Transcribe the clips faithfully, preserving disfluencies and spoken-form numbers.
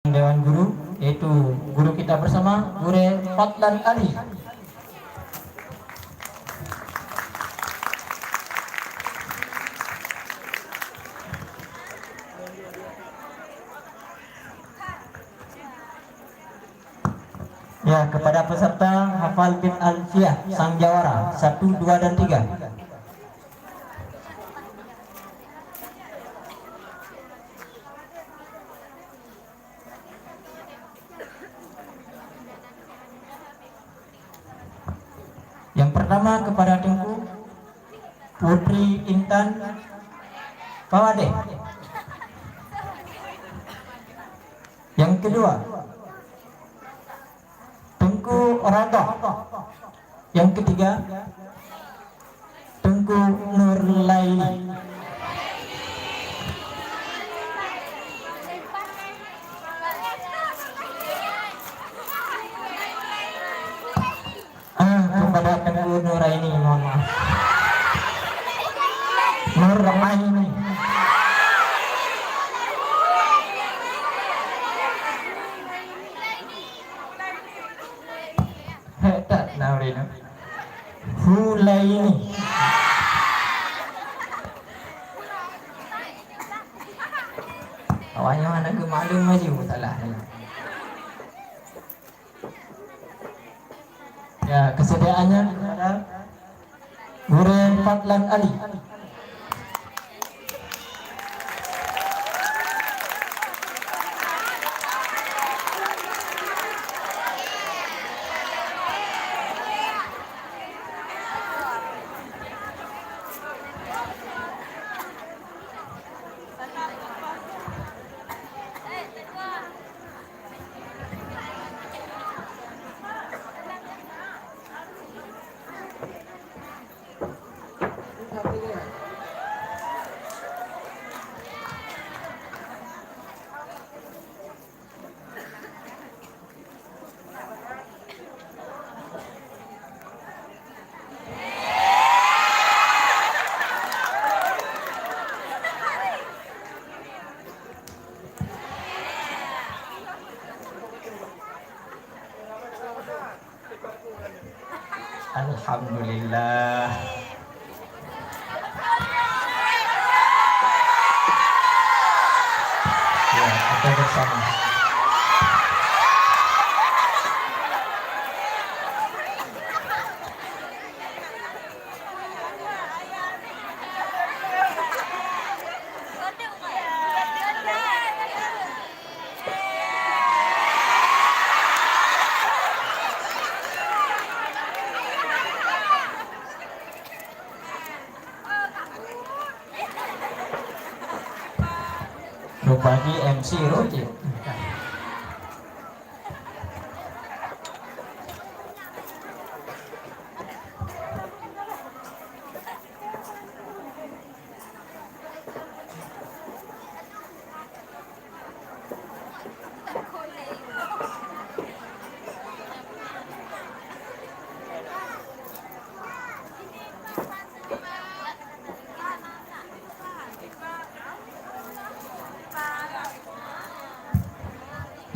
Dewan Guru, yaitu guru kita bersama, Gurée Fadlan Ali. Ya, kepada peserta hafal bait Alfiah, sang jawara, satu, dua, dan tiga. Yang pertama kepada Teungku Putri Intan Fawadeh. Yang kedua, Teungku Raga. Yang ketiga, Teungku Nurlaini. Ah, kepada Teungku Nuraini, mohon maaf. Nuraini. Hek that Nuraini. Hulaini. Awaknyan hana geumaklum laju salah. Ya, kesediaannya kepada Gurée Fadlan Ali. Alhamdulillah. Ya, kita bersama. Rupanya M C Roger.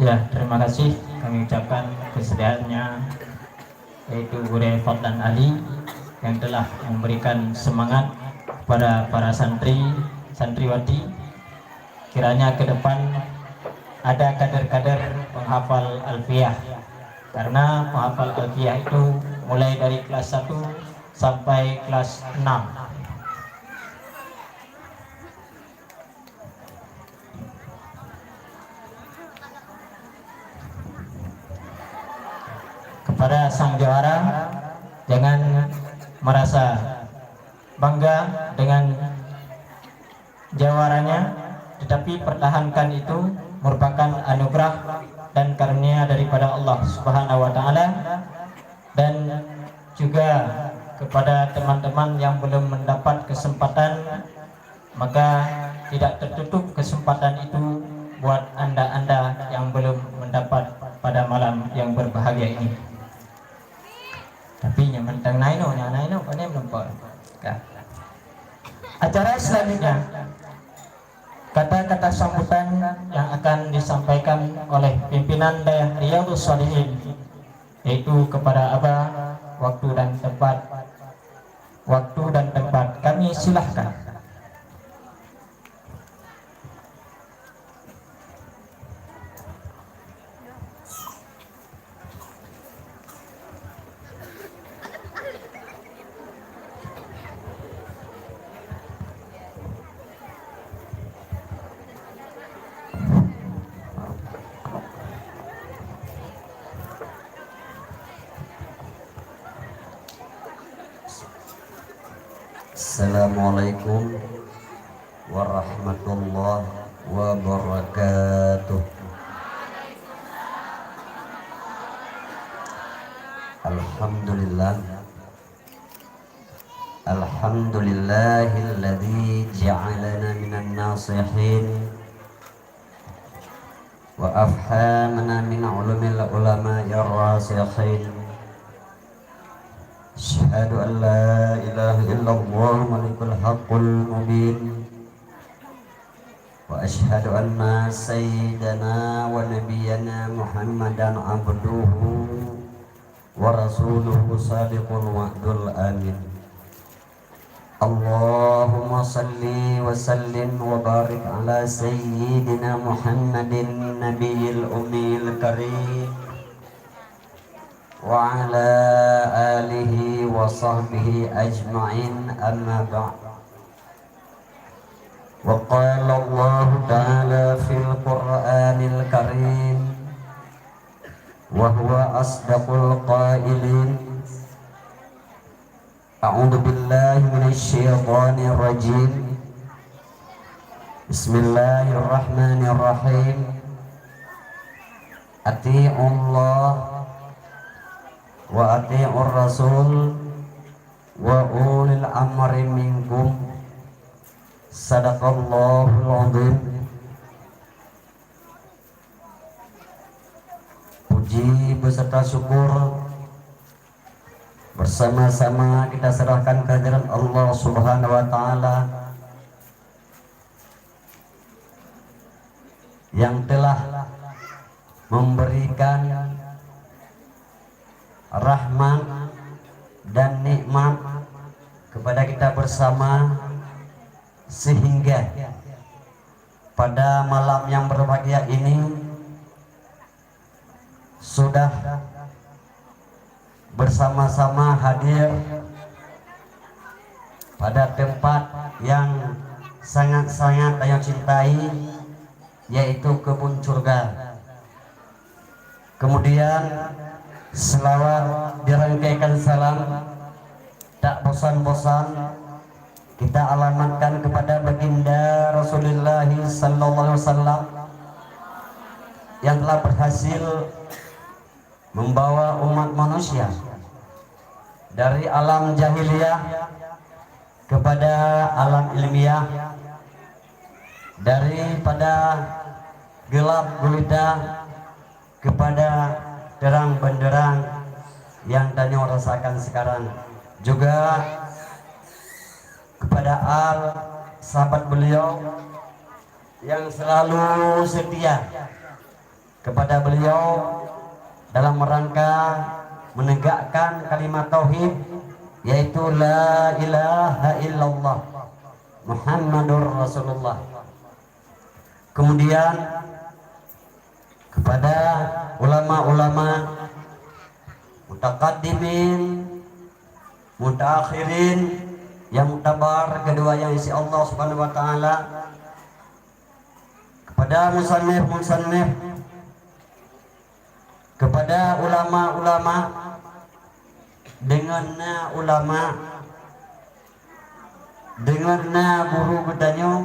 Ya, terima kasih kami ucapkan kesediaannya, yaitu Gurée Fadlan Ali, yang telah memberikan semangat kepada para santri, santriwati. Kiranya ke depan ada kader-kader penghafal Alfiah. Karena penghafal Alfiah itu mulai dari kelas satu sampai kelas enam. Kepada sang juara, jangan merasa bangga dengan jawaranya, tetapi pertahankan itu merupakan anugerah dan karunia daripada Allah Subhanahu wa Ta'ala, dan juga kepada teman-teman yang belum mendapat kesempatan, maka tidak tertutup kesempatan itu buat anda-anda yang belum mendapat pada malam yang berbahagia ini. Tapi nyang mantong naino, nyang naino pane menumpang. Ka. Acara selanjutnya, kata-kata sambutan yang akan disampaikan oleh pimpinan Dayah Riyadhus Shalihin, yaitu kepada Aba, waktu dan tempat, waktu dan tempat kami silahkan. Assalamualaikum warahmatullahi wabarakatuh. Alhamdulillah. Alhamdulillahilladzi ja'alana minan nasihin wa afhamana min ulumil ulama'ir rasikhin. Asyhadu an la ilaha illallah malikul haqqul mubin. Wa asyhadu anna sayyidana wa nabiyyana Muhammadan abduhu wa rasuluhu sadiqul wa'dul amin. Allahumma salli wa sallim wa barik ala sayyidina Muhammadin nabiyil ummiyil karim wa ala alihi wa sahbihi ajma'in, amma ba'd. Wa qala Allahu ta'ala fil Qur'anil Karim, wa huwa asdaqul qailin. A'udzu billahi minasy syaithanir rajim. Bismillahirrahmanirrahim. Ati'ullah wa ati'ur rasul wa ulil amri minkum. Sadaqallahul azim. Puji beserta syukur bersama-sama kita serahkan kehadirat Allah Subhanahu wa Ta'ala yang telah memberikan rahmat dan nikmat kepada kita bersama, sehingga pada malam yang berbahagia ini sudah bersama-sama hadir pada tempat yang sangat-sangat tanyoe cintai, yaitu kebun surga. Kemudian, selawat dirangkaikan salam, tak bosan-bosan kita alamatkan kepada Baginda Rasulullah sallallahu alaihi wasallam yang telah berhasil membawa umat manusia dari alam jahiliyah kepada alam ilmiah, daripada gelap gulita kepada terang benderang yang tanyoe rasakan sekarang. Juga kepada al sahabat beliau yang selalu setia kepada beliau dalam rangka menegakkan kalimat tauhid, yaitu la ilaha illallah Muhammadur Rasulullah. Kemudian kepada ulama-ulama, mutaqaddimin, mutaakhirin, yang mutabar kedua yang isi Allah Subhanahu wa taala, kepada musannif-musannif, kepada ulama-ulama, deungon na ulama, deungon na guru geutanyoe,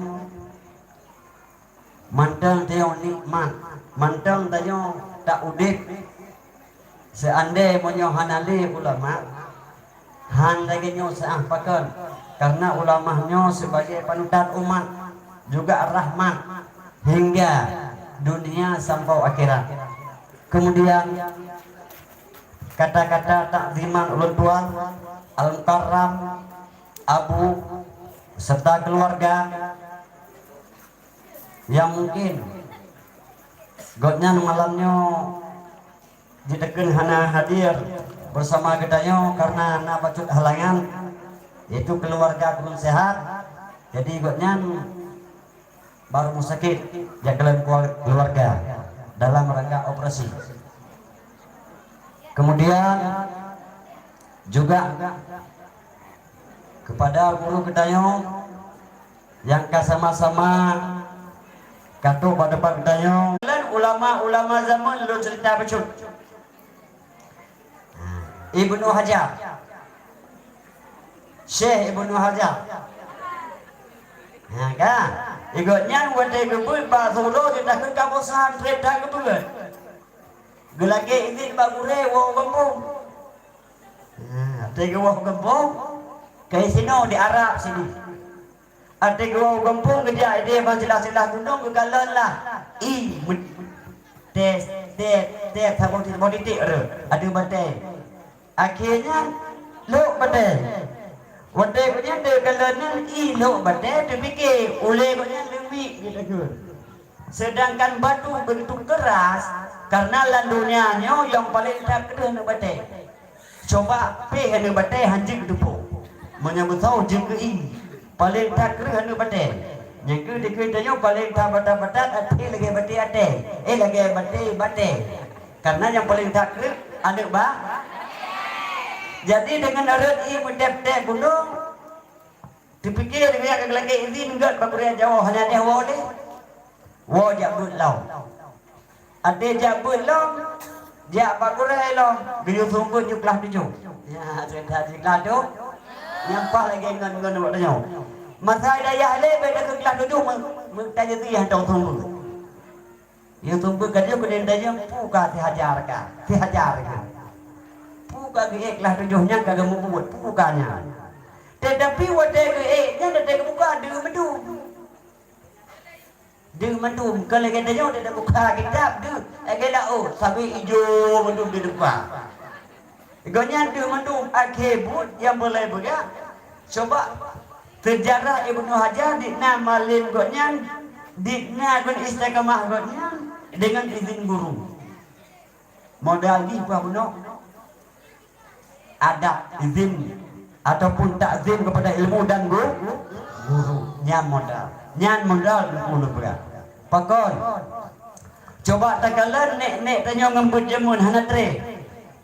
mantong tanyoe nikmat, mantong tanyoe tak udeb. Seandai meunyoe hana lé ulama, han lagée nyoe seuah pakon, karena ulama nyoe sebagai panutan umat, juga rahmat hingga dunia sampoe akhirat. Kemudian, kata-kata takziman ulôn tuan Al-Mukarram Abu serta keluarga yang mungkin Gobnyan malam nyoe jiteukon hana hadir bersama geutanyoe karena na bacut halangan, yaitu keluarga kurang sehat. Jadi gobnyan baru musakit jak keu keluarga dalam rangka operasi. Kemudian juga kepada guru geutanyoe nyang ka sama-sama ka trok bak teumpat geutanyoe. Ulama-ulama zaman lôn cerita bacut. Ibnu Hajar. Syekh Ibnu Hajar. Ha, kan? Gobnyan watèe geubeuet bak Solo, geutakheun ka bosan, trép that geubeuet. Geulakèe izin bak gurèe woe gampông. Ha, watèe geuwoe gampông, ka sinoe di Arab sini. Watèe geuwoe gampông geujak idéh ban silah-silah gunong geukalon lah. I, tép, tép, tép, saboh titik, saboh titik rot. Adak batèe. Akhé nyan lhok batèe. Watèe gobnyan teukalon nyan i lhok batèe, teupike ulèe gobnyan leumbik geuteukheun. Sedangkan batu bentuk keras, karena lam dunia nyoe nyang paleng that kreueh aneuk batèe. Coba pih aneuk batèe han jeuet keu teupeu. Meunyoe beusoe jeuet keu i, paleng that kreueh aneuk batèe. Nyang keu dikeue tanyoe paleng that batat-batat até lagèe batèe até. Eh, lagèe batèe batèe. Karena nyang paleng that kreueh aneuk ba-, jadi deungon rot i meutép-tép gunong, teupike deungon ka geulakèe izin gèt bak gurèe Jawoe hana deh woe lé. Woe jak beuet lom. Até jak beuet lom, jak bak gurèe lom, geuyue seumeubeuet ju kelas tujoh. Ya, cerita di kelas tu. Nyan paih lagèe ngon, ngon awak tanyoe. Masa dayah lé bèk takheun kelas tujoh meu-, meutajadi hantom seumeubeuet. Yue seumeubeuet ka jeuet keu nyan, peue ka sihajar ka, sihajar ka. Peue ka geuék kelas tujoh nyan ka geumeubuet, peue ka nyan. Tetapi watèe geuék nyan, watèe geubuka deuh mandum. Deuh mandum, kon lagèe tanyoe watèe tabuka kitab deuh, lagèe laôt, sabé ijo mandum deuh tabuka. Gobnyan deuh mandum akhé buet nyang beulai beugah. Coba seujarah Ibnu Hajar, di na malem gobnyan, di na gon istiqamah gobnyan deungon izin guru. Modal jih peue bunoe? Adab, izin, ataupun takzim kepada ilmu dan gu-, guru. Nyan modal. Nyan modal guru beurah. Pakon? Coba takalon nèk-nèk tanyoe ngon beuet jameun hana trép.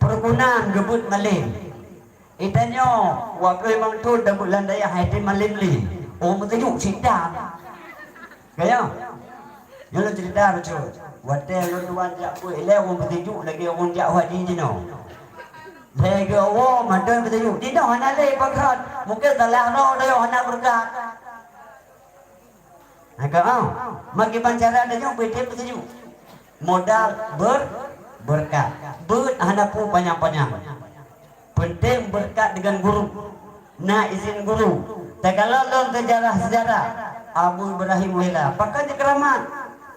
Peureugunan geubeuet malem. Geutanyoe, dua ploh limong thon tabeuet lam dayah hai tem malem lé. Oh, meuteujok cit that. Ka nyo? Nyoe lôn cerita bacut. Watèe lôn tuan jak beuet ilèe, ureueng meuteujok lagèe ureueng jak haji jinoe. Lhèe geuwoe mantong meuteujok. Jinoe hana lé pakat. Mungken salah droe, droe hana beureukat. Maka, ah, meukiban cara tanyoe beuet tem meuteujok. Modal ber-, beureukat. Beuet hana peue panyang-panyang. Peunteng beureukat deungon guru. Na izin guru. Takalon lom seujarah-seujarah Abu Ibrahim Wela. Pakon jeuet keuramat?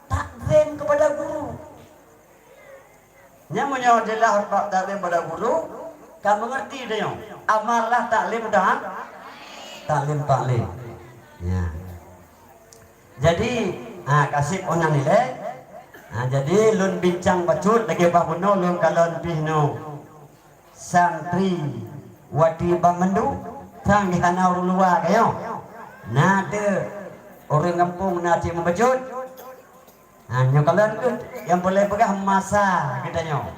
Takzim kepada guru. Nyan meunyoe jeulaih bak taklim pada guru, ka meungerti tanyoe. Amarlah taklim ta-, taklim, taklim. Ya. Jadi, ha, kaseb 'oh nan ilèe. Ha, jadi lôn bincang bacut lagèe bah bunoe lôn kalon pih nyoe. Santri watèe ban mandum, sang di hana ureueng luwa ka nyoe. Na teuh ureueng gampông na cit meubacut. Ha, nyoe kalon kheueh nyang peureulèe peugah masa geutanyoe.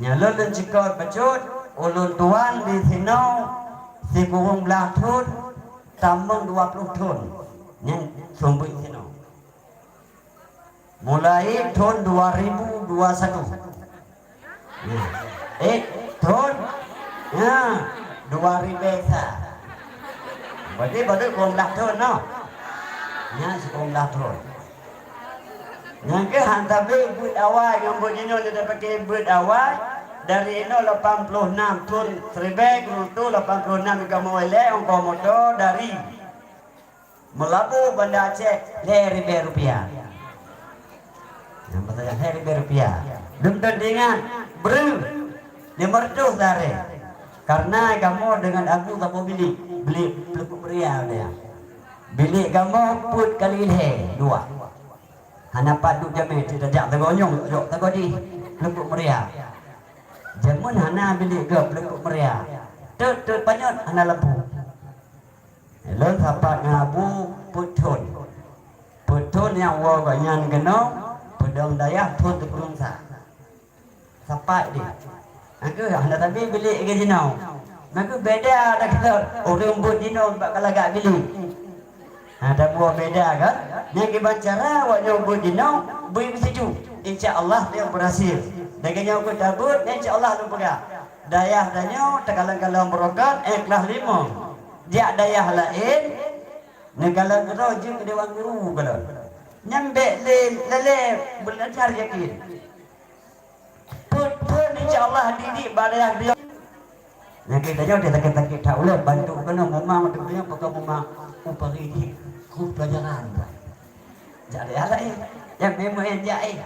Nyoe lôn, lôn cikot bacut, ulôn tuan di sinoe sikureueng blaih thon, tamong dua ploh thon. Nyan seumeubeuet sinoe. Mulai thon dua ribu dua satu. Eh, thon, ya, dua ribèe sa. Berarti baru sikureueng blaih thon, no? Ya, sikureueng blaih thon. Nyang keuh han sabé beuet awai ngon beuet jinoe, nyang tapaké beuet awai dari inoe lapan ploh nam thon, siribèe sikureueng reutôh lapan ploh nam, kamoe ilèe ongkoh moto dari Meulaboh Banda Aceh lhèe ribèe rupiah. Nyang bahasa lhèe ribèe rupiah. Dum teuingat, breuh, limong reutôh sehari. Karena kamoe deungon Abu saboh bilék, bilék peuleupok meuria nyan. Bilék kamoe peuet kali lhèe, dua. Hana pat duek jamé, cit tajak sagoe nyoe, jok sagoe jih, Peuleupok Meuria. Jameun hana bilék gob, Peuleupok Meuria. Teut-teut panyöt hana lampôh. Lôn sapat ngon Abu peuet thon. Peuet thon nyang woe gobnyan keunoe, peudong dayah thon sikureueng sa. Sapat deh. Aku hana sabe bilék lagèe jinoe. Aku beda dak keudroe ureueng buet jinoe bak ka lagak bilék. Ha, tabuah beda kan? Nyang kiban cara awak nyoe buet jinoe, bui beusiju. Insya Allah dia berhasil. Lagèe nyoe aku tabeuet, insya Allah lôn peugah. Dayah tanyoe takalon-kalon beurokot, eh, kelas limong. Jak dayah laén, neukalon keudroe jeuet keu dewan guru kalon. Nyan bèk lé lalé beulajar yakin. Peuet thon insya Allah didik bak dayah dia. Nyang kita nyoe dia sakét-sakét that ulèe bantu keunoe muma untuk dia pokok muma upari jih keu pelajaran. Jak dayah laén. Nyang memang nyang jak eh.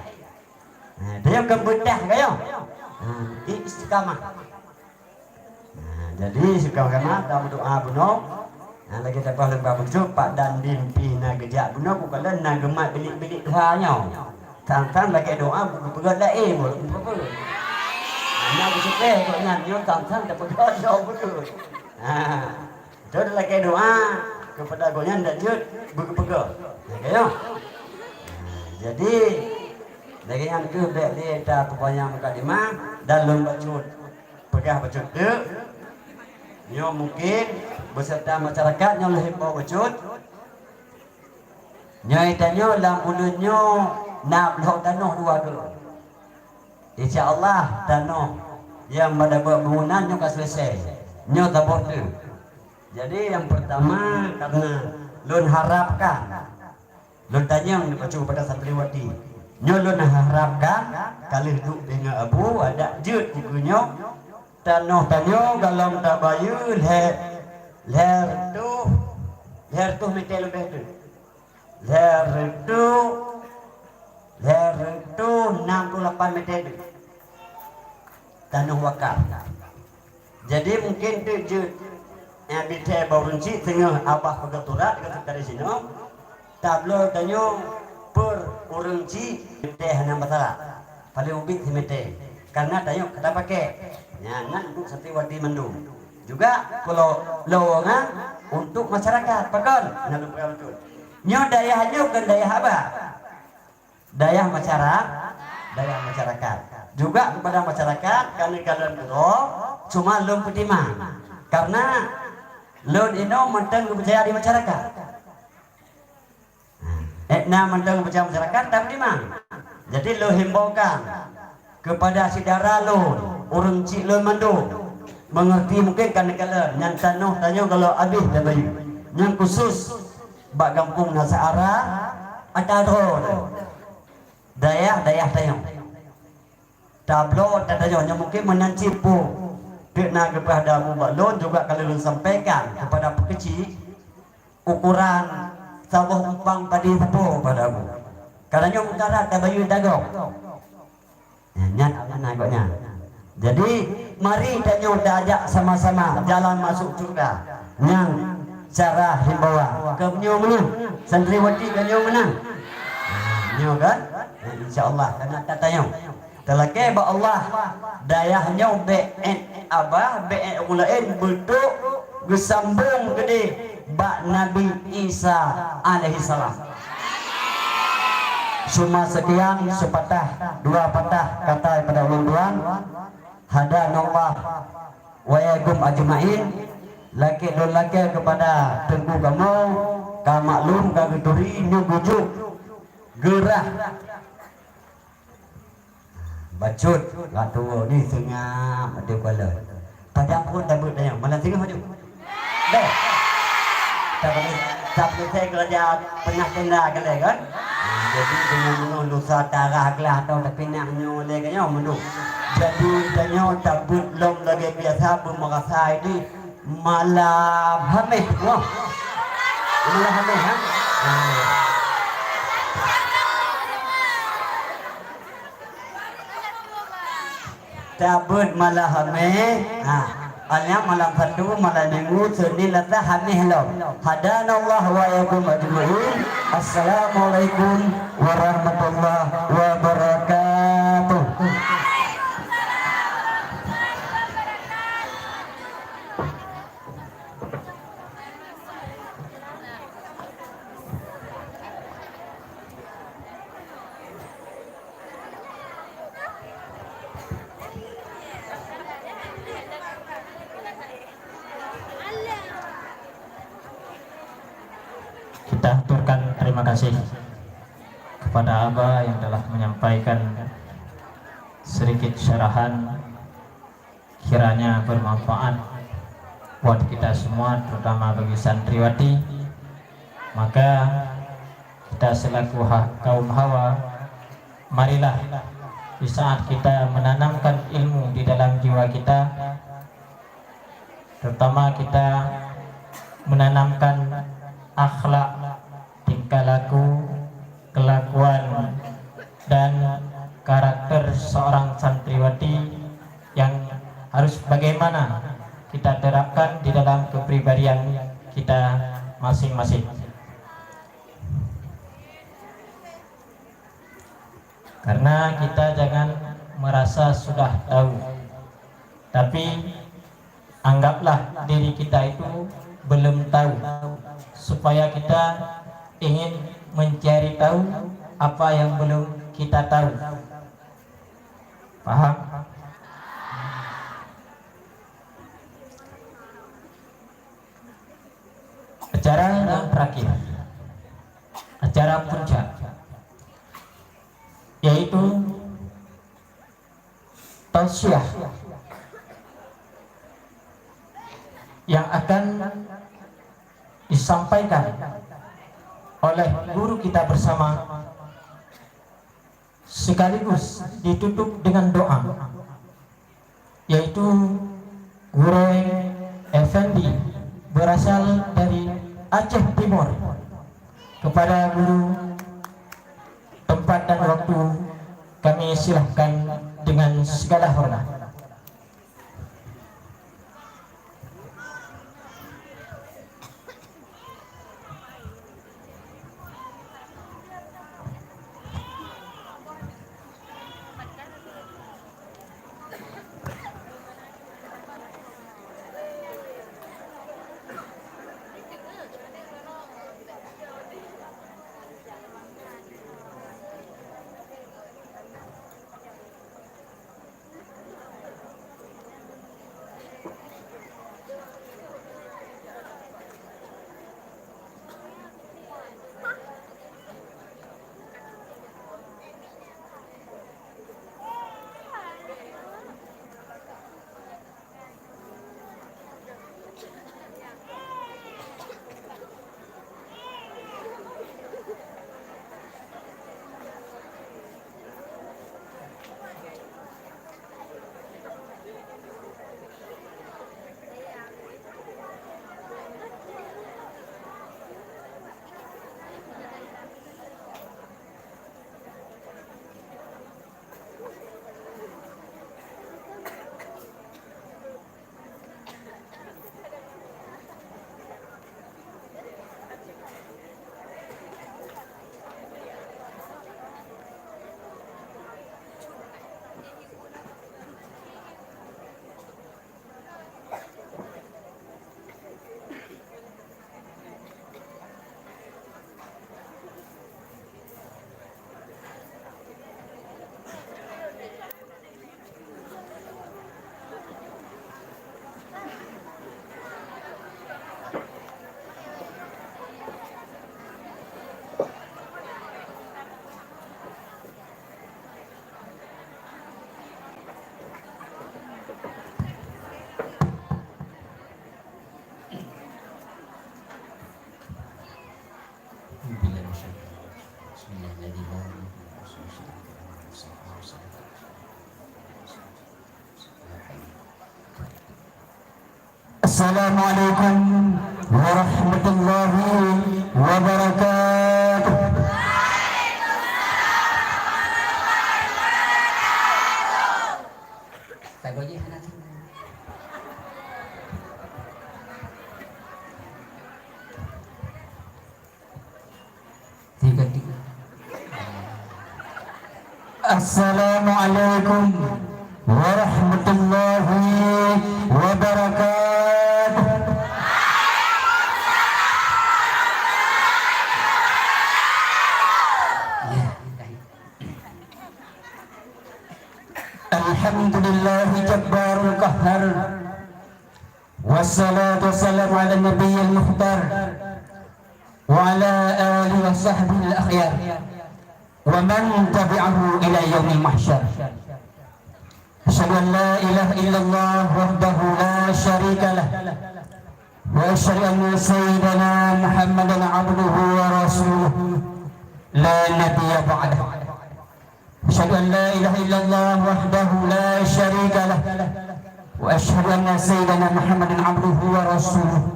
Ha, dia keu beudah kayong. Ha, istiqamah. Nah, jadi sigoe keunan tameudoa bunoe. Nah, lagèe tapeugah lôn bak beutôi, Pak Dandim pih na geujak bunoe, ku kalon na geumat bilék-bilék tuha nyoe. Sang-sang lagèe doa, buku peugah laén, buku peugah. Nah, na beusukeh gobnyan nyoe sang-sang tapeugah nyoe beutôi. Nah, beutôi lagèe doa keupada gobnyan dak jeuet buku peugah. Nah, kayong. Nah, jadi, lagèe nyan keuh bèk lé tapeupanyang mukadimah dan lôn bacut. Peugah bacut teuk, nyoe mungkin beserta masyarakat nyoe lheuh imbau bacut. Nyoe tanyoe lam buleuen nyoe na bloe tanoh dua droe. Insya Allah tanoh nyang pada buet bangunan nyoe ka selesai. Nyoe saboh teuk. Jadi nyang pertama karena lôn harapkan Lôn tanyong bacut bak santriwati. Nyoe lôn harapkan ka lheuh duek deungon Abu, adak jeuet buku nyoe. Tanoh tanyoe golom tabayeue lhèe, lhèe reutôh, lhèe reutôh mètè leubeh teuk. Lhèe reutôh, lhèe reutôh nam ploh lapan mètè teuk. Tanoh wakaf. Jadi mungkin teuk jeuet, eh, bithèe bak ureueng chik teungoh abah peugah surat keu seukari sinoe, tabloe tanyoe per ureueng chik mètè hana masalah. Paleng ubit simètè. Karena tanyoe ka tapaké. Nyan nan untuk santriwati mandum. Juga kalau lowongan untuk masyarakat. Pakon? Nah, lôn peugah beutôi. Nyoe dayah nyoe kon dayah abah. Dayah masyara-, dayah masyarakat. Juga kepada masyarakat, kami kalon keudroe, cuma lôn peutimang. Karena lôn inoe mantong geupeucaya di masyarakat. Eh, na mantong geupeucaya masyarakat, tapi peutimang. Jadi lôn himbaukan kepada syedara lôn, ureueng chik lôn mandum, mengerti mungkin kan kalon, nyan tanoh tanyoe golom abéh tabayeue. Nyan khusus bak gampông Nasara, ata droe dayah-dayah tanyoe. Tabloe ata tanyoe nyang mungkin meunan cit peue. Teuk na geupeugah damu bak lôn juga ka lôn sampaikan kepada peukeuchik ukuran saboh umpang padi sapo pada Abu. Karena nyoe utara tabayeue dagong. Nyan amanah gobnyan. Jadi, mari tanyoe taajak sama-sama jalan masuk syurga. Nyang cara himbauan. Keu meunyoe meunan, santriwati keu nyoe meunan. Nyoe kan? Insya Allah, kana tatanyoe. Talakèe bak Allah, dayah nyoe bèk èt abah, bèk èt ureueng laén, beutôi geusambong keudéh bak Nabi Isa alaihissalam. Cuma sekian, sepatah, dua patah kata daripada ulôn tuan. Hadanallah wa iyyakum ajma'in. Lakèe lôn lakèe kepada teungku kamoe, ka maklum, ka geuturi, nyoe geujok geurah. Bacut, latoe ni seungab ade kuala. Padang pun tabeuet dayang, malam singoh maju. Deh. Tak boleh, tak boleh saya kerja pernah tenda kali kan? Ha, jadi dengan menung dosa tarah gelah atau tapi nak nyoe lé kan nyoe menung. Jadi tanyoe tabeuet lom lagèe biasa, beumeurasa ini malam Hameh. Wah. Malam Hameh, ha? Ha. Tabeuet malam Hameh, ha, alah malam Sabtu, malam Minggu, Senin, Selasa, Hameh lom. Hadanallah wa iyyakum ajma'in. Assalamualaikum warahmatullahi wabarakatuh. Kita haturkan terima kasih kepada Aba yang telah menyampaikan sedikit syarahan, kiranya bermanfaat buat kita semua, terutama bagi santriwati. Maka kita selaku ha-, kaum hawa, marilah di saat kita menanamkan ilmu di dalam jiwa kita, terutama kita menanamkan akhlak, tingkah laku, kelakuan, dan karakter seorang santriwati yang harus bagaimana kita terapkan di dalam kepribadian kita masing-masing. Karena kita jangan merasa sudah tahu, tapi anggaplah diri kita itu belum tahu, supaya kita ingin mencari tahu apa yang belum kita tahu. Paham? Acara yang terakhir, acara puncak, yaitu tausiah yang akan disampaikan oleh guru kita bersama, sekaligus ditutup dengan doa, yaitu Gurèe Effendi, berasal dari Aceh Timur. Kepada guru, tempat dan waktu kami silahkan dengan segala hormat. Assalamualaikum warahmatullahi wabarakatuh. Assalamualaikum warahmatullahi wabarakatuh. Alhamdulillahi jabbarul qahhar. Wassalatu wassalamu ala nabiyil mukhtar wa ala alihi wa sahbihi al-akhyar wa man tabi'ahu ila yaumil mahsyar. Asyhadu an la ilaha illallah wahdahu la syarika lah, wa asyhadu anna sayyidana Muhammadan abduhu wa rasuluh, la nabiyya ba'dah. Asyhadu an la ilaha illallah wahdahu la syarika lah, wa asyhadu anna sayyidana Muhammadan abduhu wa rasuluh.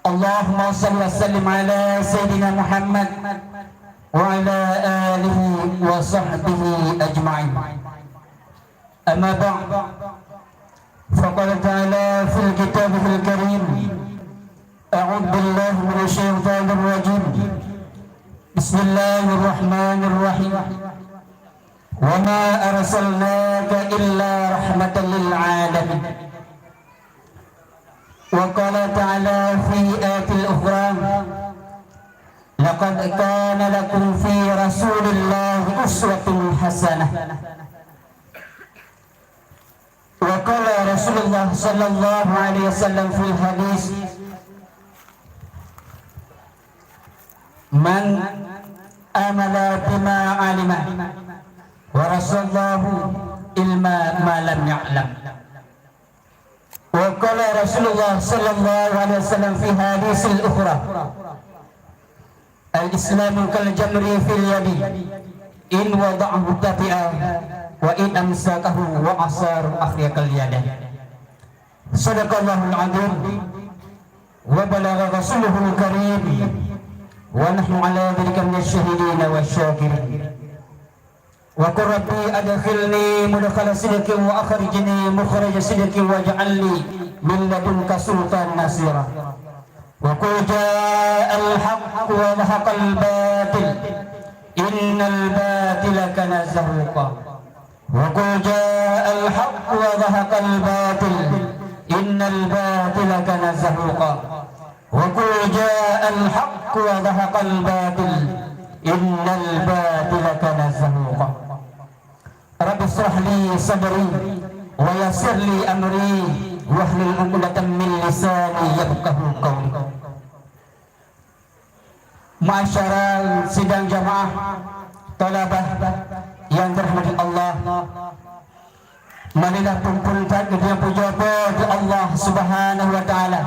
Allahumma shalli wa sallim ala sayyidina Muhammad wa ala alihi wa sahbihi ajma'in. Amma ba'd. Faqala ta'ala fil kitabihil karim. A'udzu billahi minasy syaithanir rajim. Bismillahirrahmanirrahim. Wa ma arsalnaka illa rahmatan lil alamin. Wa qala ta'ala fi ayatil ukhra, laqad kana lakum fi rasulillahi uswatun hasanah. Wa qala Rasulullah sallallahu alaihi wasallam fil hadis, man amila bima alima, warasallahu ilma ma lam ya'lam. Wa qala Rasulullah sallallahu alaihi wasallam fi hadisil ukhra, al-islamu kal jamri fil yadi, in wada'ahu tabi'a, wa in amsakahu wa asar akhya kal yada. Sadaqallahul azim, wa balagha rasuluhul karim, wa nahnu ala dzalika minasy syahidin wasy syakirin. Wa qur rabbi adkhilni mudkhala sidqin wa akhrijni mukhraja sidqin waj'al li min ladunka sultanan nasira. Wa qul ja'al haqq wa zahaqal batil, innal batila kana zahuqa. Wa qul ja'al haqq wa zahaqal batil, innal batila kana zahuqa. Wa qul ja'al haqq wa zahaqal batil, innal batila kana zahuqa. Rabbi shrah li sadri wa yassir li amri wahlul 'uqdatam min lisani yafqahu qawli. Ma'asyara sidang jamaah thalabah yang dirahmati Allah, marilah peuphon that geutanyoe pujoe bak Allah Subhanahu wa Ta'ala.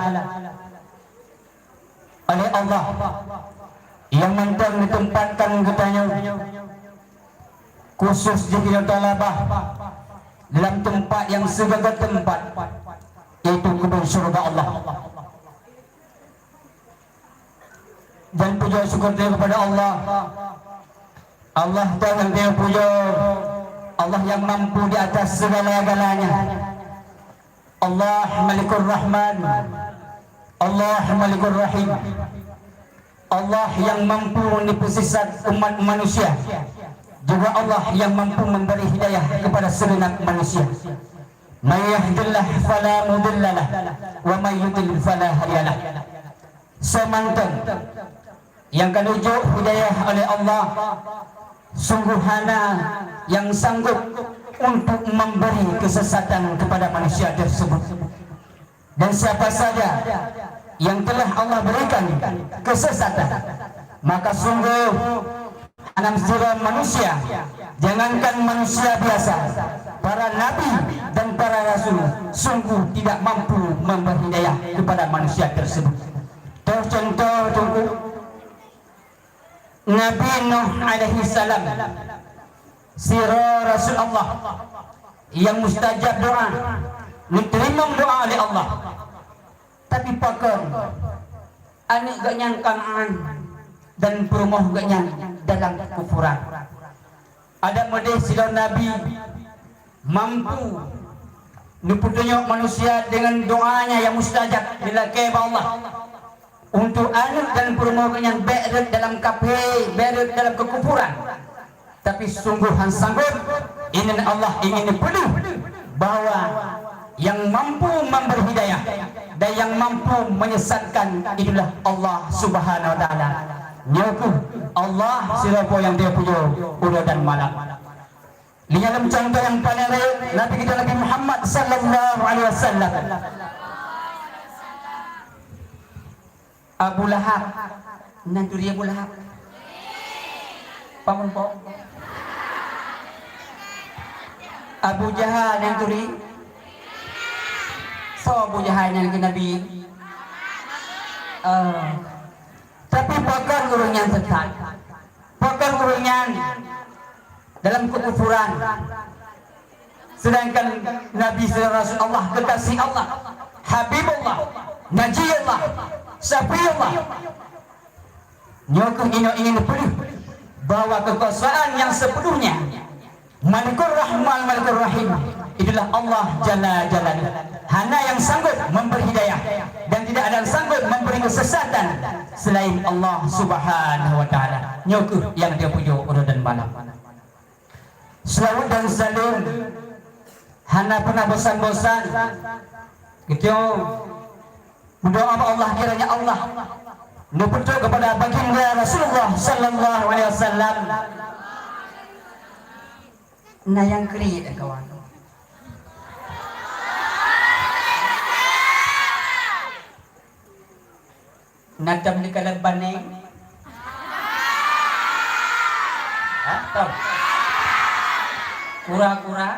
Oleh Allah nyang mantong neuteumpatkan geutanyoe, khusos jih geutanyoe thalabah, dalam teumpat nyang sigeugét teumpat, yaitu keubeuen syeuruga Allah. Dan puja syukur kepada Allah. Allah Ta'ala yang puja, Allah yang mampu di atas segala-galanya. Allah Malikur Rahman, Allah Malikur Rahim. Allah yang mampu meusisat umat manusia. Juga Allah yang mampu memberi hidayah kepada segenap manusia. May yahdillah fala mudhillalah, wa may yudlil fala hadiyalah. Seumantong nyang ka neujok hidayah oleh Allah, sungguh hana nyang sanggup untuk memberi kesesatan kepada manusia tersebut. Dan siapa saja yang telah Allah berikan kesesatan, maka sungguh hana sidroe manusia, jangankan manusia biasa, para nabi dan para rasul sungguh tidak mampu memberi hidayah kepada manusia tersebut. Toh contoh, Teungku, Nabi Nuh alaihi salam, sidroe rasul Allah yang mustajab doa, neuteurimong doa oleh Allah. Tapi pakon aneuëk geuhnyan Kanaan dan peurumoh geuhnyan dalam keukufuran. Adak meudeh sidroe nabi mampu neupeutunyok manusia deungon doanya nyang mustajab dilakée bak Allah, untuk aneuëk dan peurumoh geuhnyan bék rhot dalam kafé, bék rhot dalam keukufuran. Tapi sungguh han sanggup, ini Allah ingin peuleueh bahwa yang mampu memberi hidayah dan yang mampu menyesatkan itulah Allah Subhanahu wa Taala. Nyoe keuh Allah sidroe Po nyang teupujoe uroe dan malam. Lheueh nyan lom contoh nyang paleng rayeuk, Nabi kita Nabi Muhammad sallallahu alaihi wasallam. Abu Lahab, nan turi Abu Lahab. Paham, Po? Abu Jahal nan turi. Soe Abu Jahal nyan keu Nabi? Eh, tapi pakon ureueng nyan sesat. Pakon ureueng nyan dalam kekufuran. Sedangkan Nabi Rasulullah, kekasih Allah, Habibullah, Najiyullah, Syafiullah. Nyoe keuh inoe ingin peuleueh bahwa kekuasaan yang sepenuhnya Malikul Rahman, Malikul Rahim, itulah Allah Jalla Jalaluh. Hana yang sanggup memberi hidayah dan tidak ada yang sanggup memberi kesesatan selain Allah Subhanahu wa Taala. Nyoe keuh nyang teupujoe uroe dan malam. Seulaweuet dan saleuem hana pernah bosan-bosan. Geutanyoe meudoa bak Allah, kiranya Allah neupeutrok kepada baginda Rasulullah sallallahu alaihi wasallam. Na nyang kriet, kawan. Na tom neukalon baneng? Ha, tom. Kura-kura?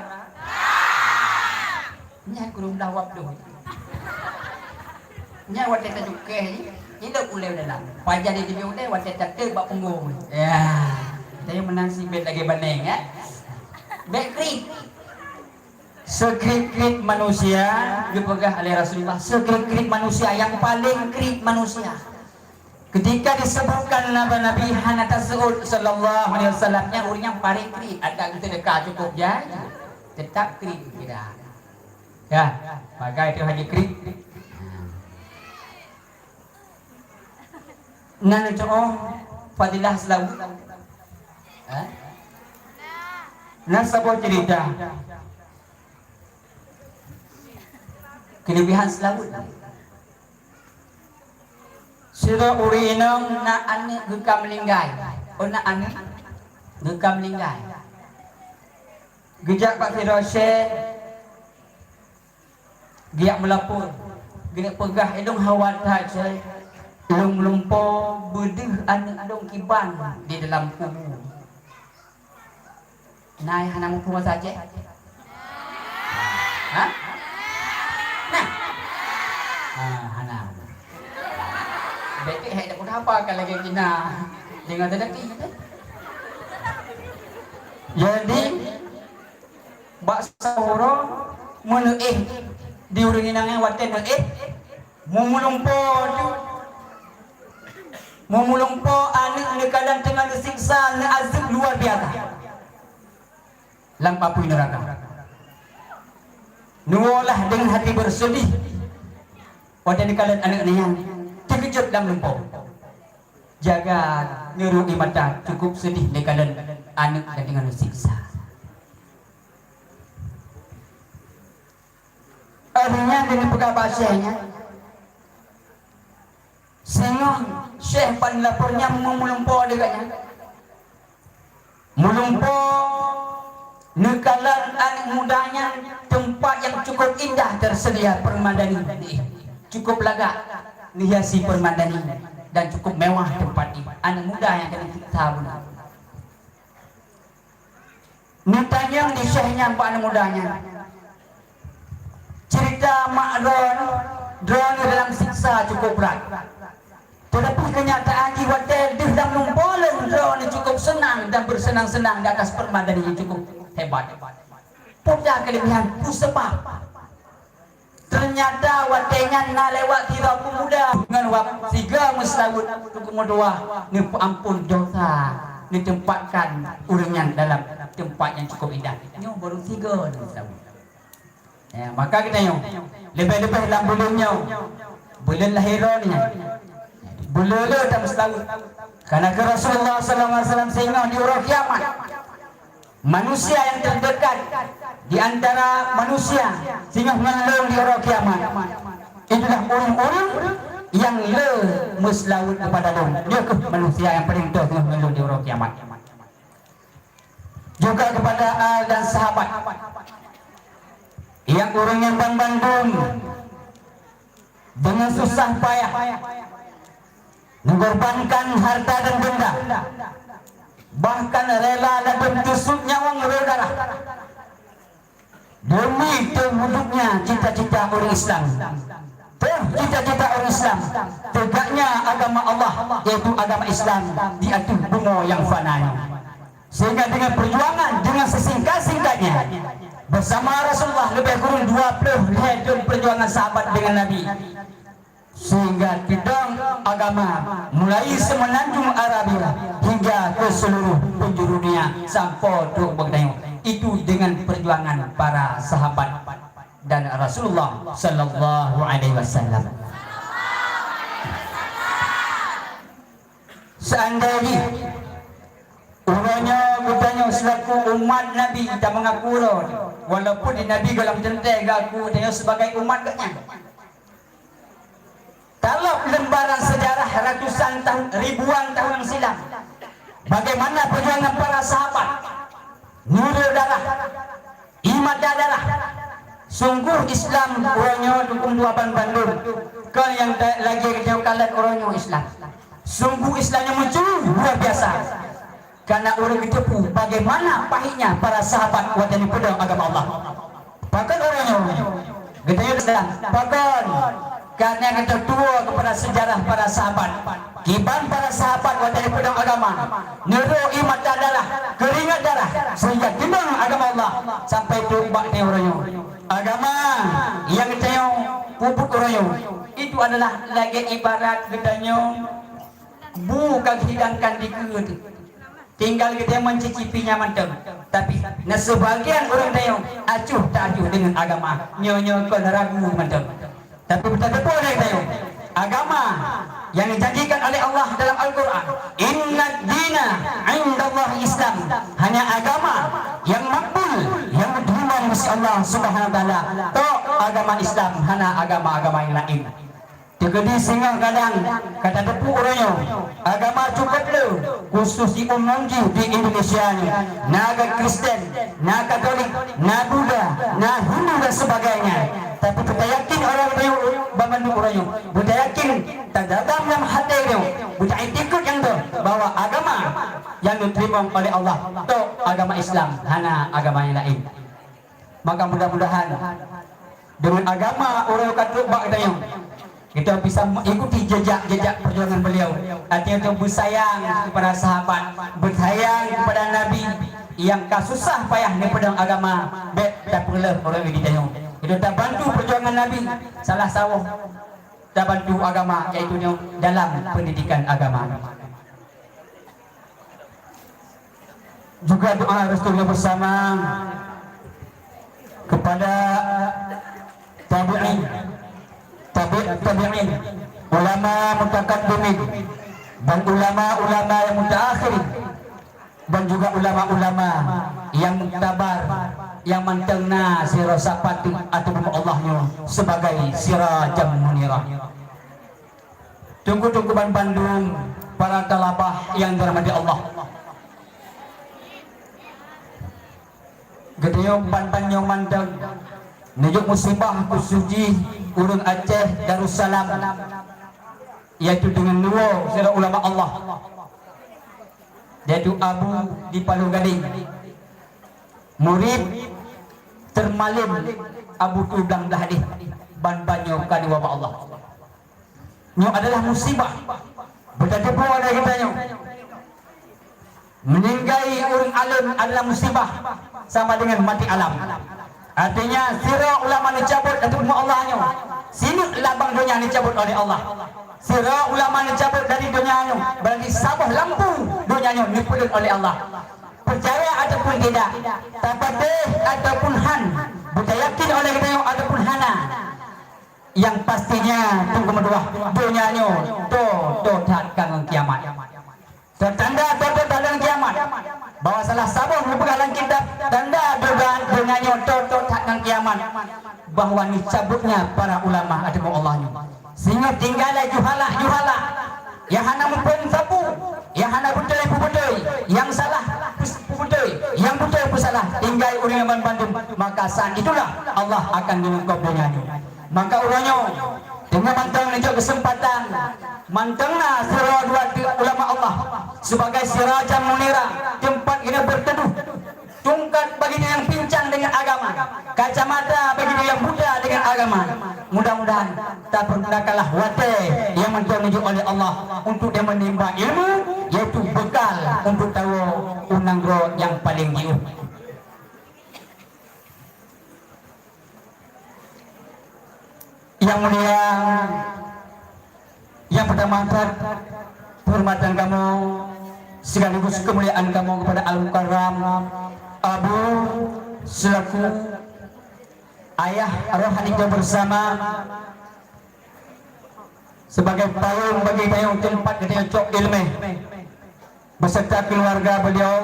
Nyan kureueng blah wab dum. Nyan watèe tacukéh, nyan ulèe dalam. Pajan di teumé ulèe watèe tateuk bak punggong. Ya. Tapi meunan sibet lagèe baneng, ya. Bèk kriet. Sekriet-kriet manusia, geupeugah oleh Rasulullah, sekriet-kriet manusia, nyang paleng kriet manusia. Ketika disebutkan nama Nabi hana taseuôt sallallahu alaihi wasallam, nyan ureueng nyang paleng kriet, adak geuseudeukah cukôp jai, teutap kriet kira. Ya, pakai tu haji kriet. Na neucok fadilah seulaweuet. Eh? Na saboh cerita. Kelebihan seulaweuet. Sidroe ureueng inong na aneuk geuka meuninggai. Oh, na aneuk geuka meuninggai. Geujak bak sidroe syekh, geujak meulapor. Geuneuk peugah, "Ilôn hawa that, syekh. Lôn meulumpo beudeuh aneuk lôn kiban di dalam kubu." Na nyang hana muphom bahasa Aceh? Ha? Nah. Ah, hana. Bèk hai dak hapa ka lagèe Cina. Deungö teudeungoe. Jadi, bak saboh uroe meuneuéh di ureueng inong nyan watèe neuéh, meumulumpo tu. Meumulumpo aneuk neukalon teungoh neusiksa, neuazeueb luar biasa lam apui neuraka. Neuwoe lah deungon hati beuseudih watèe neukalon aneuk nyan teukeujot lam lumpo. Jaga neuruek ie mata, cukôp seudih neukalon aneuk dan deungon neusiksa. Akhé nyan geuneuk peugah bak syekh nyan, singoh syekh ban lapor nyan meumulumpo di gobnyan. Meulumpo neukalon aneuk muda nyan teumpat nyang cukôp indah teuseudia, permadani, cukôp lagak neuhiasi permadani dan cukôp mewah teumpat nyan. Aneuk muda nyang keuneuk siksa bunoe. Neutanyong di syekh nyan bak aneuk muda nyan, "Cerita mak droeneuh, droeneuh dalam siksa cukôp brat. Teutapi keunyataan jih watèe deuh lam lumpo lôn, droeneuh cukôp seunang dan beuseunang-seunang di atas permadani nyang cukôp hebat. Peue keulebihan, peue seubab?" Teunyata watèe nyan na lewat sidroe peumuda ngon wab sigoe meuseulaweuet, teungku meudoa neupeuampon dosa, neuteumpatkan ureueng nyan dalam teumpat nyang cukôp indah. Nyoe baru sigoe meuseulaweuet. Ya, maka geutanyoe, leubeh-leubeh lam buleuen nyoe, buleuen lahé droeneuh nyan, beuleu-leu tameuseulaweuet. Kareuna keu Rasulullah sallallahu alaihi wasallam singoh di uroe kiamat, Manusia nyang teudekat di antara manusia singoh ngon lôn di uroe kiamat, itulah ureuëng-ureuëng nyang le meuseulaweuet keupada lôn. Nyoe kheueh manusia nyang paleng toh singoh ngon lôn di uroe kiamat. Juga keupada al dan sahabat, nyang ureuëng nyang banmandum deungon susah payah, mengorbankan harta dan benda, bahkan rela ladôm teusut nyawöng rô darah demi teuwujudnya cita-cita ureuëng Islam. Toh cita-cita ureuëng Islam, tegaknya agama Allah, yaitu agama Islam di ateueh bumoe nyang fana nyoe. Sehingga dengan perjuangan, dengan sesingkat-singkatnya, bersama Rasulullah lebih kurang dua puluh lhèe thon perjuangan sahabat dengan Nabi, sehingga teudong agama mulai Semenanjung Arabia hingga ke seluruh penjuru dunia sampoe trok bak geutanyoe. Itu dengan perjuangan para sahabat dan Rasulullah sallallahu alaihi wasallam. Seandai jih uroe nyoe geutanyoe selaku umat Nabi tameungaku droe, walaupun di Nabi gohlom teuntèe geuaku geutanyoe sibagai umat geuhnyan. Talop lembaran sejarah ratusan tahun, ribuan tahun nyang silam, bagaimana perjuangan para sahabat, nyurôh darah, ie mata darah. Sungguh Islam uroe nyoe dukung dua ban bandum. Kon nyang ta-, lagèe geutanyoe kalon uroe nyoe Islam. Sungguh Islam nyang meucue luar biasa. Karena ureuëng geuteupeue bagaimana pahitnya para sahabat watèe neupeudong agama Allah. Pakon uroe nyoe geutanyoe Islam? Pakon? Karena geutanyoe tuwoe keupada sejarah para sahabat. Kiban para sahabat watèe neupeudong agama, neurôh ie mata darah, keuringat darah, sehingga teudong agama Allah sampai trok bak tanyoe uroe nyoe. Agama nyang geutanyoe peubuet uroe nyoe, itu adalah lagèe ibarat geutanyoe bu ka geuhidangkan dikeue teuh. Tinggal geutanyoe meucicipi nyan mantong. Tapi, na seubagian ureuëng tanyoe acuh taacuh deungon agama. Nyoe-nyoe kon ragu mantong. Tapi beuteupeue lé tanyoe, agama nyang dijanjikan oleh Allah dalam Al-Quran, "Innad dina indallahi Islam." Hanya agama nyang makbul, nyang diterima di sisi Allah Subhanahu wa Taala, tok agama Islam, hana agama-agama nyang laén. Teukeudi singoh kadang ka tateupeue uroe nyoe, agama cukôp le, khusus di umum jih di Indonesia nyoe. Na agama Kristen, na Katolik, na Buddha, na Hindu dan sebagainya. Tapi beutayakin ureuëng nyoe, banmandum uroe nyoe, beutayakin tadalam lam até nyoe, beutaiktikeuet nyang toh bahwa agama nyang geuteurimong oleh Allah, tok agama Islam, hana agama nyang laén. Maka mudah-mudahan deungon agama ureuëng ka trok bak geutanyoe, kita bisa mengikuti jejak-jejak perjuangan beliau. Artinya, untuk beusayang kepada sahabat, beusayang kepada Nabi nyang ka susah payah neupeudong agama, bèk tapeuleueh ureuëng di tanyoe. Kita tabantu perjuangan Nabi, salah saboh tabantu agama, yaitu nyoe dalam pendidikan agama. Juga doa restu bersama kepada tabi'in, tabi' tabi'in, ulama mutakaddimin, dan ulama-ulama yang mutaakhirin, dan juga ulama-ulama yang muktabar, yang mantong na sidroe sapat ateueh bumoe Allah nyoe sebagai sirajan munirah. Teungku-teungku banmandum, para talabah nyang dirahmati Allah. Geutanyoe ban-ban nyoe mantong neujok musibah khusus jih ureuëng Aceh Darussalam, yaitu deungon neuwoe sidroe ulama Allah, yaitu Abu di Paloh Gadeng, murit teumalém Abu Tu Blang Blahdeh, ban-ban nyoe ka neuwoe bak Allah. Nyoe adalah musibah. Beuteupeue lé geutanyoe, meuninggai ureuëng além adalah musibah sama dengan mati alam. Artinya, sidroe ulama neucabot dari agama Allah nyoe, sineuk labang donya neucabot oleh Allah. Sidroe ulama neucabot dari donya nyoe, berarti saboh lampu donya nyoe neupeudeuet oleh Allah. Percaya ataupun tidak, tapatéh ataupun han, beutayakin oleh geutanyoe ataupun hana, nyang pastinya teungku meutuah, donya nyoe toe-toe that ka ngon kiamat. Teutanda toe-toe that ngon kiamat. Bahwa salah saboh geupeugah lam kitab tanda doa donya nyoe, tot-tot that ngon kiamat, bahwa neucabutnya para ulama ateueh Allah nyoe. Singoh tinggai lé juhala-juhala nyang hana muphom sapeue, nyang hana beutôi peubeutôi, nyang salah peubeutôi, nyang beutôi peusalah, tinggai ureuëng nyan bandum, maka saat itulah Allah akan meungkop donya nyoe. Maka uroe nyoe, teungoh mantong neujok keuseumpatan, mantong na sidroe dua teuk ulama Allah sibagai sirajan munira, teumpat geuneuk beuteuduh, tungkat bagi nyang pincang deungon agama, kacamata bagi nyang buta deungon agama. Mudah-mudahan tapeuguna kalah watée nyang mantong neujok oleh Allah untuk dia meunimba ilmu, yaitu bekal untuk tawoe u nanggroe nyang paleng jiôh. Yang mulia, yang pertama, kehormatan kamoe sekaligus kemuliaan kamoe kepada Al-Mukarram Abu selaku ayah rohani kita bersama, sebagai payung bagi geutanyoe teumpat geutanyoe cok iéleumé beserta keluarga beliau.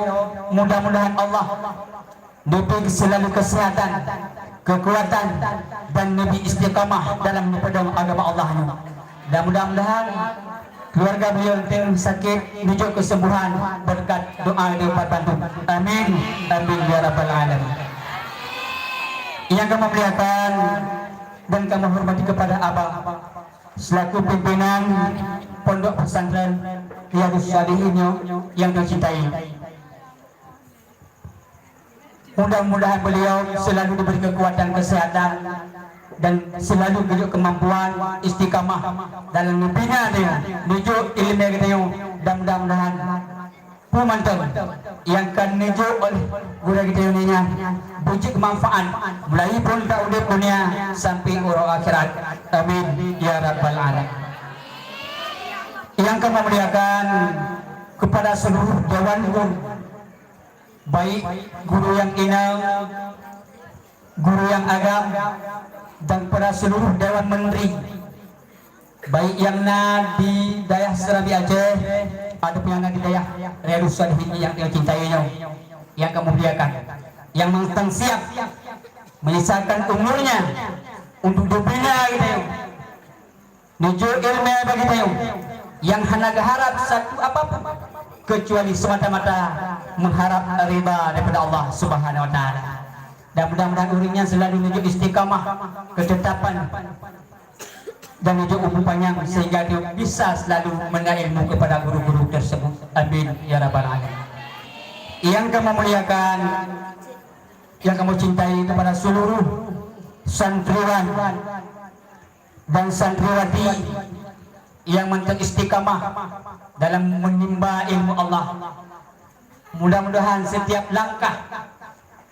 Mudah-mudahan Allah neubri selalu kesehatan, kekuatan, dan neubri istiqamah dalam neupeudong agama Allah nyoe. Dan mudah-mudahan keluarga beliau nyang sakét neujok kesembuhan berkat doa daripada bantu. Amin, amin ya rabbal alamin. Yang kami muliakan dan kami hormati kepada Abah selaku pimpinan Pondok Pesantren Riyadhus Shalihin nyoe yang kami cintai. Mudah-mudahan beliau selalu diberi kekuatan kesehatan dan selalu diberi kemampuan istiqamah dalam membina dia, menuju ilmu dia, dan mudah-mudahan peue mantong nyang ka neujok oleh gurée geutanyoe nyan beujeuet manfaat mulai phon ta udeb dunia sampai uroe akhirat. Amin ya rabbal alamin. Yang kami muliakan kepada seluruh dewan guru, baik guru nyang inong, guru nyang agam, dan kepada seluruh dewan menteri, baik nyang na di dayah Serambi Aceh ataupun nyang na di dayah Riyadhus Shalihin nyang dicintai nyoe, nyang kami muliakan, nyang mantong siap menyisakan umurnya untuk dibina geutanyoe, neujok iéleumé bagi geutanyoe, nyang hana geuharab satu apapun kecuali semata-mata mengharab ridha daripada Allah Subhanahu Wa Taala. Dan mudah-mudahan ureuëng nyan selalu neujok istiqamah, ketetapan, dan neujok umur panjang sehingga dia bisa selalu menuntut ilmu kepada guru-guru tersebut. Amin ya rabbal alamin. Yang kami muliakan, yang kami cintai, kepada seluruh santriwan dan santriwati yang mantong istiqamah dalam menimba ilmu Allah. Mudah-mudahan setiap langkah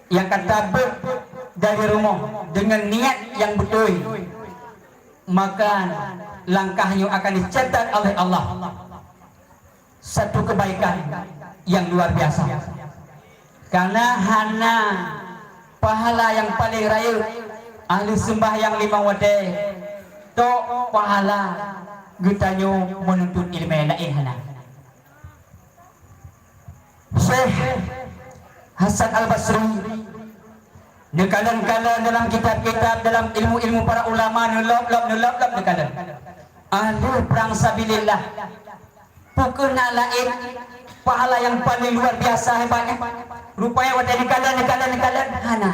nyang ka tabeuet dari rumoh dengan niat nyang beutôi, maka langkah nyoe akan dicatat oleh Allah satu kebaikan nyang luar biasa. Karena hana pahala nyang paleng rayeuk ahli seumbahyang limong watée tok pahala geutanyoe meununtut iéleumé, laén hana. Syekh Hasan Al-Basri neukalon-kalon dalam kitab-kitab, dalam ilmu-ilmu para ulama, neulop-lop, neulop-lop neukalon. Ahli prang sabilillah, peu kheueh na laén pahala nyang paleng luar biasa hebatnya? Rupanya watée neukalon, neukalon, neukalon, hana.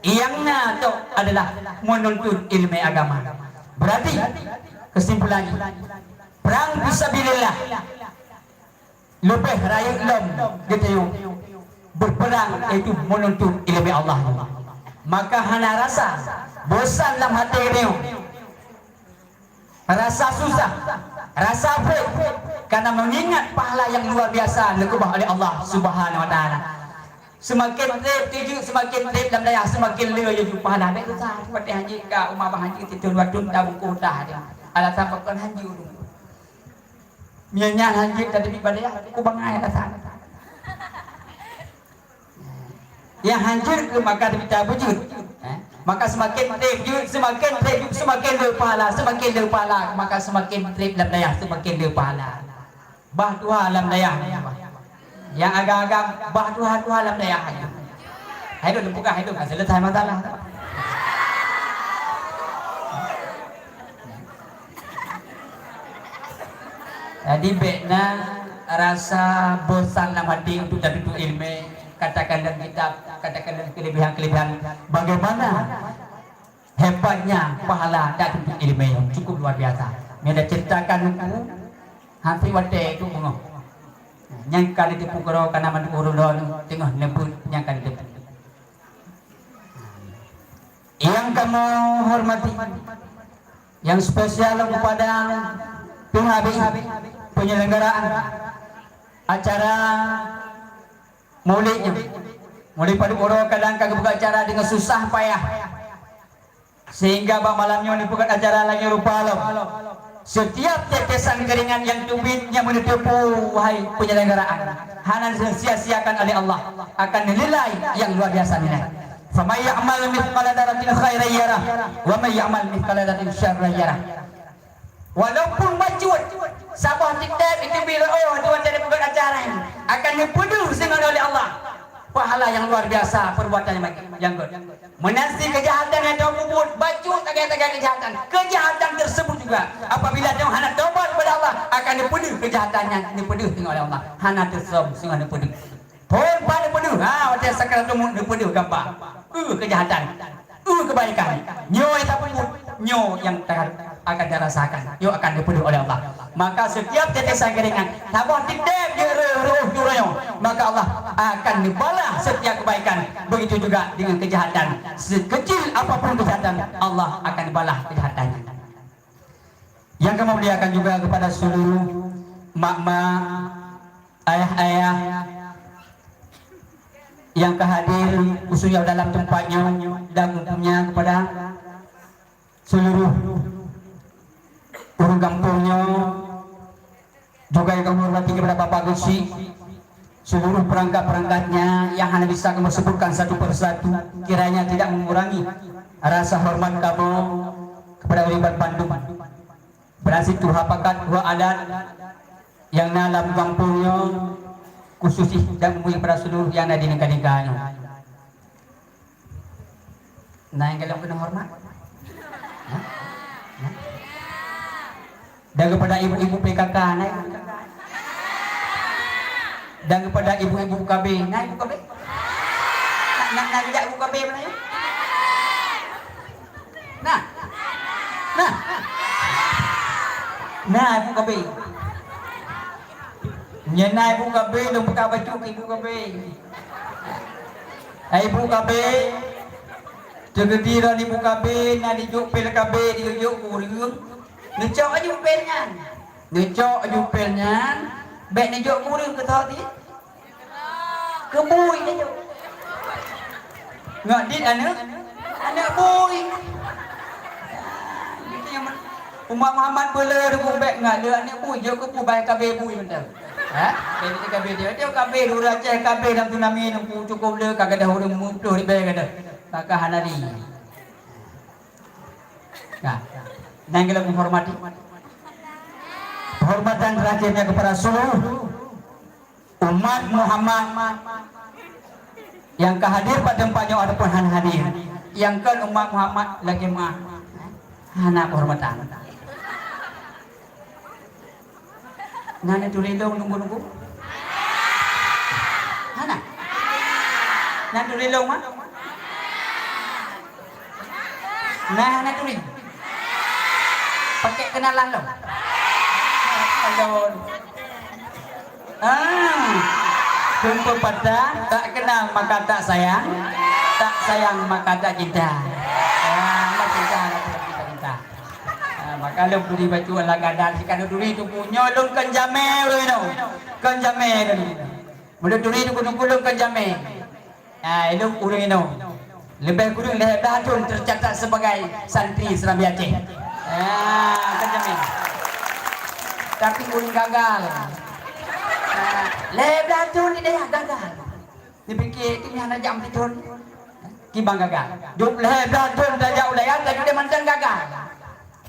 Nyang na tok adalah meununtut iéleumé agama. Berarti, kesimpulannya, prang fisabilillah leubeh rayeuk lom geutanyoe beupeurang, yaitu meununtut iéleumé Allah. Maka hana rasa bosan lam até geutanyoe, rasa susah, rasa phet, karena mengingat pahala nyang luar biasa neukeubah oleh Allah Subhanahu Wa Taala. Seumaken treb tijeuet, seumaken treb lam dayah, seumaken le jeuet pahala. Bèk susah, watèe hanjeuet ka uma bah hanjeuet sithôn dua thôn tabungkôh tah dia. Alasan pakon hanjeuet dum. Meunyo nyan hanjeuet ka teubiet bak dayah, ku bangai alasan. Nyang hanjeuet keu maka teubiet beujeuet. Eh? Maka seumaken treb jeuet, seumaken treb jeuet, seumaken le pahala, seumaken le pahala, maka seumaken treb lam dayah, seumaken le pahala. Bah tuha lam dayah. Nyang agam-agam bah tuha-tuha lam dayah hai. Hai dok, lôn peugah hai dok, ka seuleusoe masalah. Jadi, bèk na rasa bosan lam hati untuk tatuntut ileumèe, katakan lam kitab, katakan lam keulebihan-keulebihan. Bagaimana hebatnya pahala tatuntut ileumèe, cukup luar biasa. Nyoe taceuritakan Teungku, han sép watèe Teungku beungoh. Nyang ka neuteupeue keudroe, ka na mandum ureueng droeneuh teungoh neubeuet nyang ka neuteupeue. Yang kamoe hormati, yang spesial kepada pihak B I, penyelenggaraan acara Maulid nyoe. Mulai padub uroe kadang ka geupeugah acara deungon susah payah. Sehingga bak malam nyoe neupeugöt acara lagèe rupa lom. Setiap tetesan keringat yang teubiet nyang meuneuteupeu, wahai penyelenggaraan, hana sia-siakan oleh Allah, akan nilai yang luar biasa nilai. Faman ya'mal mithqala dzarratin khairan yarah, wa man ya'mal mithqala dzarratin syarran yarah. Walaupun bacut saboh tiep-tiep itu bira, oh, Tuhan jadi peugöt acara nyan, akan neupeudeuh singoh oleh Allah pahala yang luar biasa perbuatan yang baik, yang göt. Meunan cit kejahatan nyang teuh peubuet, bacut sagai-sagai kejahatan, kejahatan tersebut juga apabila teuh hana tobat kepada Allah, akan neupeudeuh kejahatan nyan, neupeudeuh singoh oleh Allah, hana teusöm singoh neupeudeuh. Phôn pat neupeudeuh, ha, watèe sakaratul maut neupeudeuh gampang. Eu kejahatan, eu kebaikan. Nyoe nyang tapeubuet, nyoe nyang ta-, akan tarasakan, nyoe akan neupeudeuh oleh Allah. Maka setiap tetesan keringat, saboh tiep-tiep jeuet reuh-reuh jurayong, maka Allah akan neubalah setiap kebaikan. Begitu juga dengan kejahatan. Sekecil apapun kejahatan, Allah akan balah kejahatannya. Yang kami muliakan juga kepada seluruh mak-mak, ayah-ayah yang ka hadir khususnya dalam tempat nyoe dan umumnya kepada seluruh ureueng gampông nyoe, juga yang kami hormati kepada Bapak Geuchik, seluruh perangkat-perangkatnya yang hana bisa kami sebutkan satu persatu, kiranya tidak mengurangi rasa hormat kamoe kepada ureueng bandum. Beurangsit tuha pakat, tuha adat nyang na lam gampông nyoe, khusus jih dan umum kepada seluruh nyang na di nangka-nangka nyoe. Na nyang galak keuneuk horeumat? Hah? Hah? Dan kepada ibu-ibu P K K, na ibu P K K? Dan kepada ibu-ibu K B, na ibu K B? Na, na, na geujak ibu K B mana ya? Na? Na? Na ibu K B. Nyan na ibu K B, lôn peugah bacut keu ibu K B. Hai ibu K B, teugeudi droe ibu K B na dijok pil K B, dijok keu ureueng. Neucok aju pil nyan. Neucok aju pil nyan, bèk neujok keu ureueng, keu toh ti? Keu bui neujok. Ngat dit aneuk, aneuk bui. Umat Muhammad beu le reubu bèk ngat le aneuk bui, jok keu bui, bah K B bui mantong. Ha? Jadi K B dia, dia K B dua Aceh, K B dalam tsunami nungku cukup le ka gadoh ureueng meuploh ribèe gadoh. Maka hana di. Nah, nyang geulong menghormati. Penghormatan terakhirnya kepada seluruh umat Muhammad yang ka hadir pada tempat nyoe ataupun hana hadir. Nyang kon umat Muhammad lagèe meuah. Hana penghormatan. Na neuturi lôn nunggu-nunggu? Hana? Na neuturi lôn, mak? Na, na neuturi? Pakèk keunalan lôn? Lôn. Ah. Kheun pepatah, tak kenal maka tak sayang, tak sayang maka tak cinta. Ah, tak cinta, tak cinta. Ah, maka lôn turi bacut ala kadar, si ka neuturi teungku, nyoe lôn kon jamé ureueng inong. Kon jamé lôn. Meunurot turi teungku-teungku lôn kon jamé. Ah, lôn ureueng inong. Leubeh kureueng lhèe blah thôn teucatat sebagai santri Serambi Aceh. Ah, kon jamé. Tapi ureueng gagal. Ah, lhèe blah thôn di dayah gagal. Dipike, "Itu nyan hana jak meusiton." Kiban gagal. Dua ploh lhèe blah thôn tajak u dayah, tajak u dayah mantong gagal.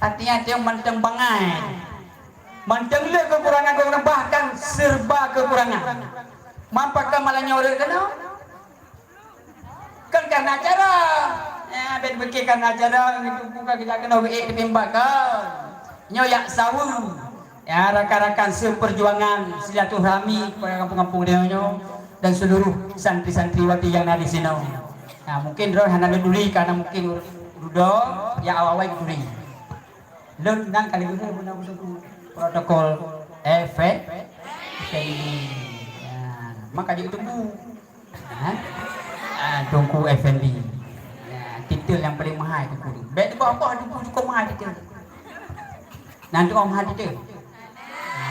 Artinya, artinya mantong bangai. Mantong le kekurangan, kekurangan, bahkan serba kekurangan. Man pakon malam nyoe rhot keunoe? Kan karena acara. Ya, bèk pike karena acara, itu bukan kita keunoe ék teubimbang kan. Nyoe jak saweue. Ya, rakan-rakan seperjuangan silaturahmi kepada kampung-kampung nyoe dan seluruh santri-santriwati yang ada di sinoe. Nah, mungkin droe hana lôn turi karena mungkin dudoe ya awai-awai turi. Lôn nang ka lheueh guna beutôi protokol F N D. Ya, maka jadi tunggu. Ha? Ah, Teungku Effendi. Ya, titel nyang paleng meuhai Teungku tu. Bèk teuboh-boh Teungku cukôp meuhai titel. Nan teungoh meuhai titel. Ha.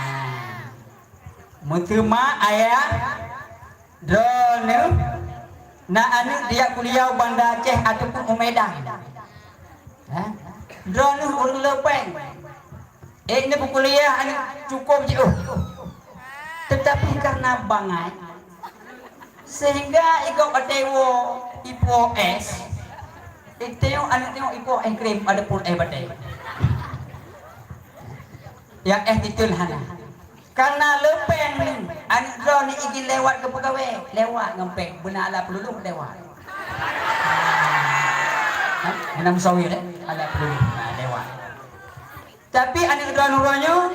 Meuteuma ayah droeneuh na aneuk dijak kuliah u Banda Aceh ataupun u Medan. Ha? Droeneuh ureueng le péng. Ék neupeukuliah aneuk cukôp jiôh. Teutapi kareuna bangai, sehingga igob watèe woe ipo es, iteueng aneuk nyoe ipo es krim ataupun es batèe. Nyang es titel hana. Kareuna le péng nyoe, aneuk droeneuh izin lewat keu peugawèe, lewat ngon péng, beuna alat peululuh lewat. Ha? Beuna musawir, eh? Alat peululuh, ha, lewat. Tapi aneuk droeneuh uroe nyoe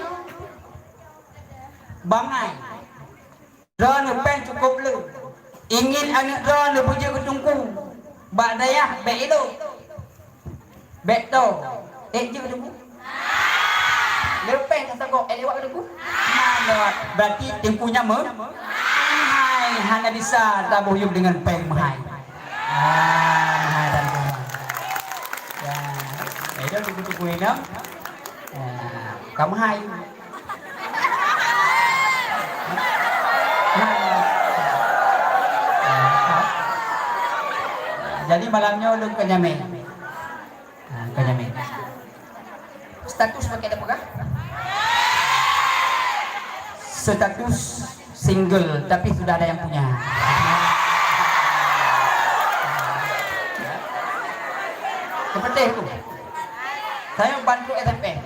bangai. Droeneuh péng cukôp le. Ingin aneuk droeneuh beujeuet keu teungku. Bak dayah bèk ilôk. Bèk toe. Ék jeuet teungku? Le péng ka sagoe, ék lewat teungku? Hana lewat. Berarti teungku nyan meuhai, hana bisa taboh yum deungon péng meuhai. Ah, meuhai dan meuhai. Ya. Eh, dah teungku-teungku inong. Ya, ka meuhai. Jadi malam nyoe lôn keu nyamé. Ha, keu nyamé. Status pakai dah peugah? Status single, tapi sudah ada yang punya. Seperti itu. Saya bantu S M S.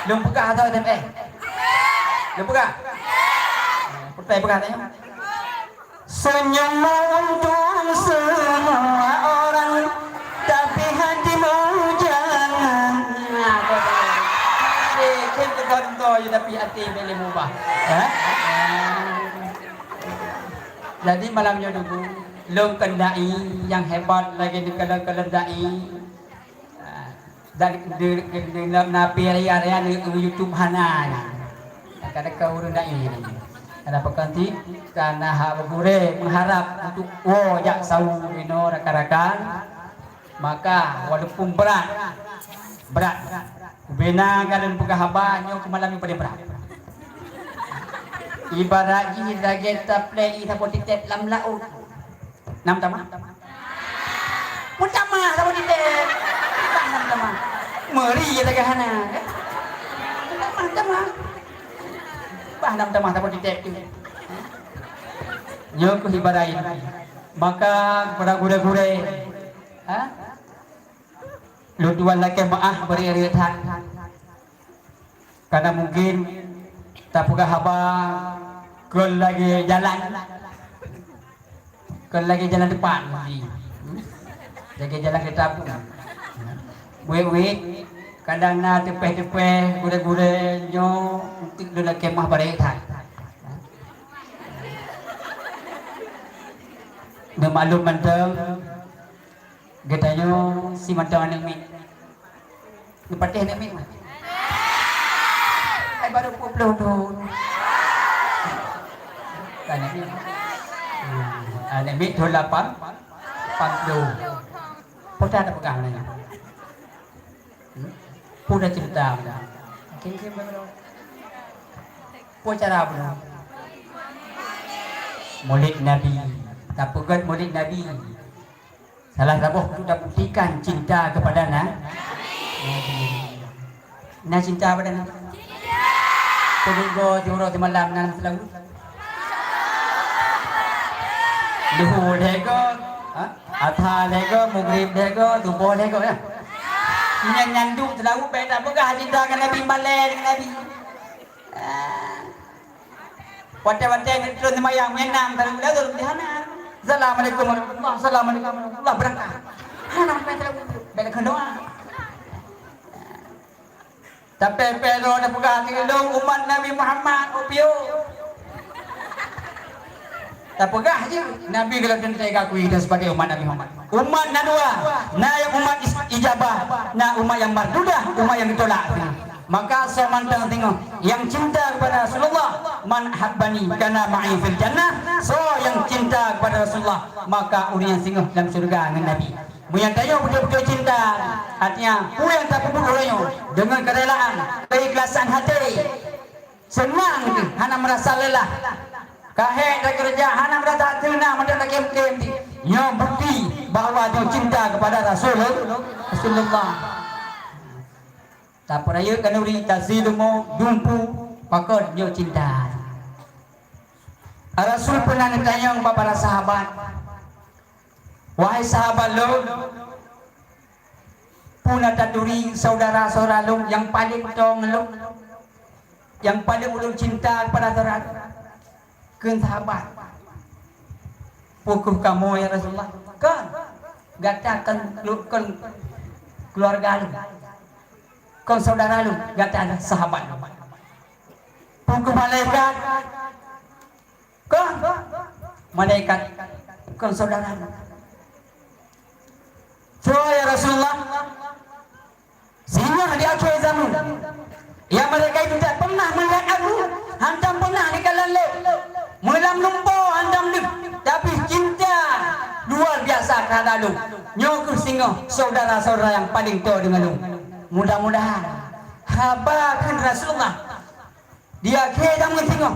Lôn peugah atau S M S? Lôn peugah? Peugah, peugah tanya. Senyum mengundang semua orang, tapi hatimu jangan. Nah, tu, tu. Adik, kan teutho-teutho je, tapi hati boleh mubah. Eh? Jadi malam nyoe dulu, lôn keundai yang hebat lagi di kalian-kalian dai. Ah, dan di, di, di, na pih raya-raya di YouTube hana nyan. Kadang-kadang ureueng dai nyan. Kadang pekan ti, karena hak gurée mengharap untuk woe jak sawu inoe rakan-rakan. Maka walaupun berat, berat. Ubena galon peugah haba nyoe keu malam nyoe paling berat. Ibarat jih lagée taplei saboh titet lam laôt. Nam tamah? Pun tamah saboh titet. Bah nam tamah. Meuri ya tagah hana. Tamah, tamah. Bah nam tamah saboh titet tu. Nyoe keuh ibarat. Maka kepada gurée-gurée, ha? Lôn tuan lakée meu'ah beu riet-riet that. Karena mungkin tapeugah haba kon lagée jalan, kon lagée jalan depan. Lagée jalan kereta api. Wék-wék, kadang na teupeh-teupeh gurée-gurée nyoe untuk lôn lakée meu'ah beu riet that. Neumaklum mantong, geutanyoe si mantong aneuk miet. Neupatéh aneuk miet mah? Hai baru peuet ploh thon. Aneuk miet. Hmm, aneuk miet thon lapan, lapan ploh. Peue tapeugah nyan? Hmm? Peue tacerita nyan? Mungkin, mungkin baru. Peue cara bunoe? Maulid Nabi. Tapeugét Maulid Nabi. Salah saboh untuk tabuktikan cinta kepada na-, Nabi. Na cinta pada Nabi? Peuduek go siuroe simalam na lam seulaweuet? Luhô lhèe go, ha? Asha lhèe go, Maghrib lhèe go, Suboh lhèe go, ya? Meunyan nyan duek seulaweuet, bèk tapeugah cinta ngon Nabi, malèe ngon Nabi. Ah. Watèe-watèe neutron seumayang, meunyan nam tareuk lagèe di hana. Assalamualaikum warahmatullah, assalamualaikum warahmatullah, beurangkat. Hana meukawen tareuk, bèk takheun doa. Tapé-pé droe tapeugah, "Lôn umat Nabi Muhammad, oh piôh." Tapeugah jih, Nabi geulheueh teuntèe gaki dan sebagai umat Nabi Muhammad. Umat na dua, na nyang umat is-, ijabah, na umat nyang mardudah, umat nyang geutulak. Maka soe mantong singoh nyang cinta kepada Rasulullah, "Man ahabbani kana ma'i fil jannah," soe nyang cinta kepada Rasulullah, maka ureueng nyan singoh lam syeuruga ngon Nabi. Meunyoe tanyoe beutôi-beutôi cinta, artinya peue nyang tapeubuet uroe nyoe deungon kerelaan, keikhlasan hati, seunang, hana meurasa leulah. Ka hék takeureuja, hana meurasa teunang mantong takém-kém, nyoe bukeuti bahwa nyoe cinta kepada Rasul-, Rasulullah. Tapeurayeuk khanuri, tasie leumô, dumpeue, pakon nyoe cinta. Rasul peuna neutanyong bak para sahabat, "Wahai sahabat lôn, peue na taturi syedara-syedara lôn nyang paleng toe ngon lôn, nyang paleng ulôn cinta kepada syedara lôn?" Kheun sahabat, "Peu kheueh kamoe, ya Rasulullah?" "Kon, gata kon, kon keuluwarga lôn, kon syedara lôn, gata adalah sahabat lôn." "Peu kheueh malaikat?" "Kon, malaikat kon syedara lôn." "Soe, ya Rasulullah?" "Singoh di akhé zaman, nyang malaikat itu tak pernah melihat aku, hantom pernah dikalon lé. Meulam lumpoe hantom deuh, tapi cinta luar biasa terhadap lôn. Nyoe kheueh singoh syedara-syedara nyang paleng toe deungon lôn." Mudah-mudahan haba kheun Rasulullah di akhé zaman singoh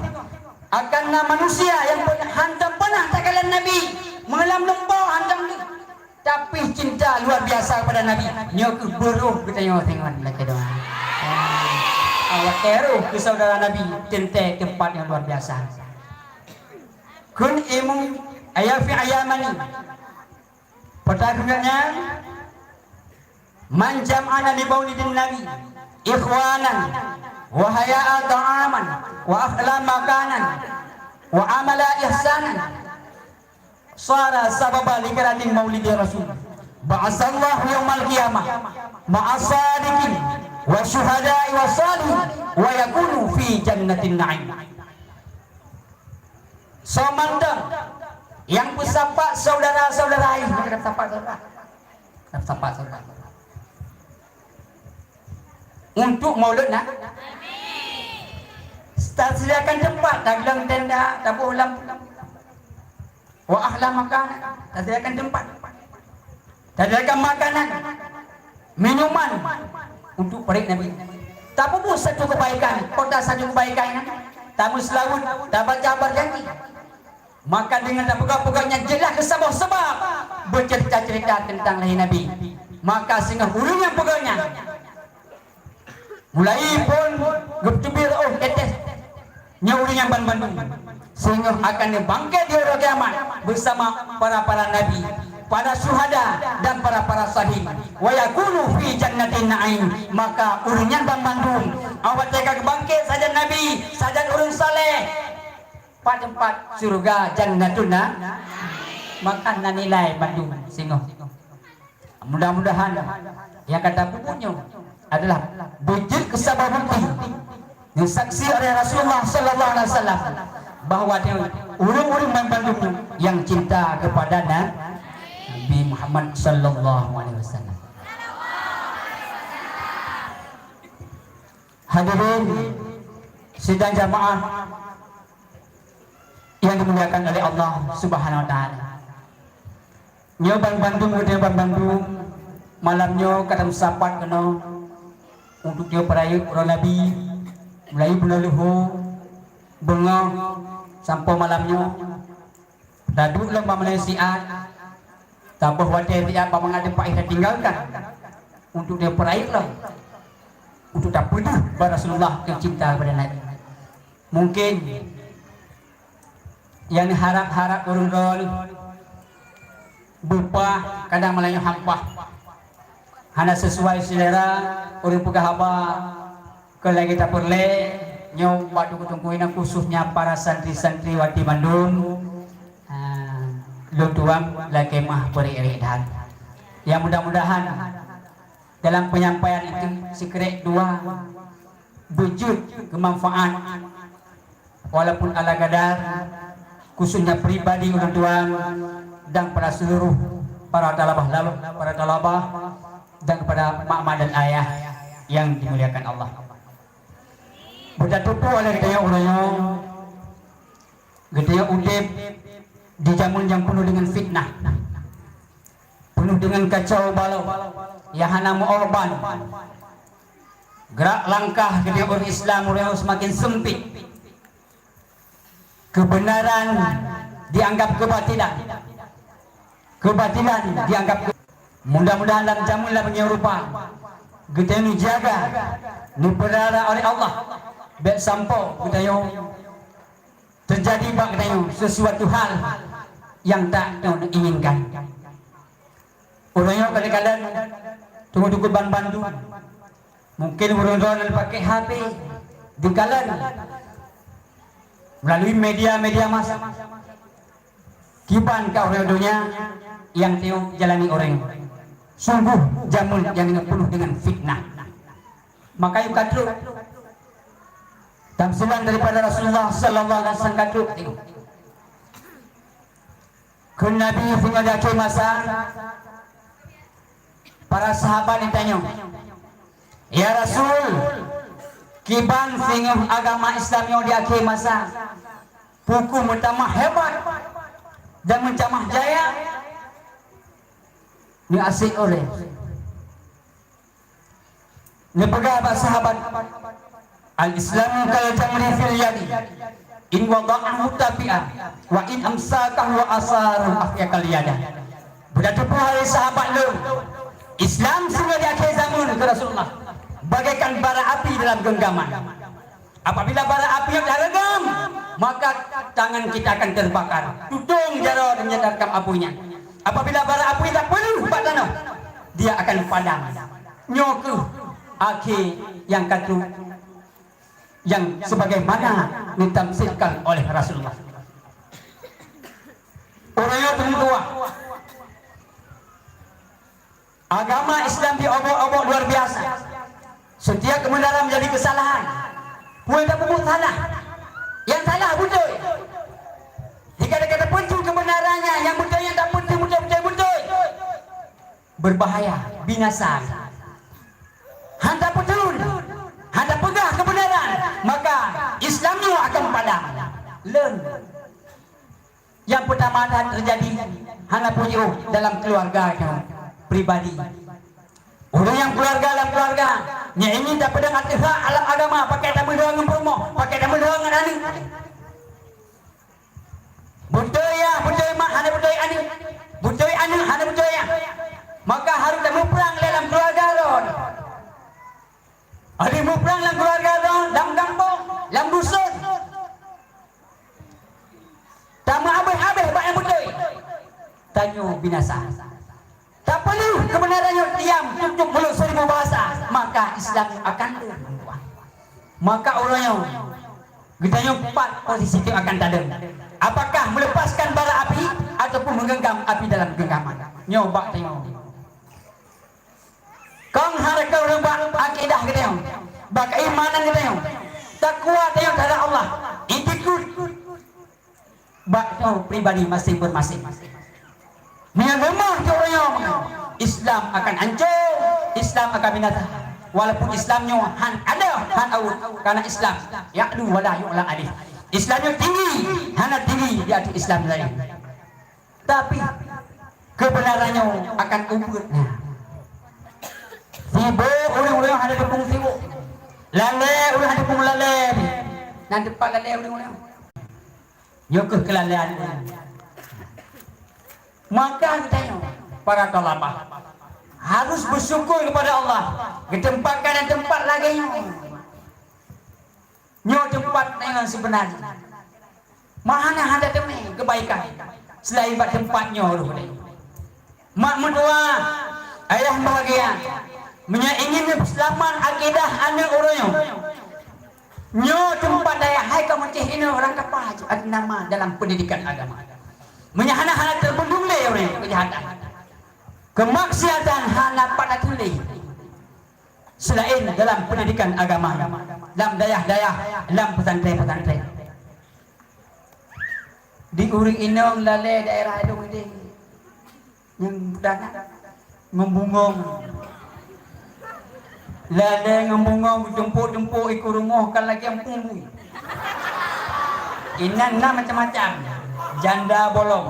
akan na manusia nyang pe-, hantom pernah takalon Nabi, meulam lumpoe hantom deuh, tapi cinta luar biasa kepada Nabi. Nyoe kheueh beurôh geutanyoe singoh lakée doa. Ah, watée rôh keu syedara Nabi teuntée teumpat nyang luar biasa. Kheun Imam Syafi'i Yamani, peutah geuh nyan, "Man jama'ana li maulidin Nabi ikhwanan wa haya'a ta'aman wa akhla makanan wa amala ihsanan, sara sababa li qiratin maulidi Rasul. Ba'asallahu yaumal qiyamah ma'a sadiqin wa syuhada'i wa salihin wa yakunu fi jannatin na'im." Soe mantong nyang peusapat syedara-syedara, maka sapat syedara. Sapat syedara. Untuk maulud na-, tasediakan teumpat, tagleueng tenda, taboh lampu. Wa akhla makanan, tasediakan teumpat. Tasediakan makanan, minuman untuk parit Nabi. Tapeubuet satu kebaikan, kota satu kebaikan, tameuseulaweuet, tabaca barjanji. Maka deungon tapeugah-peugah nyan jeulaih keu saboh sabab beuceurita-ceurita teuntang lahé Nabi. Maka singoh ureuëng nyang peugah nyan, mulai phon geupeuteubiet reuôh tetes, nyoe ureuëng nyan banmandum singoh akan neubangkét di uroe kiamat beusama para-para nabi, para syuhada, dan para-para syahid. Wa yakunu fi jannatin na'im, maka ureuëng nyan banmandum, awak teuka geubangkét sajan nabi, sajan ureuëng saleh, pat teumpat syeuruga Jannatun Na-, maka na nilai bandum singoh. Mudah-mudahan nyang ka tapeubuet nyoe adalah beujeuet keu sabab bukti nyang saksi oleh Rasulullah sallallahu alaihi wasallam bahwa ureuëng-ureuëng banmandum nyang cinta kepada Na-, Nabi Muhammad sallallahu alaihi wasallam. Hadirin sidang jamaah yang dimuliakan oleh Allah Subhanahu wa Taala. Nyoe banmandum, nyoe banmandum, malam nyoe ka tameusapat keunoe untuk nyoe peurayeuk uroe Nabi, mulai bunoe leuhô, beungoh, sampoe malam nyoe. Taduek lom bak meunasiat, taboh watée siat bak mangat teumpat nyang tatinggalkan untuk nyoe peurayeuk lom, untuk tapeudeuh bak Rasulullah keu cinta kepada Nabi. Mungkin nyang harab-harab ureuëng droe beupah kadang malam nyoe hampah. Hana sesuai selera ureuëng peugah haba keu lagée tapeureulée, Nyoe bak teungku-teungku inong, khususnya para santri-santri wati mandum, ah, lôn tuan lakée meu'ah peureuek-reuek that. Ya, mudah-mudahan dalam penyampaian itu sikrek dua beujeuet keumanfaat, walaupun ala kadar, khususnya pribadi ulôn tuan dan pada seluruh para talabah, para talabah, dan kepada mak-mak dan ayah yang dimuliakan Allah. Beutatupeue oleh geutanyoe uroe nyoe, geutanyoe udeb di jameun nyang peunoh deungon fitnah, peunoh deungon kacau balau, nyang hana meu'oh ban. Gerak langkah geutanyoe ureuëng Islam uroe nyoe seumaken seumpit. Keubeunaran dianggap keubatilan. Keubatilan dianggap ke-, mudah-mudahan lam jameun lam nyoe rupa geutanyoe neujaga, neupeulihara oleh Allah. Bék sampoe geutanyoe teujadi bak geutanyoe sesuatu hal nyang tak geutanyoe inginkan. Uroe nyoe kadang-kadang teungoh dukut ban bandum. Mungkin uroe nyoe neupaké H P dikalon melalui media-media massa. Kiban ka uroe donya nyang teuh jalani ureuëng. Sungguh jameun nyang peunoh deungon fitnah. Maka yue ka trok tamsilan daripada Rasulullah sallallahu alaihi wasallam ka trok. Kheun Nabi singoh di akhé masa, para sahabat neutanyoe, "Ya Rasul, kiban singoh agama Islam nyoe di akhé masa, pukon meutamah hebat dan meutamah jaya?" Neuasék oleh Neupeugah bak sahabat, "Al-Islamu kal jamri fil yadi, in wada'ahu tabi'a, wa in amsakahu asara, afya kal yada." Beutatupeue hai sahabat lôn, Islam singoh di akhé zaman keu Rasulullah bagaikan bara api dalam genggaman. Apabila bara api nyoe tareugam, maka tangan kita akan terbakar. Tutong jaroe dan nyan akan api nyan. Apabila bara api tapeuleuh bak tanoh, dia akan padam. Nyoe kheueh akhé nyang ka trok, nyang sebagaimana ditamsilkan oleh Rasulullah. Uroe nyoe teungku tuha, agama Islam diobok-obok luar biasa. Setiap kebenaran menjadi kesalahan. Peue tapeubuet salah? Nyang salah beutôi. Jika gata tapeuntreun kebenaran nyan, nyang beutôi nyan tapeuntreun beutôi-beutôi beutôi. Berbahaya, binasa. Han tapeutrön, han tapeugah keubeunaran, maka Islam nyoe akan padam. Leuen. Nyang peutama that teujadi hana peue jiôh dalam keuluwarga nyoe pribadi. Ureuëng nyang keuluwarga lam keuluwarga, nyang ingin tapeudong ateueh hak alam agama, pakon tameulhö ngon peurumoh, pakon tameulhö ngon aneuk. Beutôi yah, beutôi mak, hana beutôi aneuk. Beutôi aneuk, hana beutôi yah. Maka harôh tamuprang lé lam keuluwarga droe. Harôh muprang lam keuluwarga droe, lam gampông, lam duson. Tameuhabéh-habéh bak nyang beutôi. Tanyoe binasa. Tapeuleueh keubeunaran nyoe diam, tutup mulut seribu bahasa, maka Islam akan leueh meutuah. Maka uroe nyoe, geutanyoe pat posisi teuh akan tadong. Apakah meuleupaskan bara api ataupun meugenggaman api dalam genggaman? Nyoe bak tanyoe. Kong hana keu ureuëng bak akidah geutanyoe, bak keimanan geutanyoe, takwa tanyoe terhadap Allah, itikeuet bak tanyoe pribadi maséng-maséng. Meunyoe leumah tanyoe, Islam akan hancor, Islam akan binasa. Walaupun Islam nyoe han ada, han aweuet, karena Islam ya'lu wa la yu'la alaih. Islam nyoe tinggi, hana tinggi di ateueh Islam laén. Tapi keubeunaran nyoe akan ubeuet na. Sibôk ureuëng-ureuëng hana teupeue sibôk. Lalée ureuëng hana teupeue lalée. Nan teumpat lalée ureuëng-ureuëng. Nyoe kheueh keulalaian ureuëng. Maka geutanyoe, para thalabah, harus beusyukur keupada Allah, geuteumpatkan lam teumpat lagée nyoe. Nyoe teumpat nyang seubeuna jih. Meuhana hana teumé keubaikan seulaén bak teumpat nyoe rôh lé. Mak meutuah, ayah bahagia, meunyoe ingin seulamat akidah aneuk uroe nyoe, Nyoe teumpat dayah hai ka meucéh inoe orang kapah cit, ada nama dalam pendidikan agama. Meunyoe hana, hana teubendung lé ureuëng kejahatan. Kemaksiatan hana pat tatuléh selain dalam pendidikan agama, lam dayah-dayah, lam pesantren-pesantren. Di ureuëng inong lalé daerah Adong Ideh. Nyang budak nyan ngon bungong. Lalé ngon bungong, tumpuk-tumpuk iko rumoh ka lagée empung bui. Inan na macam-macam. Janda bolong.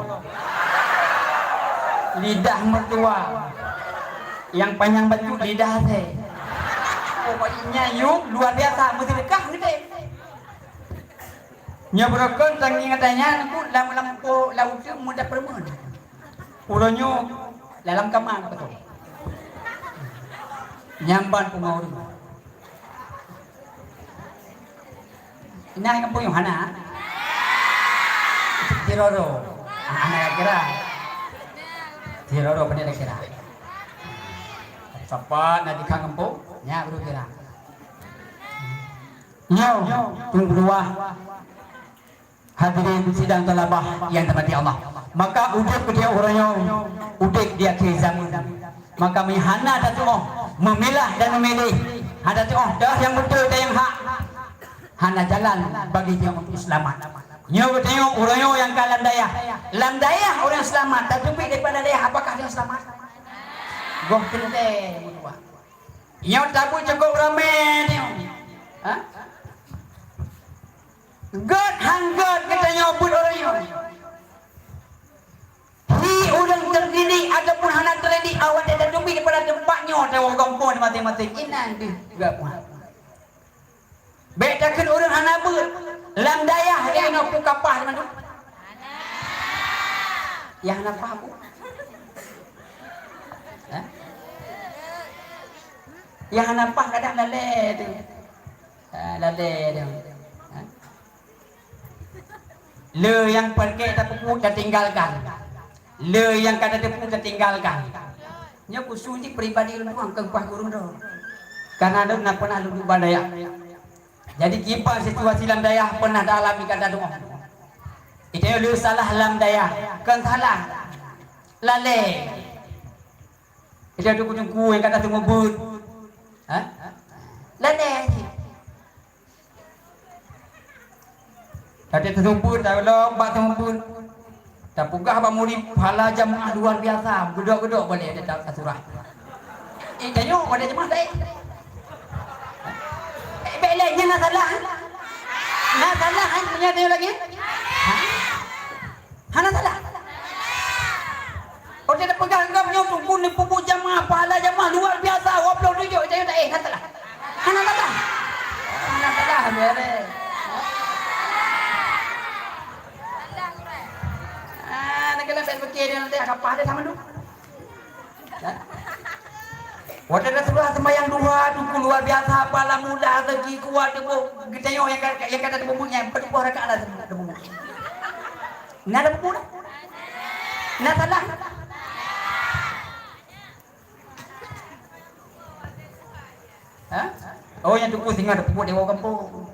Lidah mertua. Yang panyang bacut lidah asée. Pokoknya yub luar biasa, meusidekah geude. Nyoe beurokon tangieng ata nyan ku lam, lam po laut teuh mudah peureumeun. Uroe nyoe dalam kama ka beutôi. Nyamban pungo ureuëng. Ina nyang punyuh hana? Tiroro. Ah, hana kira. Tiroro beuna kira. Sapat na dikha ngempung, nya baru kira. Nyoe, teungku dua. Hadirin sidang thalabah yang dirahmati Allah. Maka udeb geutanyoe uroe nyoe, udeb di akhé zaman. Maka meuhana tatuoh meumilah dan memilih, hana tatuoh dah nyang beutôi dan nyang hak. Hana jalan bagi tanyoe untuk selamat. Nyoe geutanyoe uroe nyoe nyang ka lam dayah. Lam dayah ureuëng selamat, tateubiet daripada dayah, apakah ureuëng selamat? Goh teuntée meutuah. Nyoe tabu cukôp ramé nyoe. Ha? Gét han gét geutanyoe buet ureuëng nyoe. Hi ureuëng teudidik ataupun hana teudidik, awak teutubi daripada teumpat nyoe, tawoe gampông maté-maté. Inan deuh gak puan. Bék takheun ureuëng hana beuet. Lam dayah lé nyoe peue kapah teuma tu? Nyang hana pah bu? Hah? Nyang hana pah kadang lalé tu. Ah, lalé tu. Hah? Le nyang peureukée tapeubuet tatinggalkan. Le nyang ka tateupeue tatinggalkan. Nyoe khusus jih pribadi lôn tuan, kon kuah gureueng droe. Karena lôn na pernah lôn duek bak dayah. Jadi kiban situasi lam dayah pernah taalami ka tatuoh. Itu le salah lam dayah, kon salah. Lalé. Itu teungku-teungku nyang ka tateumeubeuet. Ha? Lalé. Tapi teuseumput, talom bak teuseumput. Tapeugah bak murit, pahala jamaah luar biasa, geudok-geudok balek ada ta-, tasurah. Eh, tanyoe pada jamaah laén. Eh, bék lé, nyan na salah. Na salah, eh, punya tanyoe lagi? Ha? Hana salah. Watée tapeugah lom nyoe teungku neupeubuet jamaah, pahala jamaah luar biasa, dua puluh tujuh, tanyoe taéh, na salah. Hana salah. Hana salah, beureh. Ah, nak kena bet fikir dia nanti, kapah dia sama tu. Watée tasurah seumayang duha, teungku luar biasa, pahala mudah, rezeki kuat, teungku. Geutanyoe nyang ka, nyang ka tateupeue nyan, padum boh rakaat lah tateupeue. Na tateupeue? Na salah? Ha? Oh, nyang teupeu singoh teupeu dewa gampông.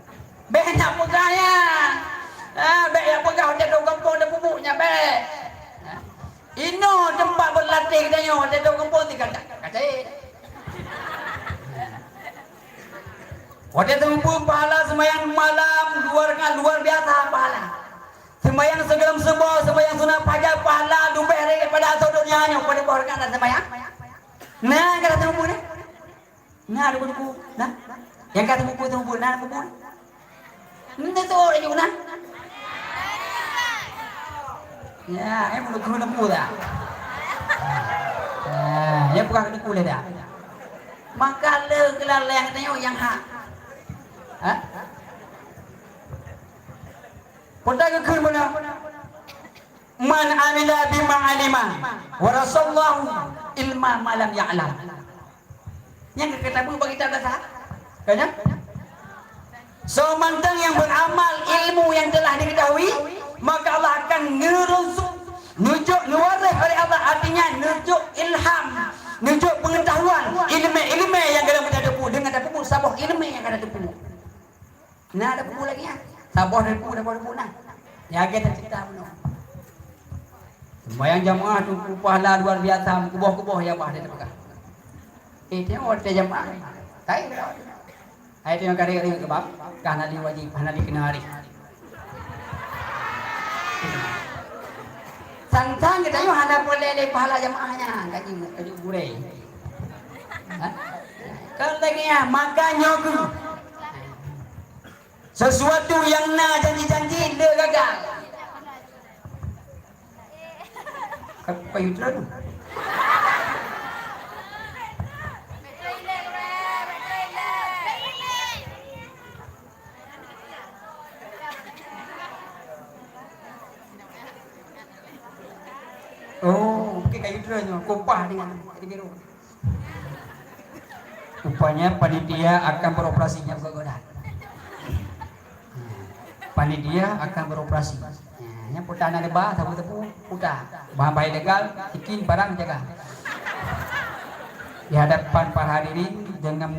Bék nak peugah nyan. Ha, bék nak peugah watée dewa gampông teupeu nyan bék. Ha? Inoe teumpat beurlatih geutanyoe watée dewa gampông tinggal dak. Kacai. Watée teupeu pahala seumayang malam luar, luar biasa pahala. Seumayang sigohlom suboh, seumayang sunat fajar, pahala leubeh daripada asoe donya nyoe, padum boh rakaat na seumayang? Na ka rasa mubu na? Na ada buku, na? Nyang ka rasa mubu, mubu, na buku? Nyoe tu laju na? Ya, eh, mulut guru lembu dah. Ah, ya bukan buku lé dah. Maka le keulalaian tanyoe nyang hak. Ha? Peue geukheun meunan? "Man amila bima alima, warasallahu ilma ma lam ya'lam." Nyang ka geutabeuet bak kitab dasar. Kan nyan? Soe mantong nyang beramal ilmu yang telah diketahui, maka Allah akan ngeureunsuk, neujok, neuwaréh oleh Allah, artinya neujok ilham, neujok pengetahuan, ileumé-ileumé nyang ka lheueh tateupeue, deungon tateupeue saboh ileumé nyang ka tateupeue. Na ada buku lagi ya? Saboh ribu, saboh ribu na. Ya, kita cerita bunoe. Sembahyang jamaah tu pahala luar biasa, meukuboh-kuboh ya bah dia peugah. Eh, tengok watèe jamaah. Tai. Hai tengok kari-kari kebab, kah nali wajib, kah nali kena hari. Sang-sang geutanyoe hana peureulèe lé pahala jamaah nyan, kaji, kaji gurèe. Ha? Kan lagèe nyan, maka nyoe keuh. Sesuatu nyang na janji-janji le gagal. Ka-, kayu treun. Oh, oke, kayu treun nyoe, kopah dengan, jadi biru. Rupanya panitia akan beroperasi nyang gogodan. Panitia akan beroperasi. Nah, nyang puta na leba, sabu-sabu puta. Bahan-bahan ilegal, bikin barang jaga. Di hadapan para hadirin dengan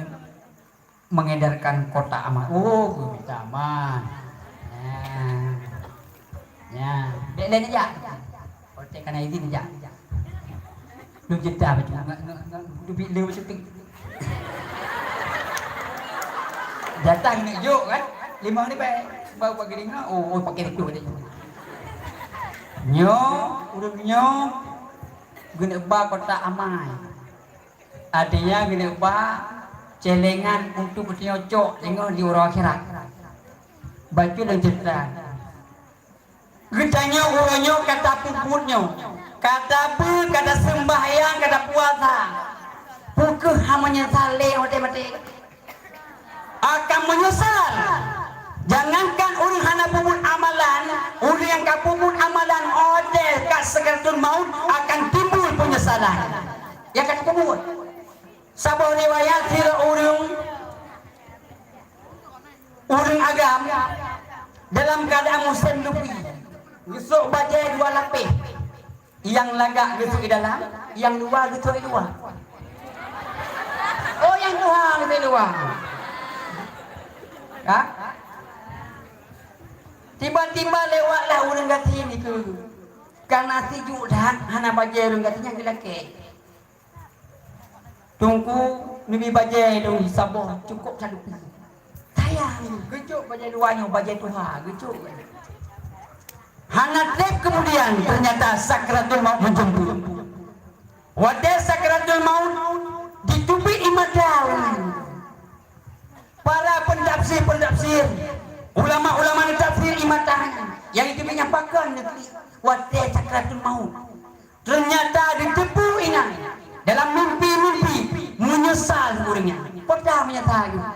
mengedarkan kotak amal. Oh, minta amal. Nah. Ya, dek lain aja. Kotak kana izin aja. Lu jeda baju, nggak, nggak, nggak, lu bi-, lu baju tu. Datang nak jok kan? Limong ni baik. Baru pakai limong, oh, oh, pakai itu tadi. Nyoe, ureueng nyoe, geuneuk ba kotak amal. Artinya geuneuk ba celengan untuk geutanyoe cok teungoh di uroe akhirat. Bacut lôn cerita. Geutanyoe uroe nyoe ka tapeubuet nyoe, ka tabeuet, ka taseumbahyang, ka tapuasa. Peu kheueh hana meunyeusal lé watèe maté? Akan meunyeusal. Jangankan ureueng hana peubuet amalan, ureueng nyang ka peubuet amalan watèe ka sakaratul maut akan timbul peunyesalan. Nyang ka peubuet. Saboh riwayat sidroe ureueng, ureueng agam dalam keuadaan musém lupi, geusok bajèe dua lapéh. Nyang lagak geusok di dalam, nyang luwa geusok di luwa. Oh, nyang tuha geusok di luwa. Ha? Tiba-tiba lewatlah ureueng gasien dikeue. Kana sijuek that hana bajèe ureueng gasien nyang geulakèe. Teungku, neubi bajèe lôn saboh cukôp salupi. Sayang, geujok bajèe luwa nyoe, bajèe tuha, geujok. Hana trép keumudian, teunyata sakratul maut meujeumput. Watèe sakratul maut, jiteubiet ie mata ureueng. Para peutafsir-peutafsir, ulama-ulama neutafsir ie mata nyan, nyang jiteubiet nyan pakon neuklik watèe sakratul maut. Teunyata jiteupeue inan dalam mimpi-mimpi, meunyeusal ureueng nyan. Peue ta meunyeusal geuh?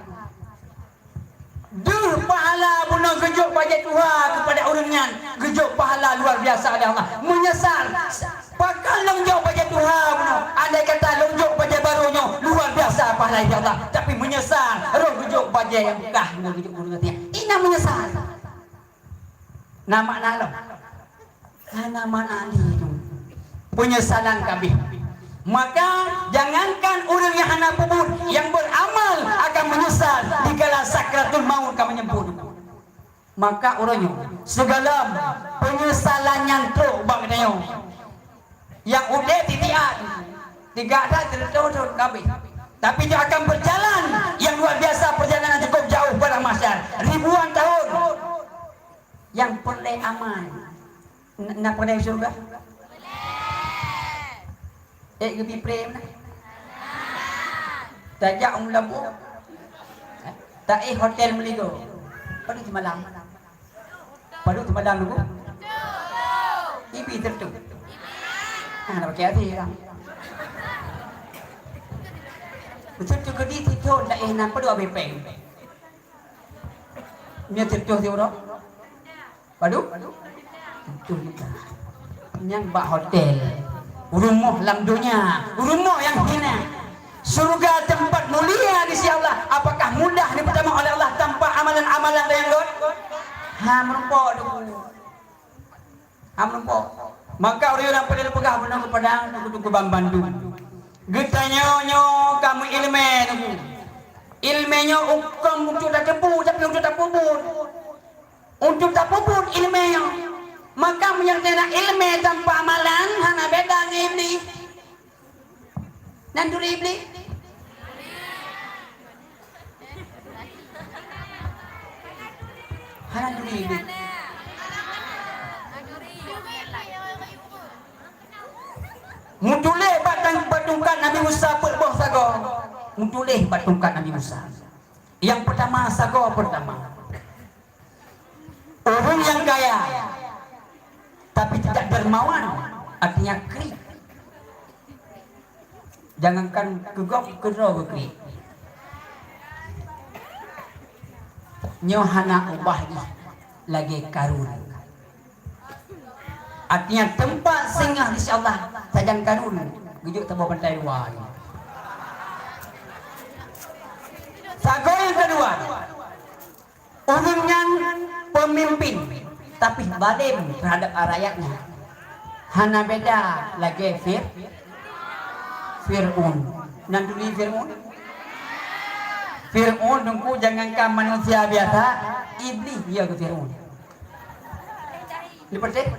Deuh pahala bunoe geujok bajèe tuha keupada ureueng nyan, geujok pahala luar biasa lé Allah. Meunyeusal, pakon lôn jok bajèe tuha bunoe? Andai kata lôn jok bajèe barô nyoe, luar biasa pahala lé Allah. Tapi meunyeusal, rôh geujok bajèe nyang beukah bunoe geujok ureueng nyan. Inan meunyeusal. Na makna lom? Hana makna lé tu. Peunyesalan kabeh. Maka, jangankan ureueng nyang hana peubuet, nyang beuramal akan meunyeusal dikala sakratul maut ka meujeumput. Maka uroe nyoe, sigohlom peunyesalan nyan trok bak geutanyoe. Nyang udép tieb-tieb, tigak that teureutôh thôn kabeh. Tapi nyoe akan beujalan nyang luar biasa, peurjalanan cukôp jauh padang mahsyar, ribuan tahun. Nyang peureulèe aman. N-, na peureulèe syeuruga? Eh, geubi prem na. Tajak u Meulaboh. Eh, taéh hotel Meuligoe. Padum seumalam? Padum seumalam, Teungku? Ibi teutu. Ah, nak pakai hati ya. Betul tu ke di situ dah eh nampak dua bepeng. Nyo teutu si uroe. Padum? Teutu juga. Nyan bak hotel. Rumoh lam dunia, rumoh nyang hina. Syurga tempat mulia di sisi Allah. Apakah mudah dipeutamong oleh Allah tanpa amalan-amalan nyang göt? Ha, meurumpok tu. Ha, meurumpok. Maka ureueng nyang paleng peugah bunoe keupada teungku-teungku banmandum. Geutanyoe nyoe ka meuileumèe teungku. Ileumèe nyoe kon untuk tateupeue, tapi untuk tapeubuet. Untuk tapeubuet ileumèe nyoe. Maka meunyoe na ileumèe tanpa amalan, hana beda ngon Iblih. Nan turi Iblih? Hana turi Iblih. Meutuléh bak tang-, bak tungkat Nabi Musa peuet boh sagoe. Meutuléh bak tungkat Nabi Musa. Nyang peurtama, sagoe peurtama. Ureuëng nyang kaya, tapi tidak dermawan, artinya kriet. Jangankan keu gob, keu droe geukriet. Nyoe hana ubah jih lagèe Karun. Artinya teumpat singgah di sisi Allah sajan Karun geujok saboh bantai dua. Sagoe nyang keudua, ureuëng nyan peumimpin tapi zalem terhadap rakyatnya. Hana beda lagèe Fir-, Fir'aun. Nan turi Fir'aun? Fir'aun teungku jangankan manusia biasa, Iblih ya keu Fir'aun. Dipercaya?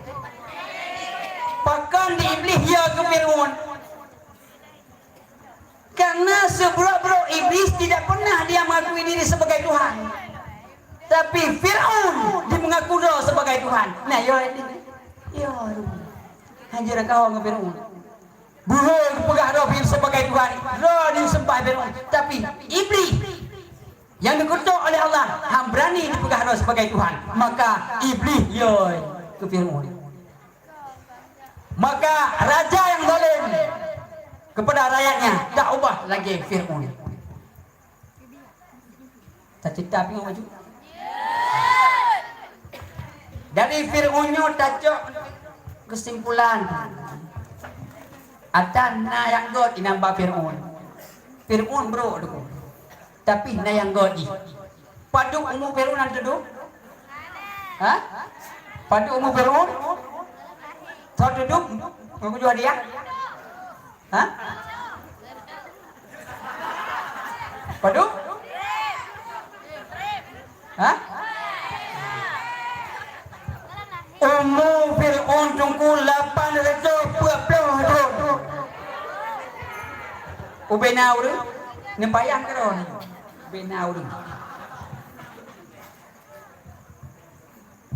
Pakon di Iblih ya keu Fir'aun? Karena seburuk-buruk Iblis tidak pernah dia mengakui diri sebagai Tuhan. Tapi Fir'aun dia mengaku droe sebagai Tuhan. Nah, ya ini. Ya. Hanjeuet kawang ngon Fir'aun. Buhôi peugah droe Fir'aun sebagai Tuhan. Droe disembah Fir'aun. Tapi Iblis yang dikutuk oleh Allah, han berani dipeugah droe sebagai Tuhan. Maka Iblis ya keu Fir'aun. Maka raja nyang zalim kepada rakyatnya tak ubah lagèe Fir'aun. Tacita pingoh maju. Dari Fir'aun nyoe tacok keusimpulan. Ata na nyang göt inan bak Fir'aun. Fir'aun brok deungon. Tapi na nyang göt jih. Padub umu Fir'aun han teuduek? Ha? Padub umu Fir'aun? Soe teuduek? Ngon tujoh hadiah? Ha? Padub? Ha? Umu Fir'aun teungku lapan reutôh peuet ploh thon. Ubena ureueng, neubayang keudroe nyoe. Ubena ureueng.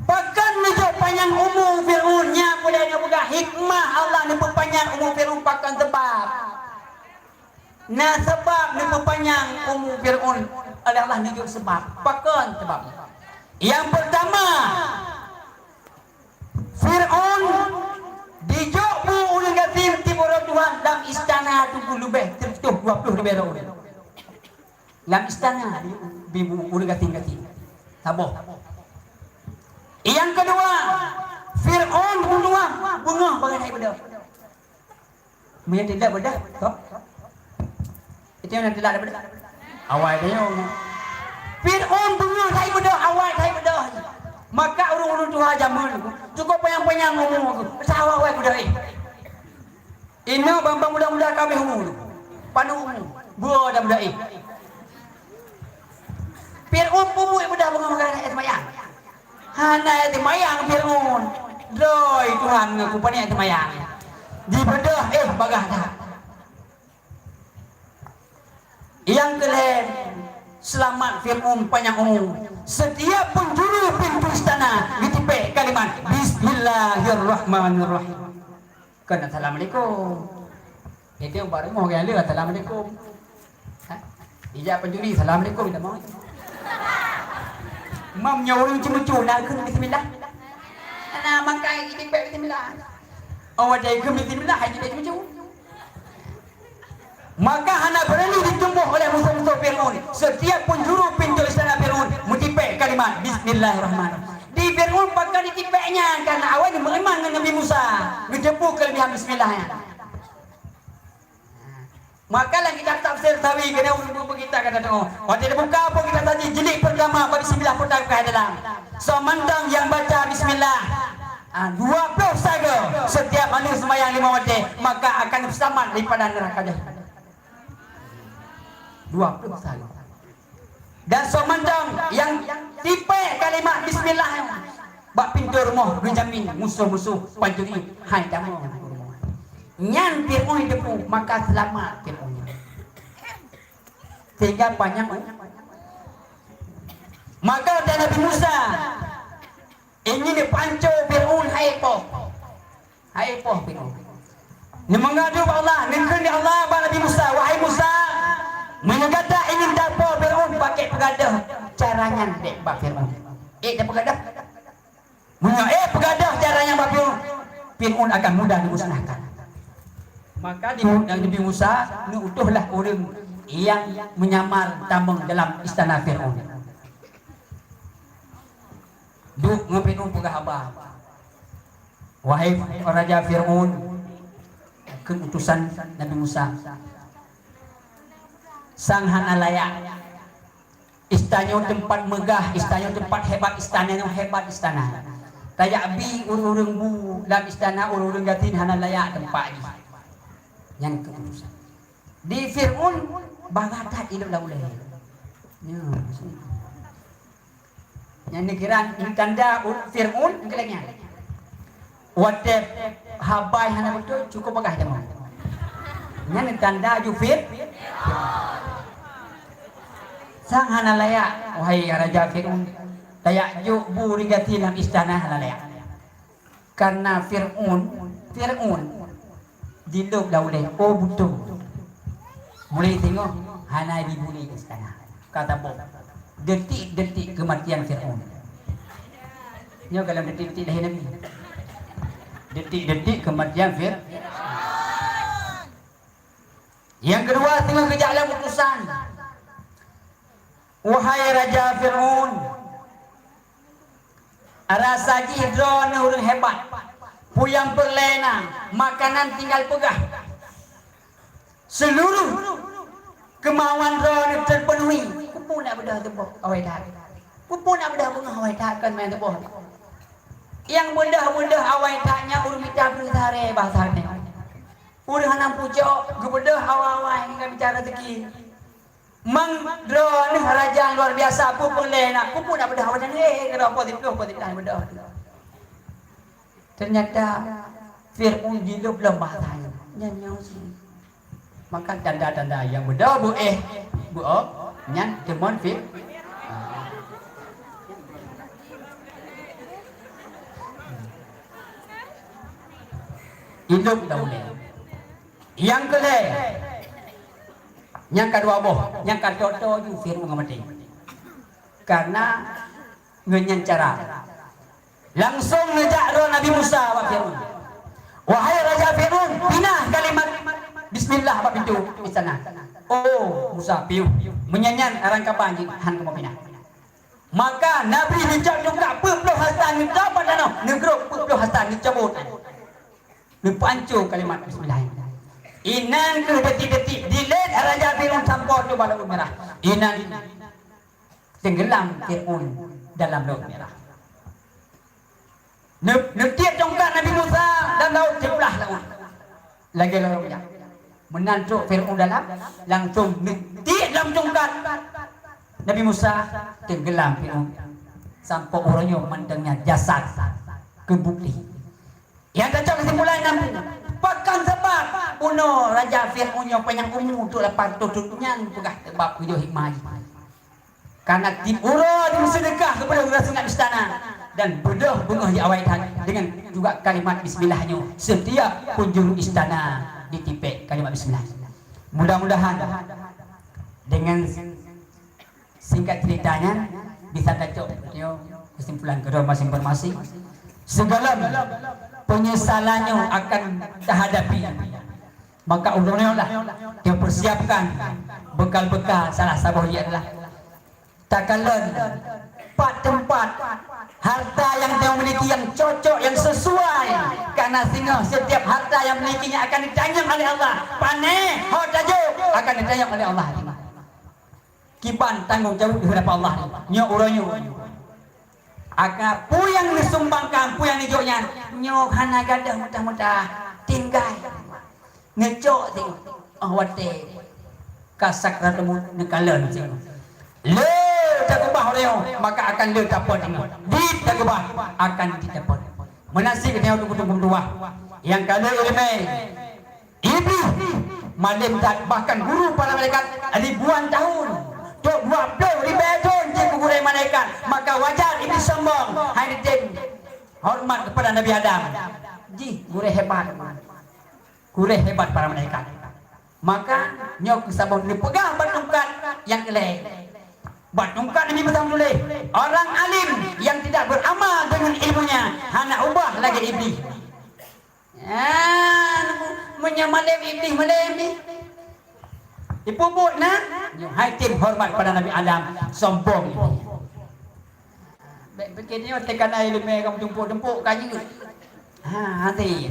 Pakon neujok panyang umu Fir'aun? Nyan peue lé neupeugah hikmah Allah neupeupanyang umu Fir'aun pakon sabab. Na sabab neupeupanyang umu Fir'aun oleh Allah, neujok sabab. Pakon sabab? Nyang peurtama, Fir'aun dijok bu ureueng gasien tiboh droe Tuhan lam istana teungku leubeh sireutoh dua ploh leubeh droe ureueng. Lam istana di, di bu ureueng gasien-gasien. Saboh. Nyang keudua, Fir'aun bunoe beungoh bangai hai beudôh. Meunyo tidak beudôh, kok? Itu nyang tidak beudôh. Awai dia. Fir'aun beungoh hai beudôh, awai hai beudôh. Maka ureueng-ureueng tuha jameun, cukup panyang-panyang umu, sawa awai beudôh, eh. Inoe ban-ban muda-muda ka abéh umu. Paneuk umu. Beuo dan muda, eh. Fir'aun peubuet muda beungoh meukaran ayat seumayang. Hana ayat seumayang Fir'aun. Doi Tuhan ngaku pane ayat seumayang. Dibeudôh, eh, bagah that. Nyang keulhèe, seulamat Fir'aun panyang umu. Setiap penjuru pintu istana geutipék kalimat, "Bismillahirrahmanirrahim." Kon assalamualaikum. Itu baru mau gaya assalamualaikum. Ha? Ijak pencuri, assalamualaikum, minta maaf. Mam nyoe ureueng ceumeucue na kheun bismillah. Nah, maka ini baik bismillah. Awak jadi kheun bismillah, jadi ceumeucue. Maka hana berani ditumbok oleh musuh-musuh Fir'aun. Setiap penjuru pintu istana Fir'aun meutipék kalimat Bismillahirrahmanirrahim. Di Fir'aun pakon ditipéknya karena awai meuiman ngon Nabi Musa. Geuteupeue kelebihan bismillah nyan. Maka lam kitab tafsir Sawi keuneuk ureueng buku kita kata tengok. Watèe dibuka pun kita tadi jilid pertama bagi sembilan puluh tahun ke dalam. Soe mantong yang baca bismillah, ah, dua puluh sagoe setiap manusia sembahyang lima waktu, maka akan selamat daripada neraka jahannam. Dua puluh sagoe. Dan soe mantong nyang tipék kalimat bismillah bak pintoe rumoh geujamin musoh-musoh pancuri hai tamong. Nyan Fir'aun jiteupeu, maka seulamat Fir'aun. Sehingga panyang u-, maka watée Nabi Musa ingin geupanco Fir'aun hai poh. Hai poh Fir'aun. Neumeungadu bak Allah, neukheun lé Allah bak Nabi Musa, "Wahai Musa, meunyoe gata ingin tapoh Fir'aun, pakai peugadôh cara nyan dek bak Fir'aun." Eh, tapeugah dah. Meunyoe eh peugadôh cara nyan bak Fir'aun, Fir'aun akan mudah dimusnahkan. Maka di Nabi Musa neuutohlah ureuëng nyang menyamar tamong dalam istana Fir'aun. Duek ngon Fir'aun peugah haba, "Wahai Raja Fir'aun, keu utosan Nabi Musa, sang hana layak. Istana nyoe teumpat meugah, istana nyoe teumpat hebat, istana nyoe hebat istana. Tajak bi ureuëng-ureuëng bu lam istana, ureuëng-ureuëng gasien hana layak teumpat jih." Nyan keu utosan. Di Fir'aun bagah that ilok lam ulée. Nyan. Nyan neukira tanda Fir'aun keu lagée nyan. Watée haba hana beutôi, cukup bagah jameun. Nyan tanda ju Fir-, sang hana layak, wahai Raja Fir'aun. Tajak jok bu ureuëng gasien lam istana hana layak. Karena Fir'aun, Fir'aun jilôb lam ulée, oh beutôi. Mulai singoh hana jibulé istana. Ka saboh. Detik-detik kematian Fir'aun. Nyoe golom detik-detik lahé Nabi. Detik-detik kematian Fir-, nyang keudua singoh geujak lam utosan. Wahai Raja Fir'aun, rasa jih droeneueh ureuëng hebat. Peue nyang peureulée na, makanan tinggai peugah. Seuluruh keumauan droeneueh teupeunuhi. Peue-peue na beudôh teuboh awai that. Peue-peue na beudôh beungoh awai that kon meunan teuboh. Nyang beudôh-beudôh awai that nyan ureuëng mita beureusaha bahasa nyoe. Ureuëng hana pucok geubeudôh awai-awai ngon bicara rezeki. Mang droeneueh raja luar biasa, peue peureulée na, peue-peue na beudôh awai that, eh, keudroe po siploh, po siploh beudôh. Ternyata Fir'aun jilôb lom bahasa nyan. Nyan nyoe sih. Maka tanda-tanda nyang beudôh beu éh, beu-, oh, nyan teumon Fir-, ilôb lam ulée. Nyang keulhée, nyang ka dua boh, nyang ka toe-toe ju Fir'aun ngon maté. Karena ngon nyan cara. Langsong neujak droe Nabi Musa bak Fir'aun. "Wahai Raja Fir'aun, pinah kalimat bismillah bak pintoe istana." "Oh, Musa, piôh. Meunyan nyan aran kaba jih, han kamoe pinah." Maka Nabi neucok tungkat peuet ploh hasta, neutoh bak tanoh, neugrob peuet ploh hasta, neucabot. Neupanco kalimat bismillah. Inan keuh detik-detik dilét Raja Fir'aun sampoe teuma Laôt Mirah. Inan tenggelam Fir'aun dalam Laôt Mirah. Neu-, neutiek tongkat Nabi Musa dan laôt, teuplah laôt. Lagée lorong jak. Meunan trok Fir'aun dalam, langsong neutiek dalam tongkat Nabi Musa, tenggelam Fir'aun. Sampoe uroe nyoe mantong nyan jasad keu bukti. Nyang tacok keusimpulan nyan, pakon sabab bunoe Raja Fir'aun nyoe panyang umu trok lapan reutôh thon nyan peugah sabab keujeuet hikmah jih. Karena tieb uroe jimeuseudeukah keupada ureuëng singoh istana dan beudôh beungoh ji awai that dengan juga kalimat bismillah nyoe, setiap penjuru istana ditipék kalimat bismillah. Mudah-mudahan dengan singkat ceritanya bisa tacok nyoe kesimpulan keudroe masing-masing. Segala penyesalan nyoe akan tahadapi. Maka ulôn nyoe lah, teupersiapkan bekal-bekal, salah saboh jih adalah takalon pat teumpat harta nyang teuh miliki nyang cocok, nyang sesuai. Karena singoh setiap harta nyang miliki nyan akan ditanyong oleh Allah. Pané ho tajok akan ditanyong oleh Allah. Kiban tanggong jaweueb di hadapan Allah nyoe uroe nyoe. Aka peue nyang neusumbangkan, peue nyang neujok nyan, nyoe hana gadôh mutah-mutah, tinggai. Neucok singoh, oh watée ka sakratul maut neukalon singoh. Lé nyoe, maka akan le tapot nyoe. Di takeubah akan ditapot. Meunan cit geutanyoe teungku-teungku meutuwah. Nyang ka lheueh ileumèe, Iblih malém that, bahkan guru para malaikat ribuan tahun. Trok dua ploh ribèe thôn cit keu gurèe malaikat, maka wajar Iblih sombong, hai neutem horeumat keupada Nabi Adam. Jih gurèe hebat. Gurèe hebat para malaikat. Maka nyoe keuh saboh neupeugah bak tungkat nyang ilèe. Bak tungkat Nabi Musa tuléh, orang alim yang tidak beramal dengan ilmunya hana ubah lagèe Iblih. Ah, meunyoe malém Iblih malém jih. Ipubuet na, nyoe hai tem horeumat pada Nabi Adam, sombong Iblih. Bèk pike nyoe teuka na ileumèe ka meutumpôk-tumpôk ka jeuet. Ha, hati.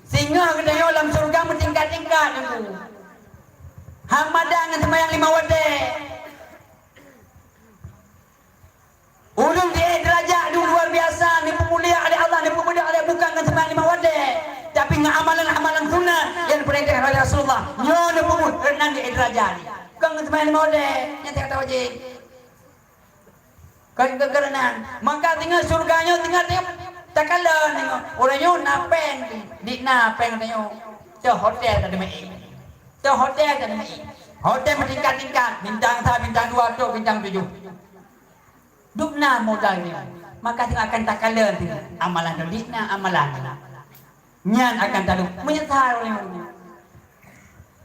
Singoh geutanyoe lam syeuruga meutingkat-tingkat, Teungku. Hana mada ngon seumayang limong watèe. Ureueng jiék deurajat ureueng luar biasa, neupumulia oleh Allah, neupeubeudôh oleh bukan ngon seumayang limong watèe, tapi ngon amalan-amalan sunat nyang dipeurintah oleh Rasulullah. Nyoe neupeubuet, keureuna jiék deurajat. Kon ngon seumayang limong watèe, nyang teuka wajéb. Kon, kon keureuna. Maka singoh syeuruga nyoe singoh teuh takalon singoh. Ureueng nyoe na péng, di na péng tanyoe. Teuh hotel tadeungoe. Teuh hotel tadeungoe. Hotel meutingkat-tingkat, bintang sa, bintang dua, trok bintang tujoh. Dum na modal nyoe. Maka singoh akan takalon singoh. Amalan nyoe di na amalan. Nyan akan talu meunyeusal ureueng nyoe.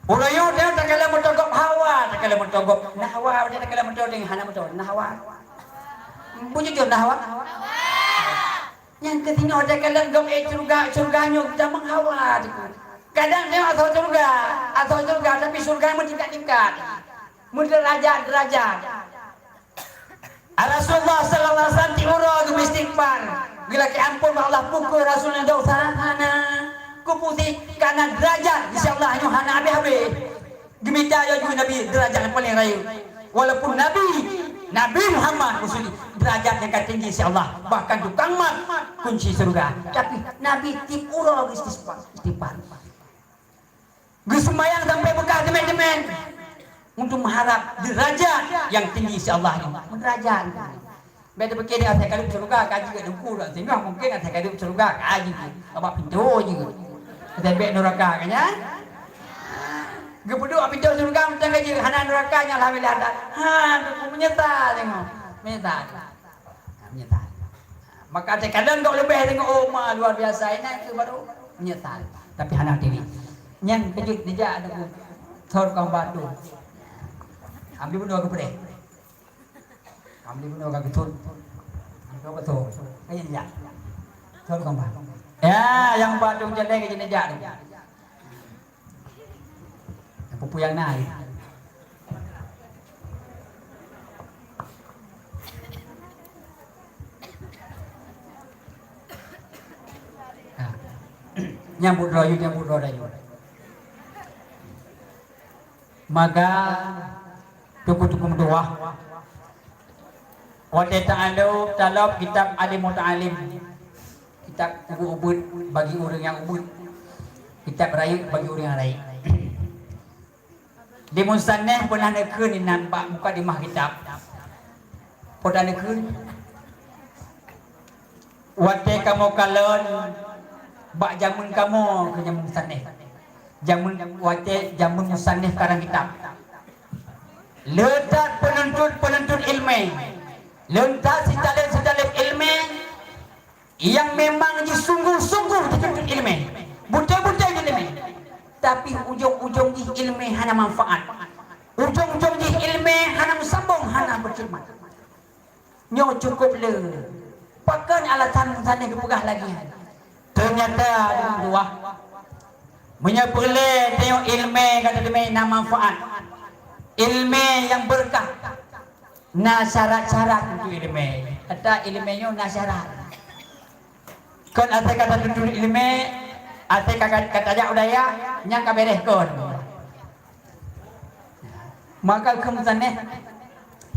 Ureueng nyoe teuh takalon moto gob hawa, takalon moto gob na hawa, udah takalon moto deng hana moto na hawa. Bujur na hawa. Nyang keusingoh takalon gob ék syeuruga, syeuruga nyoe tamong hawa Teungku. Kadang nyoe asoe syeuruga, asoe syeuruga tapi syeuruga meutingkat-tingkat. Meudeurajat-derajat. Rasulullah sallallahu alaihi wasallam tiep uroe geubri istighfar, geulakèe ampôn bak Allah, peue keuh Rasul nyan dosa hana, kupuji, karena derajat di sisi Allah nyoe hana habéh-habéh. Geumita yoh ju Nabi derajat nyang paleng rayeuk. Walaupun Nabi, Nabi Muhammad maksud derajat nyang ka tinggi di sisi Allah, bahkan tukang mat kunci syeuruga. Tapi Nabi tiep uroe geubri istighfar, istighfar. Geuseumayang sampai beukah teumèn-teumèn untuk meuharap deurajat nyang tinggi di sisi Allah nyoe. Meudeurajat. Bèk teupike di asai ka duek syeuruga ka jeuet Teungku, singoh mungken asai ka duek syeuruga ka jeuet. Bak pintoe jeuet. Asai bèk nuraka ka nyan. Geupeuduek bak pintoe syeuruga mantong ka jeuet, hana nuraka nyan alhamdulillah. Ha, Teungku meunyeusal singoh. Meunyeusal. Ha, meunyeusal. Maka teukalon gob leubeh singoh, oh, ma luar biasa, inan keuh baru meunyeusal. Tapi hana tiri. Nyan keujeuet neujak Teungku. Thon kong batu. Ambil bunoe keupreh. Ambil bunoe ka geuthon. Ambil bunoe ka geuthon. Kaya neujak. Thon kong batu. Ya, nyang batu jelek keuh neujak Teungku. Peue-peue nyang na, ya. Ha. Nyang buet droe, nyang buet droe. Maka, teungku-teungku meutuwah, watèe ta-alo, talop kitab Alim Muta'alim, kitab ubit-ubit bagi ureueng nyang ubit, kitab rayeuk bagi ureueng nyang rayeuk. Di musannif peunah neukheun inan bak mukadimah kitab. Peue neukheun? Watèe kamoe kalon bak jameun kamoe keu jameun musannif. Jameun, watèe jameun musannif karang kitab. Le that peununtut-peununtut ileumèe, le that sitaleb-sitaleb ileumèe nyang memang jisunggoh-sunggoh jituntut ileumèe, beutôi-beutôi ileumèe, tapi ujong-ujong jih ileumèe hana manfaat. Ujong-ujong jih ileumèe hana meusambong, hana meukhidmat. Nyoe cukôp le. Pakon alasan musannif geupeugah lagèe nyan? Teunyata, dua, meunyoe peureulèe tanyoe ileumèe ka teurimong na manfaat, ileumèe nyang beureukat, na syarat-syarat untuk ileumèe. Ata ileumèe nyoe na syarat. Kon asai ka tatuntut ileumèe, asai ka, ka tajak u dayah, nyan ka beureh kon. Maka kheun musannif,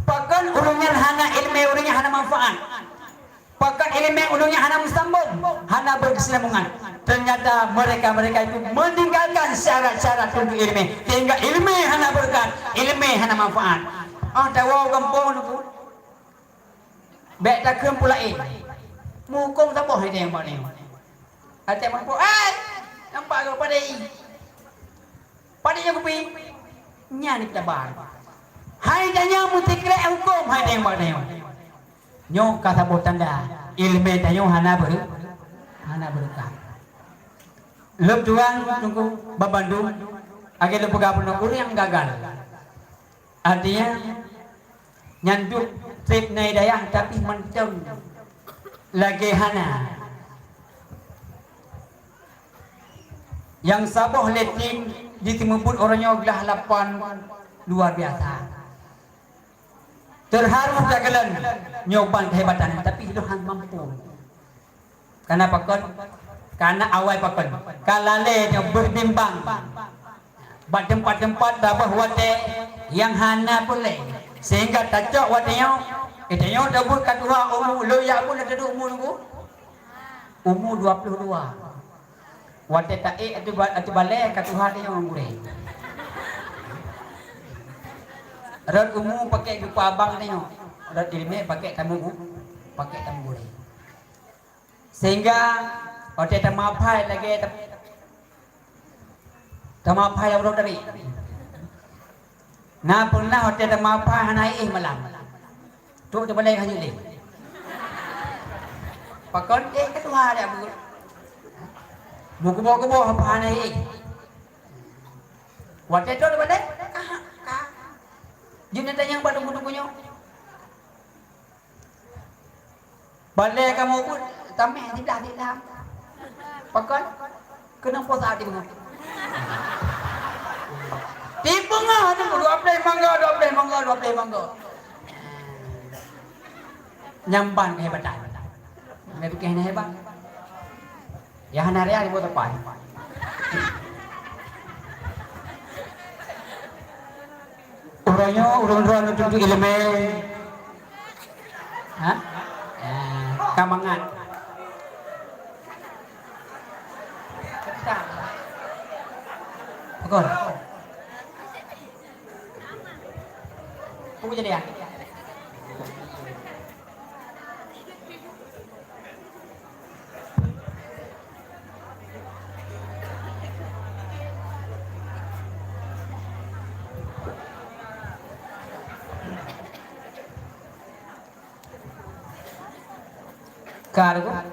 pakon ureueng nyan hana ileumèe, ureueng nyan hana manfaat? Pakon ileumèe ureueng nyan hana meusambong, hana beukeusinambongan? Teunyata mereka-mereka itu meninggalkan syarat-syarat untuk ileumèe, sehingga ileumèe hana beureukat, ileumèe hana manfaat. Ah, tawoe gampông tu. Bèk takheun peue laén. Meuhukôm saboh hai teuh bak nyoe. Hai teuh meurumpok, "Eh, nampak keu padé i? Padé nyang kupi?" Nyan peutabar. Hai tanyoe meusikrek hukôm hai teuh bak nyoe. Nyoe ka saboh tanda ileumèe tanyoe hana beu-, hana beureukat. Lôn tuan teungku babandum, lagèe lôn peugah bunoe ureueng nyang gagal. Artinya, nyan duek trép na hidayah, tapi mantong lagèe hana. Nyang saboh lé tim jiteumeubeuet uroe nyoe glah lapan luar biasa. Teuharu takalon nyoe ban kehebatan, tapi lôn han mampu. Kana pakon? Kana awai pakon? Ka lalè nyoe beuh bimbang. Bak teumpat-teumpat tabah watèe nyang hana peureulèe, sehingga tacok watèe nyoe, geutanyoe tabeuet ka tuha umu, lôn jak buet na teuduek umu nunggu? Umu dua ploh dua. Watèe taék ateueh ba-, ateueh balèe ka tuha tanyoe ngon gurèe. Rot umu pakèk geupeu abang tanyoe, rot ileumèe pakèk tamong gu-, pakèk tamong gurèe. Sehingga watèe tameuphai lagèe ta-, tameuphai lam rot dari. Na peunah watèe tameuphai hana éh malam. Trok teubalèe hana lé. Pakon éh ka tuha dak buet. Meukuboh-kuboh apa hana éh. Watèe trok teubalèe, ka, ka. Jeuet neutanyong bak teungku-teungku nyoe. Balèe kamoe buet, tamèh siblah di lam. Pakon? Keuneuk posa di beungoh. Di beungoh tu, dua belas mangga, dua belas mangga, dua belas mangga. Nyan ban kehebatan. Hana pikir hana hebat. Ya hana ria di boh teumpat. Uroe nyoe ureueng droe neutuntut ileumèe. Ha? Ya, ka mangat. Pakon? Peue jadi ya? Ka lagèe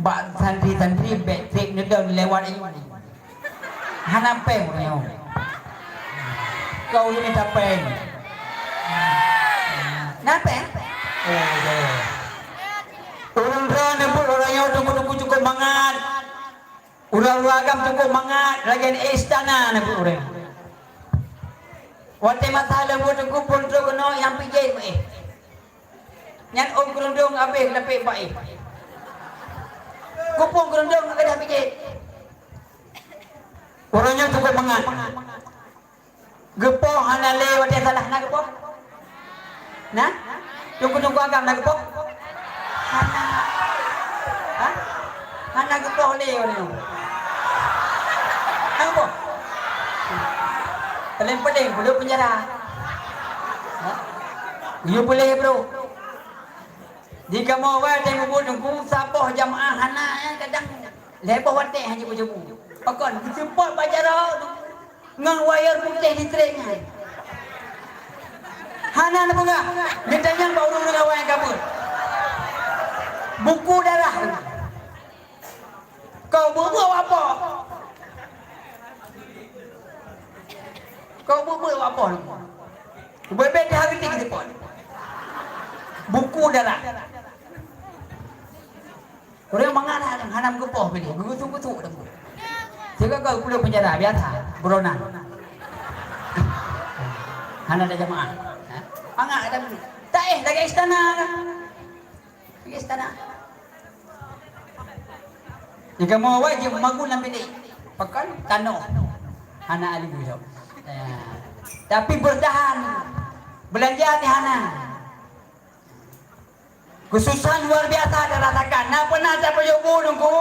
bak santri-santri bèk trép neudong lewat ayue. Hana péng ureueng nyoe. Kau ni minta péng. Na péng? Oh, ya. Ureueng droe neubeuet ureueng nyoe teungku-teungku cukup mangat. Ureueng-ureueng agam teungku mangat lagèe istana neubeuet ureueng. Watèe masa leumbot teungku phôn trok keunoe nyang pijet meuéh. Nyan ôn keurundong abéh lapék bak éh. Kupông keurundong ka dah pijet. Ureueng nyoe teungku mangat. Geupoh hana lé watèe salah, na geupoh? Na? Teungku-teungku agam na geupoh? Hana. Ha? Hana geupoh lé watèe nyoe. Na geupoh? Paléng-paléng peuduek peunjara. Ha? Yue puléh, bro. Di kamoe awai watèe mubuet teungku, saboh jamaah hana, eh, kadang lhèe boh watèe hana beujeumeu. Pakon? Geuseupôt bak jaroe teungku. Ngon wayèr putéh ditrép nyan. Hana neupeugah, geutanyong bak ureueng-ureueng awai nyang ka beuet. Buku darah. Kau beuet-beuet wak poh. Kau beuet-beuet wak poh. Ubé-bé teuh hari nyoe geuteupeue. Buku darah. Ureueng mangat hana, hana meugeupôh piléh, geugutuk-gutuk teungku. Sigoe-goe puléh peunjara biasa, buronan. Hana ada jamaah. Ha? Mangat ada piléh. Taéh lagèe istana lah. Lagèe istana. Jika mau wajib magun lam bilik. Pakon tanoh. Hana ahli buyut. Ya. Tapi bertahan. Belanja ni hana. Keususah luar biasa tarasakan. Na peunah tapajoh bu teungku?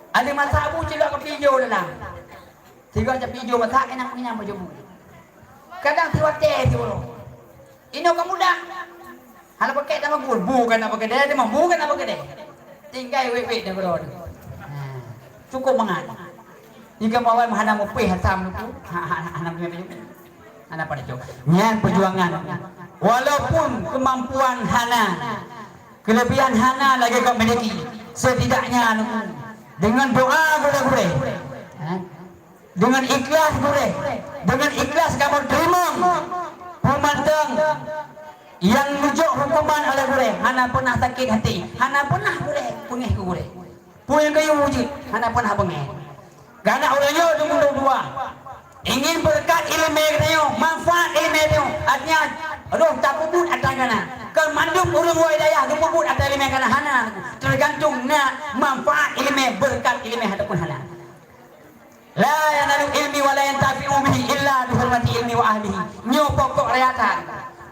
Ada masak bu cilok keu pijoh dalam. Sigoe tapijoh masak, inong-inong pajoh bu. Kadang siwatée siuroe. Inoe ka mudah. Hana pakai nama gul, bu kan apa kedai, dia mah bu kan apa kedai. Tinggai wék-wék dah keudroe. Ha. Cukup mangat. Jika mawai hana mupih asam tu, ha, ha, ha, hana punya baju. Hana pada cok. Nyan perjuangan. Walaupun kemampuan hana, kelebihan hana lagi kau miliki, setidaknya anu, dengan doa gurée-gurée. Ha? Dengan ikhlas gurée, dengan ikhlas kamoe teurimong peue mantong nyang neujok hukuman oleh gurée, hana peunah sakét hati, hana peunah gurée peungéh keu gurée. Peue nyang geuyue jeuet, hana peunah beungéh. Karena ureuëng nyoe deungon dua, ingin beureukat iéleumé geutanyoe, manfaat iéleumé tanyoe, artinya roh tapeubuet atra gana. Kon mandum ureuëng woe dayah geupeubuet atra iéleumé gana, hana, tergantung na manfaat iéleumé, beureukat iéleumé ataupun hana. La yanalu ilmi wa la yantafi'u bihi illa bi hurmati ilmi wa ahlihi. Nyoe pokok raya that.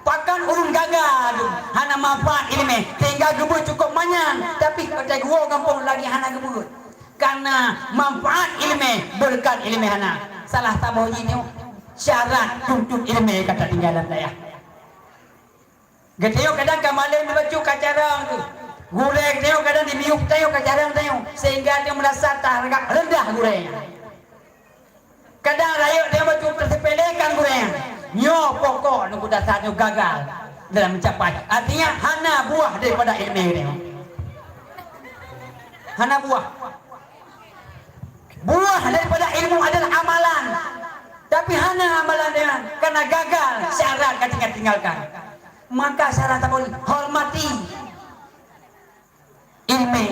Pakon ureuëng gaga tu hana manfaat iéleumé sehingga geubeuet cukup manyang, tapi watée geuwoe gampông lagi hana geubeuet. Karena manfaat iéleumé, beureukat iéleumé hana. Salah saboh jih nyoe syarat tuntot iéleumé ka tatinggai lam dayah. Geutanyoe kadang ka malém bacut ka carông tu. Gurée geutanyoe kadang dimiyueb tanyoe ka carông tanyoe, sehingga tanyoe meurasa taanggab reundah gurée nyan. Kadang rayeuk tanyoe bacut teusepelekan gurée nyan. Nyoe pokok nyoe dasar nyoe gagal dalam mencapai. Artinya hana buah daripada iéleumé geutanyoe. Hana buah. Buah daripada ilmu adalah amalan. Tapi hana amalan nyan, karena gagal syarat ka tinggal-tinggalkan. Maka syarat apa? Hormati ilmu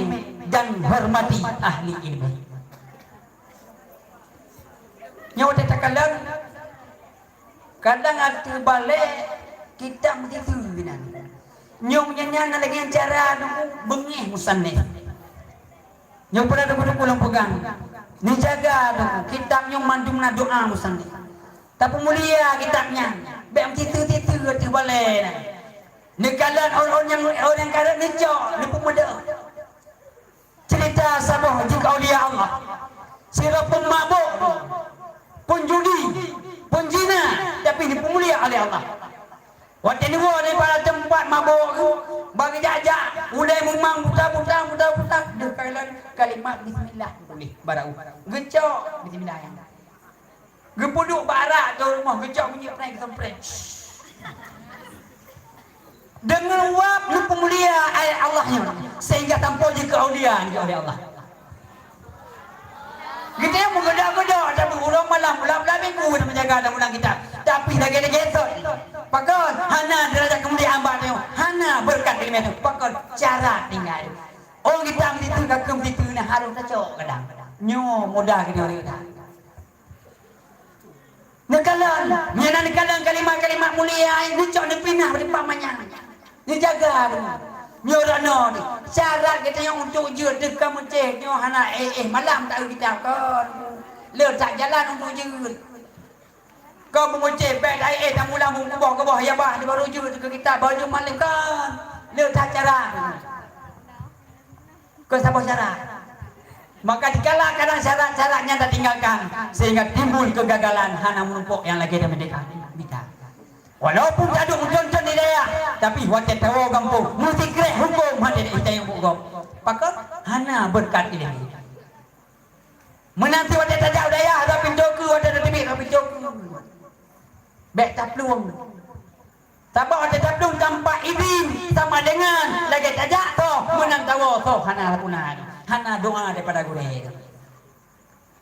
dan hormati ahli ilmu. Nyoe teuh takalon Kadang ateueh balée kitab meusiseue nan. Nyoe nyan nyan lagée cara nunggu beungéh musannif. Nyoe peureulée teungku-teungku lôn peugah. Neujaga nunggu kitab nyoe mandum na doa musannif. Tapeumulia kitab nyan, bék meusiseue-siseue ateueh balée nan. Neukalon ureuëng nyang, ureuëng nyang kareueng neucok, neupeumeudoh. Cerita saboh jeuet keu aulia Allah. Sidroe pun mabök, pun judi, pun zina, tapi dipeumulia oleh Allah. Watée neuwoe daripada teumpat mabök, bak geujak-jak, ulée mumang buta-buta, buta-buta, deuh kalon kalimat bismillah tuléh barô. Geucok bismillah nyan. Geupeuduek bak arak ateueh rumoh, geucok minyeuk preh, geusemprot. Deungon wab neupeumulia ayat Allah nyoe, sehingga sampoe jeuet keu aulia nyoe oleh Allah. Geutanyoe meugeudok-geudok, tapi uroe malam, bulan-bulan minggu na meujaga dan ulang kitab. Tapi lagée-lagée sot. Pakon? Hana deurajat keumuliaan bak tanyoe, hana beureukat iéleumé tanyoe. Pakon? Cara tinggai. Oh, kitab meusiseue ka keuh meusiseue na harôh tacok kadang. Nyoe mudah geutanyoe reuta. Neukalon, nyan na neukalon kalimat-kalimat mulia, neucok neupinah bak teumpat manyang. Neujaga deungon. Nyoe droeneuh, syarat geutanyoe untuk jeuet teuka meucéh nyoe hana éh-éh malam taeu kitab kon. Le that jalan untuk jeuet. Kon beumeucéh, bék taéh tamulang bungkuboh-kuboh ya bah di baru jeuet teuka kitab, baru jeuet malam kon. Le that cara. Keu saboh syarat. Maka dikala kadang syarat-syarat nyan tatinggalkan, sehingga timbul kegagalan hana meurumpok nyang lagée dan merdeka. Bisa. Walaupun taduek meuthon-thon di dayah, tapi watée tawoe gampông, meusikrek huköm hana dicayong buet gob. Pakon? Hana beureukat iéleumé. Meunan cit watée tajak u dayah, rot pintoe keue, watée tateubiet, rot pintoe keue. Bék taplueng. Sabab watée taplueng tanpa idin sama dengan lagée tajak soh, meunan tawoe soh hana guna, hana doa daripada gurée.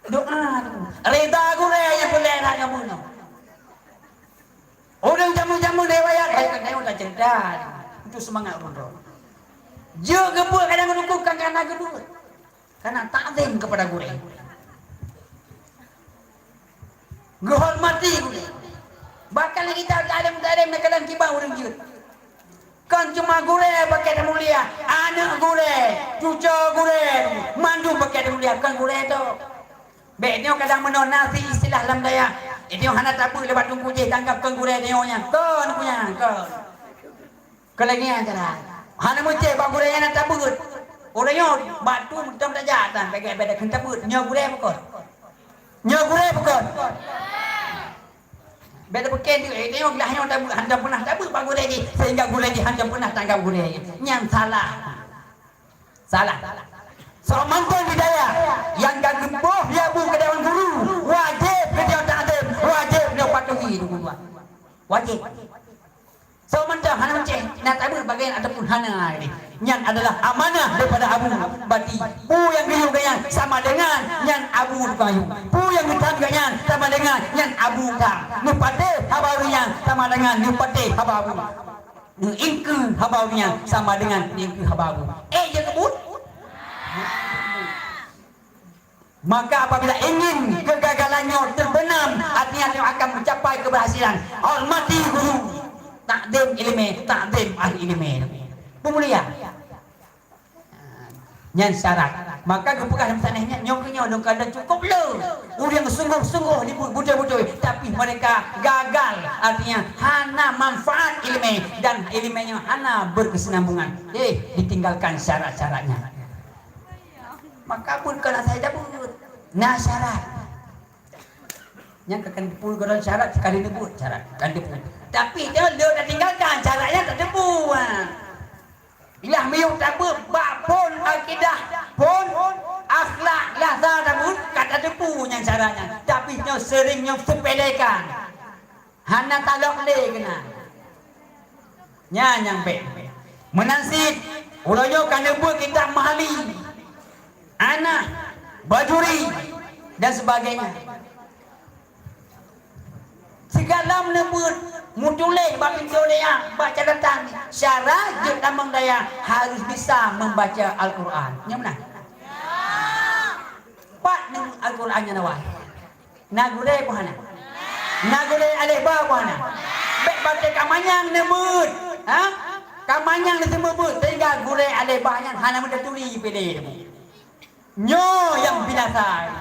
Doa tu. Rida gurée nyang peureulée na ngon bunoe. Ureuëng jameun-jameun riwayat, hai keuneuk tacerita untuk seumangat ureuëng droe. Jeuet geubuet kadang ureuëng kan kana geuduek. Karena takzim kepada gurée. Geuhormati gurée. Bahkan lagée kita alim-alim neukalon kiban ureuëng jeuet. Kon cuma gurée pakai mulia, aneuk gurée, cucoe gurée, mandum pakai mulia, kon gurée tok. Bék nyoe kadang meunoe na si istilah lam dayah. Nyoe hana tabeuet lé bak teungku jih, tanggap kon gurée nyoe nyan. Kon, kon nyan, kon. Keu lagée nyan cara. Hana meucéh bak gurée nyang na tabeuet. Ureuëng nyoe bak tu meutam tajak tan, bèk-bèk kheun tabeuet. Nyoe gurée bukon. Nyoe gurée bukon. Bèk tapeuké deuh, eh, tengok lah nyoe tabeuet, hantom peunah tabeuet bak gurèe jih, sehingga gurèe jih hantom peunah tanggap gurèe jih. Nyan salah. Salah. Soe mantong di dayah nyang ka geuboh lé abu keu dewan guru, wajéb geutanyoe takzim, wajéb geutanyoe patuhi guru. Wajéb. Soe mantong hana meucéh, na tabeuet bagian ataupun hana, nyan adalah amanah daripada abu. Berarti peue nyang geuyue gobnyan sama dengan nyan abu tukang yue. Peue nyang geutam gobnyan sama dengan nyan abu tam. Neupatéh haba ureueng nyan sama dengan neupatéh haba abu. Neuingkeue haba ureueng nyan sama dengan neuingkeue haba abu. Eh, jeuet keubuet? Maka apabila ingin kegagalan nyoe terbenam, artinya nyoe akan mencapai keberhasilan. Hormati guru, takzim ileumèe, takzim ahli ileumèe. Peumulia. Nyan syarat. Maka geupeugah lam sanéh nyan, nyoe keuh nyoe lôn kalon cukup le. Ureueng sungguh-sungguh dibuet beutôi-beutôi, tapi mereka gagal, artinya hana manfaat ileumèe dan ileumèe nyoe hana berkesinambungan. Eh, ditinggalkan syarat-syaratnya. Maka buet kon asai tabeuet. Na syarat. Nyang ka kan teupeue keudroe syarat sekali neubuet syarat kan teupeue. Tapi nyoe lôn tinggalkan syarat nyan tak teupeue. Ha. Ilah miyueb tabeuet bak phon akidah, phon akhlak, ilah sa tabeuet ka tateupeue nyan syarat nyan. Tapi nyoe sering nyoe sepelekan. Hana talok lé keunan. Nyan nyang bèk. Meunan cit, uroe nyoe ka neubeuet kitab Mahalli, Anah, Bajuri, dan sebagainya. Sigohlom neubeuet, meutuléh bak pintoe dayah, bak catatan, syarat jeuet tamong dayah harus bisa membaca Al-Quran. Nyan meunan. Pat neubeuet Al-Quran nyan awai? Na gurèe peue hana? Na gurèe aléh ba peue hana? Bèk batèe ka manyang neubeuet, ha? Ka manyang neuseumeubeuet sehingga gurèe aléh ba nyan hana meutaturi pih lé. Nyoe nyang binasa.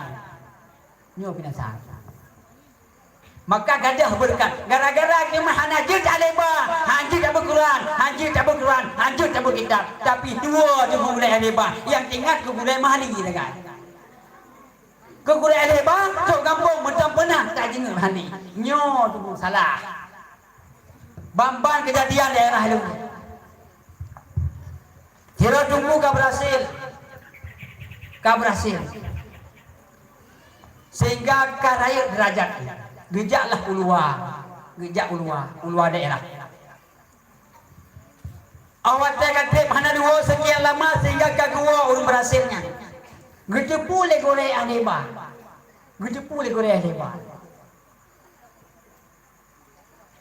Nyoe binasa. Maka gadôh beureukat. Gara-gara geuh hana jeuet aléh ba, hana jeuet tabeuet Quran, hana jeuet tabeuet Quran, hana jeuet tabeuet kitab. Tapi dua teungku gurèe aléh ba nyang teuingat keu gurèe Mahalli sagai. Keu gurèe aléh ba, trok gampông mantong peunah tajeungeuk hana. Nyoe teungku salah. Ban-ban keujadian daerah lôn. Sidroe teungku ka beurhasil. Ka beurhasil. Sehingga ka rayeuk deurajat. Geujaklah u luwa. Geujak u luwa, u luwa daerah. Óh watèe ka trép hana diwoe seukian lama sehingga ka geuwoe ureueng beurhasil nyan. Geuteupeue lé gurèe aléh ba. Geuteupeue lé gurèe aléh ba.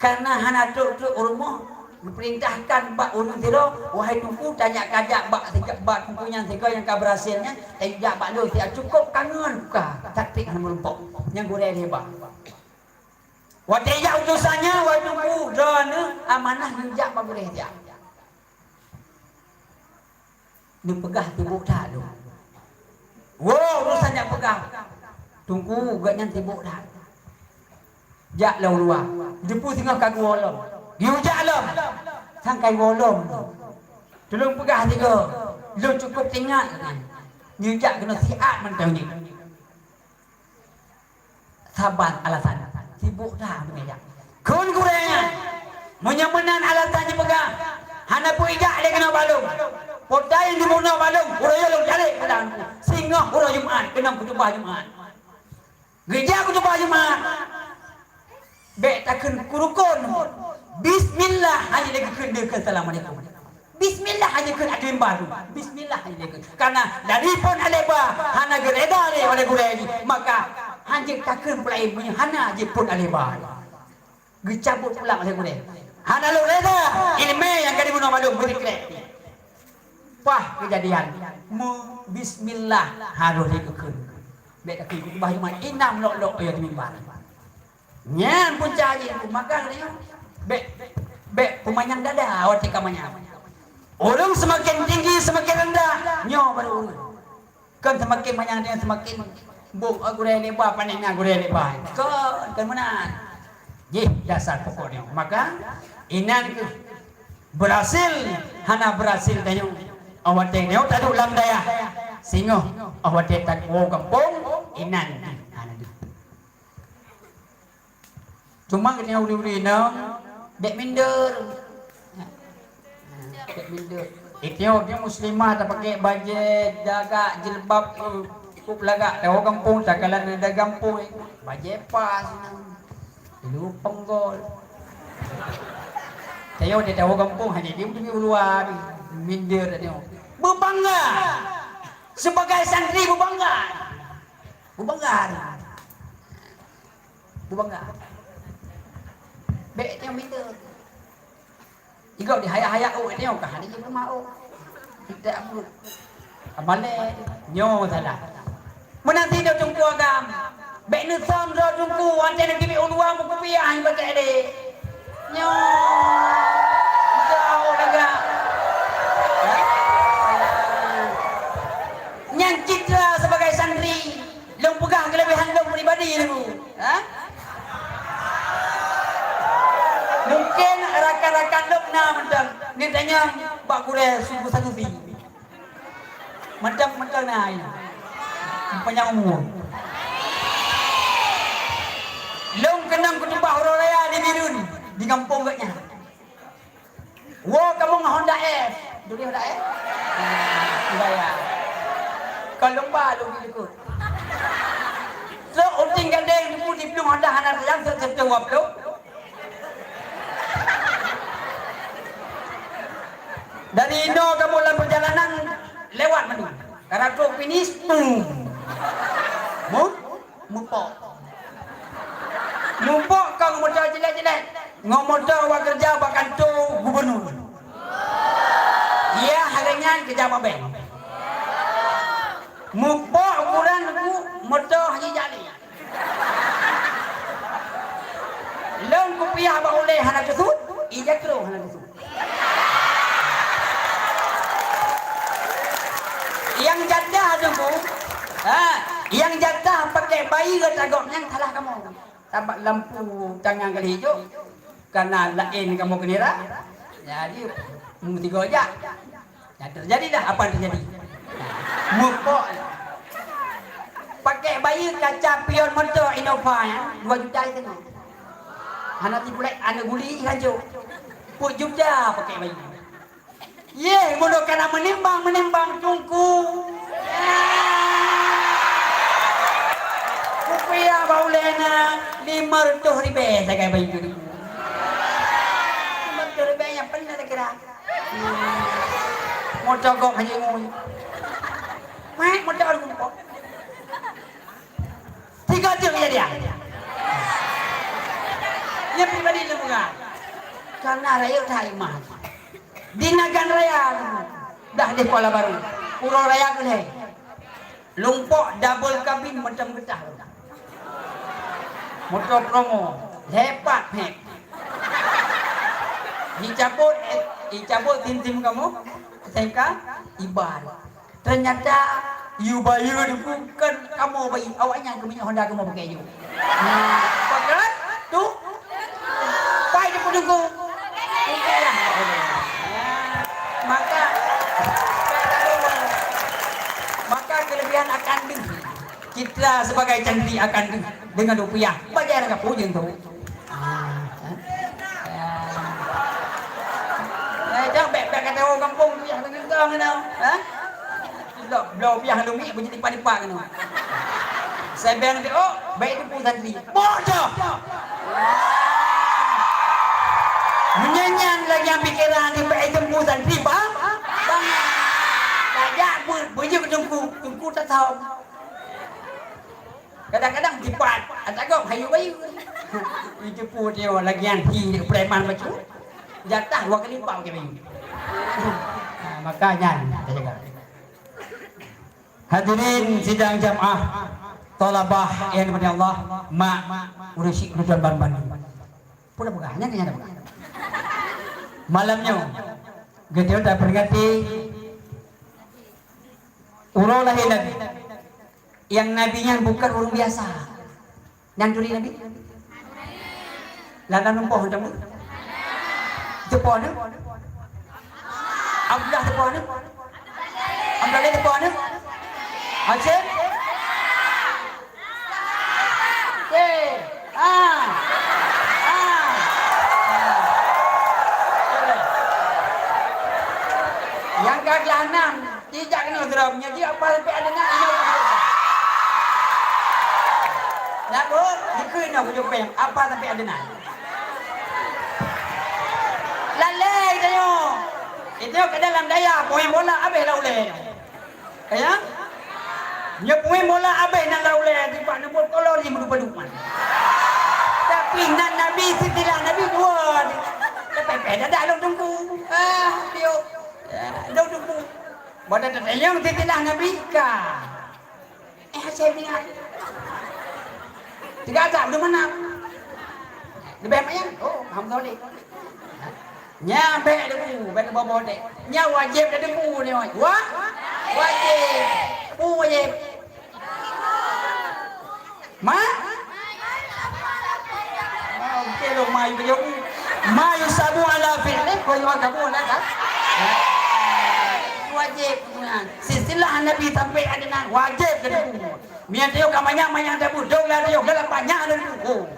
Kareuna hana trok-trok u rumoh, geupeurintahkan bak ureueng sidroe, "Wahai teungku, tanyoe kajak bak, bak teungku nyang sigoe nyang ka beurhasil nyan, tanyoe jak bak lôn siat, cukôp kangeun ka, taktik hana meurumpok." Nyang gurèe aléh ba. Watèe jak utosan nyan, "Wahai teungku, droeneuh amanah neujak bak gurèe siat." Neupeugah sibok that lôn. Woe, urosan nyang peugah. Teungku, gobnyan sibok that. Jak lom u luwa. Jeuet peue singoh ka geuwoe lom. Geuyue jak lom. Sang ka geuwoe lom. Tulông peugah sigoe. Lôn cukôp teuingat nyan. Neujak keunoe siat mantong nyoe. Saban alasan, sibok that meunyoe jak. Kheun gurèe nyan, meunyoe meunan alasan jipeugah, hana peue ijak lé keunoe bak lôn. Peue nyang jibunoe bak lôn, uroe nyoe lôn jalek bak lôn. Singoh uroe Jumat, keunong khutubah Jumat. Geujak khutubah Jumat. Bèk takheun keu rukon. Bismillah hana lé geukheun, dikheun assalamualaikum. Bismillah hana kheun ateueh mimbar tu. Bismillah hana kheun. Karena dari phon aléh ba hana geureda lé oleh gurèe jih, maka hana jeuet takheun peue laén meunyoe hana jiphon aléh ba. Geucabot pulang oleh gurèe. Hana lôn reda, ileumèe nyang ka dibunoe bak lôn beureukrek. Paih keujadian, meu-, bismillah harôh lé geukheun. Bèk takheun khutubah Jumat, inong lok-lok yue di mimbar. Nyan punca jih, maka nyoe bèk, bèk peumanyang dada watèe ka manyang. Ureueng seumaken tinggi, seumaken reundah, nyoe baru ureueng. Kon seumaken manyang nyoe seumaken bong, "Oh, gurèe aléh ba, panéh na gurèe aléh ba." Kon, kon meunan. Jih dasar pokok nyoe. Maka, inan kheueh beurhasil, hana beurhasil tanyoe. Óh watèe nyoe taduek lam dayah. Singoh, óh watèe tawoe gampông, inan jih hana deuh. Cuma geutanyoe ureueng-ureueng inong bèk minder. Bèk minder. Geutanyoe, geutanyoe muslimah tapakèk bajèe, jaga jilbab, eh, cukup lagak, tawoe gampông, takalon di gampông, eh, bajèe pas inong. Lupeng gol. Tanyoe di tawoe gampông hana jeuet u luwa, minder tanyoe. Beubangga. Sebagai santri beubangga. Beubangga. Beubangga. Bèk tanyoe minder. Jigoe di hayak-hayak ôk tanyoe ka hana jeuet rumoh ôk. Kita abu. Amalé nyoe salah. Meunan sidroe teungku agam. Bèk neusöm droe teungku, watèe neuteubiet u luwa meukupiah nibak keu adé. Nyoe. Jauh lagak. Ha? Nyan citra sebagai santri. Lôn peugah keuleubehan lôn pribadi dulu. Ha? Mungken rakan-rakan lôn na mantong neutanyong bak gurèe suku Sanusi. Mantong-mantong na, ya. Panyang umur. Lôn keunong keutumbah uroe raya di Bireuen, di gampông geuh nyan. Woe kamoe ngon Honda F. Duri Honda F? Nah, Honda ya. Kon lôn ba lôn di likot. Trok u Tieng Gadeng teungku diplueng Honda hana sayang, trok trok waplueng. Dari inoe kamoe lam peujalanan lewat manu. Karena trok finish, pum. Mu? Mupok. Mupok ka ngon moto cilet-cilet. Ngon moto awak keureuja bak kantô gubunur. Iya, hari nyan keujak mabeng. Mupok ukuran ku moto hana jak lé. Lôn kupiah bak ulèe hana keusut, ija keu hana keusut. Nyang jatah teungku, ha, nyang jatah pakèk bayeue tagok nyang salah kamoe. Sabab lampu tangan ka lheuh jok, kana laén kamoe keunira. Jadi, meusigoe jak. Nah, terjadilah apa yang terjadi. Mupok. Pakèk bayeue kaca pion moto Innova nyan dua juta setengah. Hana tipu lé, aneuk guli hanco. Peuet juta pakèk bayeue. Yeh, meunyoe kana meunimbang-meunimbang teungku. Kupiah bak ulèe na lima reutôh ribèe sagai bayeue teungku. Lima reutôh ribèe nyang peue na takira. Moto gob hana ngui. Mat moto rumpok. Tiga jeuet kejadian. Nyan pribadi lôn peugah. Karena rayeuk that iman. Di Nagan Raya, dah di Kuala Baru. Uroe raya keuh lhèe. Lumpok double kabin mantong geutah. Moto promo, lhèe pat phek. Jicabot, eh, jicabot sim-sim kamoe, S M K, iban. Ternyata, yue bayeue teungku kon kamoe bayeue, awak nyan keu minyeuk Honda kamoe pakèk yue. Nah, pakèk tu, pai teungku-teungku. Maka, maka kelebihan akan deuh. Citra sebagai cantri akan deuh dengan rupiah. Bajèe rangka pujeung tu. Ah, eh. Eh, jangan bèk-bèk kata orang kampung rupiah dengan kau kena. Ha? Blok, blok rupiah lumi bunyi tipa-tipa kena. Sebeng tu, oh, baik tu pun santri. Bodoh. Menyanyian lagi yang pikiran di baik tu pun santri, bang. Bang. Tajak bu, bunyi ke tungku, tungku tak tahu. Kadang-kadang jipat, ata gob hayu bayeue. Itu pun dia lagian hi preman bacut. Jatah dua kali pau ke bayeue. Ha, maka nyan kita jaga. Hadirin sidang jamaah thalabah yang dimuliakan Allah, mak, ureueng syik, ureueng tuan banmandum. Pun dah peugah, nyan nyan dah peugah. Malam nyoe, geutanyoe taperingati uroe lahé Nabi. Nyang Nabi nyan bukon ureueng biasa. Nyan turi Nabi? Lam, lam lumpoh teumu? Teupo nyoe? Abdullah teupo nyoe? Abdullah teupo nyoe? Hashim? Oke. Ah. Jahanam, jijak keunoe sidroe, nyoe jih apa sampai Adnan, nyoe. Nyan beuh, dikeue nyoe kujok péng, apa sampai Adnan. Lalé geutanyoe. Geutanyoe kadang lam dayah, pemain bola habéh lam ulèe. Ka ya? Nyoe pemain bola habéh nan lam ulèe, dipat neubot kolor jih meudupa-dupa. Tapi nan Nabi, silsilah Nabi dua. Tapi payah dadah lôn teungku. Ah, tiup. Ya, dong teungku. Pada tatanyong silsilah Nabi ka. Eh, saya dengar. Tiga tak, belum mana? Leubeh mak nyan? Oh, Hamzah Leh. Nyan bèk deungoe, bèk boh-boh deh. Nyan wajéb deungoe nyoe. Wa-, wajéb. Peue wajéb? Ma? Oh, oke lo, ma yu kajong. Ma yusabu ala fi'li, wa yu'aqabu ala, kan? Wajéb nyan. Silsilah Nabi sampai Adnan, wajéb deungoe. Meunyo ka manyang-manyang tabu, dong lah tayok, dalam banyak deungoe.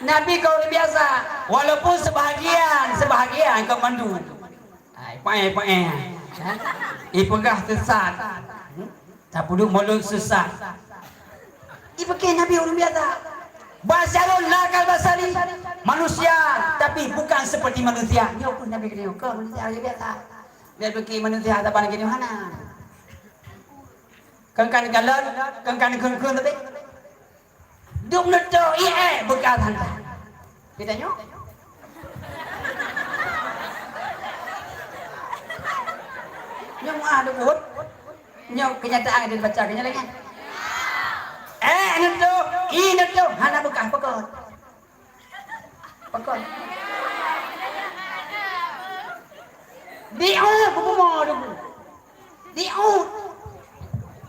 Nabi ka ureueng biasa, walaupun sebahagian, sebahagian ka mandum. Ai, paéh, paéh. Ipeugah sesat. Tapeuduek mulod sesat. Ipeugah Nabi ureueng biasa. Basyarun la kal basyari. Manusia, tapi bukan seperti manusia. Nyoe pun Nabi keuneuk, kon manusia biasa. Dia pikir manusia saban keuneuk hana. Kan-kan kalon, kan-kan kheun-kheun teubiet. Dum neutôk ie beuka tanda. Kita nyoe. Nyoe meuah deuh buet. Nyoe kenyataan yang dibaca ke nyoe lagèe nyan. Eh, neutôk, ie neutôk, hana beukah pokok. Pakon? Diuet bumoe dulu. Diuet.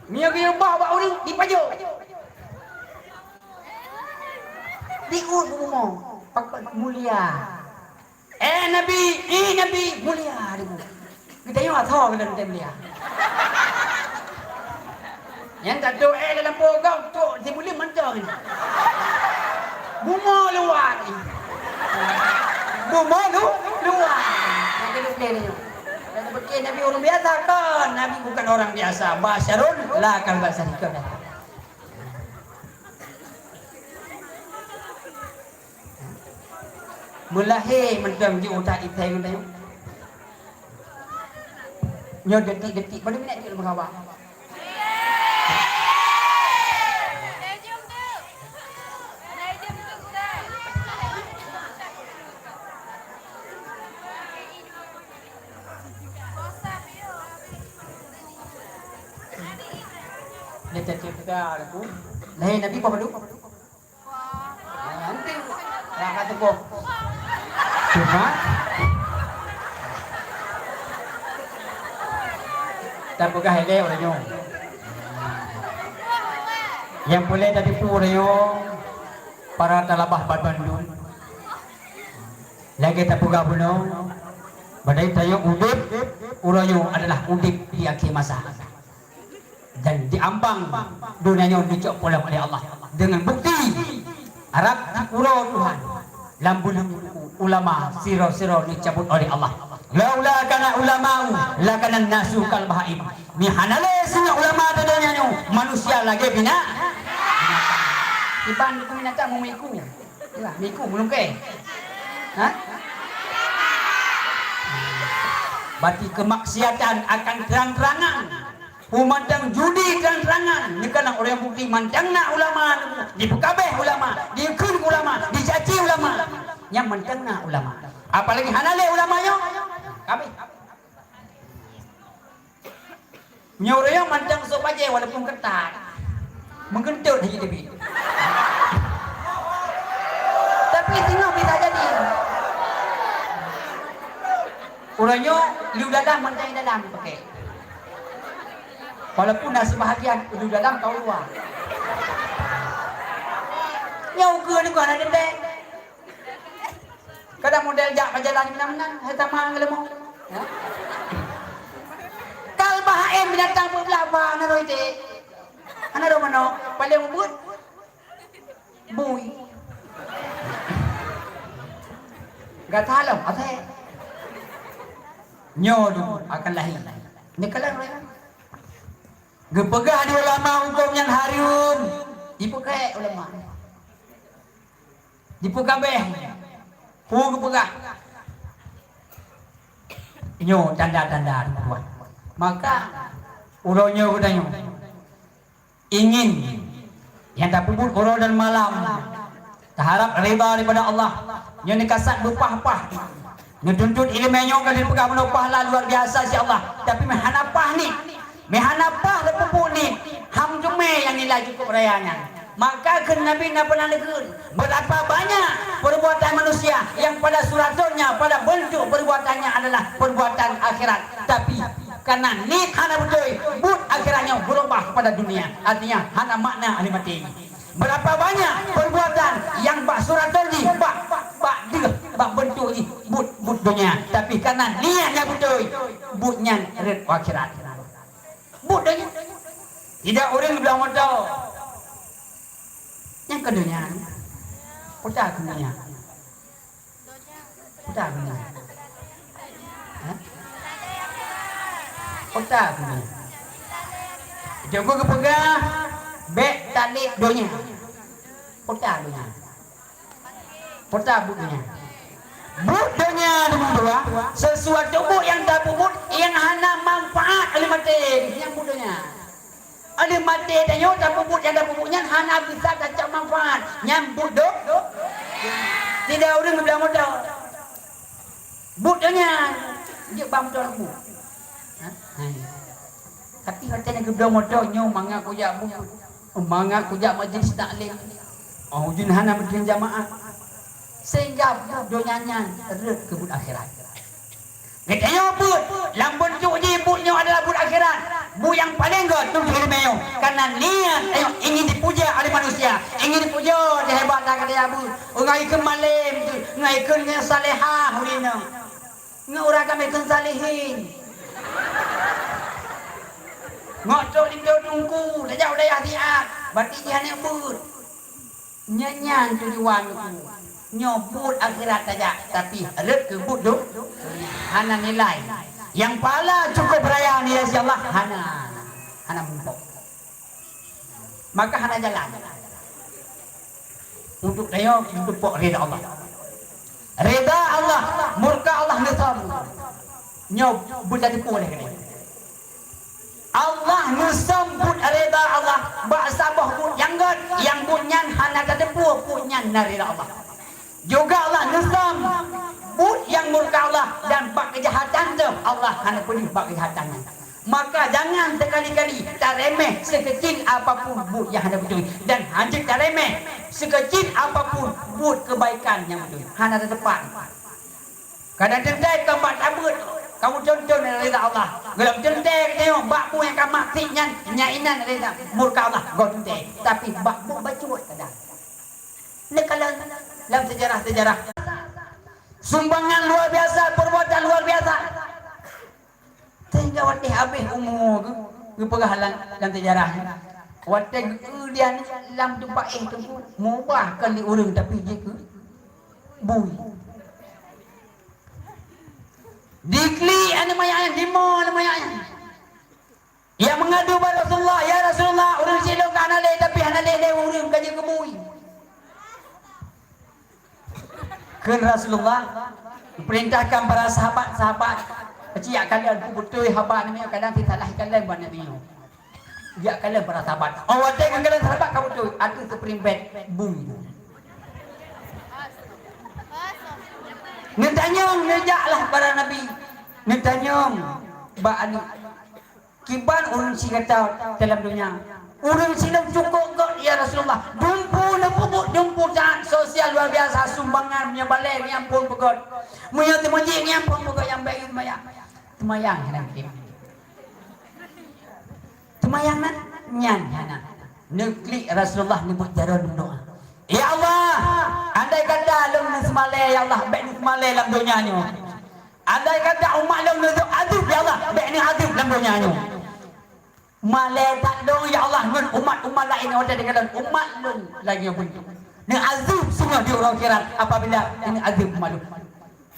Meunyoe geuyue bah bak ureueng, dipajoh. Diuet bumoe. Pakon? Mulia. Eh, Nabi, eh, Nabi, mulia dulu. Geutanyoe asoe keunan teuh mulia. Nyang ka trok eh lam lampôh gob, trok sibuleuen mantong. Bumoe luwa. Bumoe lu-, luwa. Nyang keuneuk lé nyoe. Dan seperti Nabi ureueng biasa kon, Nabi bukan orang biasa. Basyarun la kal basyari. Meulahé mantong jiôh that itai ngon tanyoe. Nyoe detik-detik, padum minét jeuet lôn meukawa. Dia cakap lahé Nabi apa padum? Nanti, ya, kata gua. Cuma, tapeugah ilèe uroe nyoe. Nyang peureulèe tatipu uroe nyoe, para talabah bandum. Lagèe tapeugah bunoe, padahai tanyoe udép uroe nyoe adalah udép di akhé masa. Dan diambang donya nyoe neucok pulang oleh Allah dengan bukti rab uroe Tuhan lam buleuen ulama sidroe-sidroe neucabut oleh Allah. Laula kana ulama'u lakana nasu kal bahaim. Meuhana lé singoh ulama di donya nyoe, manusia lagèe bina-, binatang. Iban binatang meumeuiku. Iyalah, meuiku meulungkée. Hah? Berarti kemaksiatan akan terang-terangan. Peumantang judi terang-terangan, neukalon ureueng bukti mantang na ulama, dipeukabeh ulama, dikheun ulama, dicaci ulama. Nyang mantang na ulama. Apalagi hana lé ulama nyoe, kabeh. Nyoe ureueng mantang sôk bajée walaupun keutat. Meugeuntot hana jiteubiet. Tapi singoh bisa jadi. Uroe nyoe, liu dalam mantong dalam pakai. Walaupun na sibahagian liu dalam kau luwa. Nyoe ukeue ni kon ada dendeng. Kadang model jak pajalan meunan-meunan, hai sama ngelemu. Ya. Kal bahaim binatang beublah ba na roi dek. Ana ro mano, paling ubit. Bui. Kata lom, asai. Nyoe dulu akan lahé. Neukalon ureueng. Geupeugah di ulama hukôm nyan hareuem. Jipeugah ulama. Jipeugabeh. Peue geupeugah? Nyoe tanda-tanda, teungku. Maka, uroe nyoe geutanyoe ingin nyang tapeubuet uroe dan malam, taharab ridha daripada Allah. Nyoe neukasat beupah-pah. Neutuntut ileumèe nyoe ka dipeugah bunoe pahala luar biasa, insya Allah. Tapi meuhana pah ni. Meuhana pah tapeubuet ni, ham teumé nyang nilai cukup raya nyan. Maka kheun Nabi na pernah neukheun, berapa banyak perbuatan manusia yang pada suratannya, pada bentuk perbuatannya adalah perbuatan akhirat. Tapi, karena niet hana beutôi, buet akhirat nyoe berubah kepada dunia. Artinya, hana makna ahli maté. Berapa banyak perbuatan yang bak suraton jih, bak, bak deuh, bak bentuk jih, buet, buet dunia. Tapi, karena niet nyang beutôi, buet nyan rhot u akhirat. Buet donya. Tidak ureueng geubloe moto. Nyang keu donya. Peue ta keu donya? Peue ta keu donya? Hah? Peue ta keu donya? Teungku geupeugah, bèk taleb donya. Peue ta donya? Peue ta buet donya? Buet donya, teungku, sesuatu buet nyang tapeubuet nyang hana manfaat, ahli maté, nyang buet donya. Ahli maté tanyoe tapeubuet nyang tapeubuet nyan hana bisa tacok manfaat, nyan buet do-, tidak ureueng geubloe moto. Buet donya, jeuet bak moto buet. Ha? Hai. Tapi watèe na geubloe moto nyoe mangat kujak bu-, mangat kujak majlis taklim. Oh, jeuet hana meuteun jamaah. Sehingga buet donya nyan rhot keu buet akhirat. Geutanyoe buet lam beuntuk jih buet nyoe adalah buet akhirat. Buet nyang paleng göt tujoh ileumèe nyoe. Karena niet tanyoe ingin dipuja oleh manusia, ingin dipuja di hebat dah kata ya bu. Ngai keu malem tu, ngai keu ngon salehah ureueng nyoe. Ngon ureueng agam keu salehin. Ngok tok linto teungku, tajak u dayah siat, bati jih aneuk beuet. Nyan, nyan tujuan ku. Nyoe buet akhirat saja, tapi rhot keu buet do-, hana nilai. Nyang pahala cukup raya nilai si Allah, hana. Hana mumpok. Maka hana jalan. Untuk tanyoe, untuk pok rida Allah. Rida Allah, murka Allah, neusöm. Nyoe beutateupeue lé keunoe. Allah neusöm buet rida Allah bak saboh buet nyang göt, nyang buet nyan hana tateupeue buet nyan na rida Allah. Juga Allah neusöm buet nyang murka Allah dan bak keujahatan teuh Allah hana peudeuh bak keujahatan nyan. Maka jangan sekali-kali taremeh sekecil apapun buet nyang hana beutôi dan hanjeuet taremeh sekecil apapun buet keubaikan nyang beutôi. Hana tateupat. Kadang teuntèe ka mat tabeuet, kamoe tonton rida Allah. Gohlom teuntèe geutanyoe bak buet nyang ka mat syiek nyan, nyan inan rida murka Allah, goh teuntèe. Tapi bak buet bacut kadang. Neukalon lam sejarah-sejarah. Sumbangan luar biasa, perbuatan luar biasa. Sehingga watèe habéh umu geu-, geupeugah lam, lam sejarah nyan. Watèe geu-, geulian lam teumpat éh teungku, meubah kon lé ureueng tapi jih keu bui. Diklik aneuk manyak nyan, dimoe aneuk manyak nyan. Ia mengadu bak Rasulullah, "Ya Rasulullah, ureueng syiek lôn ka hana lé, tapi hana lé lé ureueng ka jeuet keu bui." Kheun Rasulullah, geupeurintahkan para sahabat-sahabat, "Peucit jak kalon, peue beutôi haba nyoe, kadang sisalah kalon bak nyoe." Jak kalon para sahabat. Oh, watèe geukalon sahabat ka beutôi, ateueh spring bed bui. Neutanyong, neujaklah bak Nabi. Neutanyong bak aneuk. Kiban ureueng syiek gata dalam donya. Ureueng syiek lôn cukôp göt, ya Rasulullah. Dumpeue neupeubuet, dumpeue taat sosial luar biasa, sumbangan, meunyoe balèe, nyan phôn peugöt. Meunyoe teumeujik, nyan phôn peugöt nyang bèk seumayang. Seumayang hana mungkin. Seumayang nan, nyan hana. Neuklik Rasulullah neubeuet jaroe neudoa. Ya Allah, andai kata lôn neuseumalèe, ya Allah, bèk neuseumalèe lam donya nyoe. Andai kata umat lôn neudeuh azeub, ya Allah, bèk neuazeub lam donya nyoe. Malèe that lôn, ya Allah, ngon umat-umat laén nyang watèe teukalon umat lôn lagèe nyoe beuntuk. Neuazeub singoh di uroe akhirat apabila neuazeub umat lôn.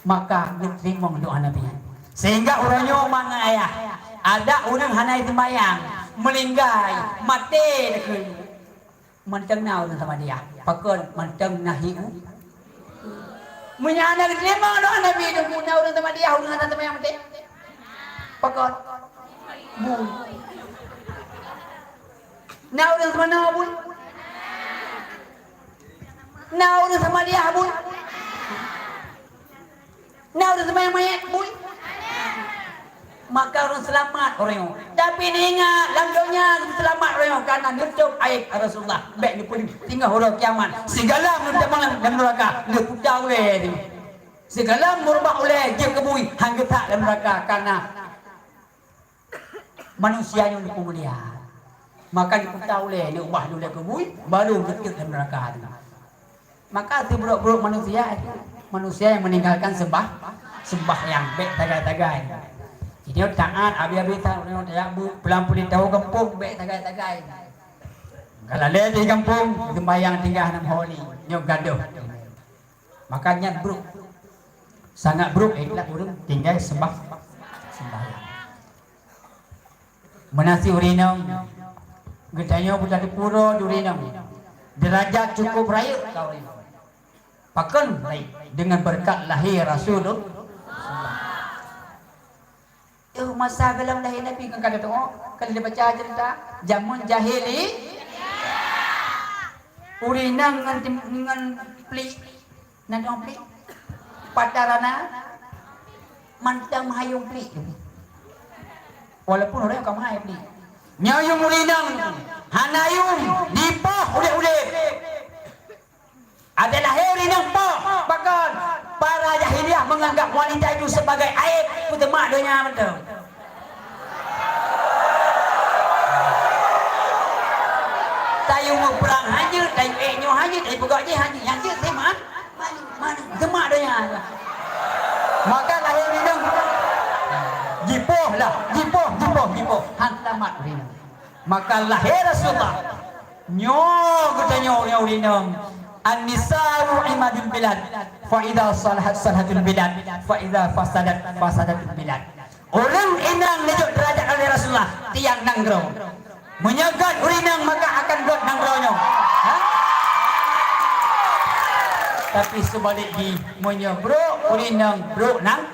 Maka geuteurimong doa Nabi. Sehingga uroe nyoe ma ngon ayah, ada ureuëng hana jiseumbahyang, meuninggai, maté dikeue. Mantong na ureuëng Samadiyah. Pakon mantong na hiu? Meunyo hana geuteurimong doa Nabi, teungku na ureuëng Samadiyah, ureuëng hana seumbahyang maté? Pakon? Bui. Na ureuëng seumanoe bui? Na ureuëng Samadiyah bui? Na ureuëng seumbahyang manyét bui? Maka ureuëng seulamat ureuëng nyoe. Tapi neuingat, lam donya seulamat ureuëng nyoe karena neutôb aéb Rasulullah. Bék neupeudeuh, singoh uroe kiamat. Sigohlom neuteumeung lam neuraka, neuputa ulée. Sigohlom meurumak ulée jeuet keu bui, han geutak lam neuraka karena manusia nyoe neupeumulia. Maka neuputa ulée, neuubah ulée keu bui, baru geutot lam neuraka teuh. Maka seuburuk-buruk manusia itu manusia yang meninggalkan sembah, sembahyang, bék tagai-tagai. Jadi taat, abi-abi taat, ureuëng tajak bu-, pulang pulih tahu gampông, bék tagai-tagai. Kalau lé di gampông, sembahyang tinggal nam holi, nyoe gadoh. Maka nyan brok. Sangat brok, eh, lah ureuëng tinggai sembah, sembahyang. Meunasih ureuëng inong, geutanyoe buta dipuro di ureuëng inong. Derajat cukup rayeuk ka ureuëng inong. Pakon rayeuk? Dengan berkat lahé Rasulullah. Yoh, masa golom lahé Nabi kan ka tatu'oh, ka lheueh baca ceurita. Jameun jahili, ureuëng inong ngon tim-, ngon plik. Na dong plik? Patarana mantong hayom plik. Walaupun ureuëng ka meuhai plik. Nyoe yum ureuëng inong hana yum dipoh udeb-udeb. Ada lahé ureuëng inong poh, pakon? Para jahiliyah menganggap wanita itu sebagai aib, peuteumak donya mantong. Tayue muprang hanyut, tayue ék nyoe hanyut, tayue peugah jih hanyut, nyang jeuet teuma manu, manu, deuma donya. Maka lahé ureuëng inong jipoh lah, jipoh, jipoh, jipoh, han seulamat ureuëng inong. Maka lahé Rasulullah. Nyoe geutanyoe ureuëng inong, "An-nisa'u imadul bilad, fa idza salahat salahatul bilad, fa idza fasadat fasadatul bilad." Ureuëng inong neujok derajat oleh Rasulullah, tiang nanggroe. Meunyoe gét ureuëng inong, maka akan gét nanggroe nyoe. Ha? Tapi seubalek jih, meunyoe brok ureuëng inong, brok nang-,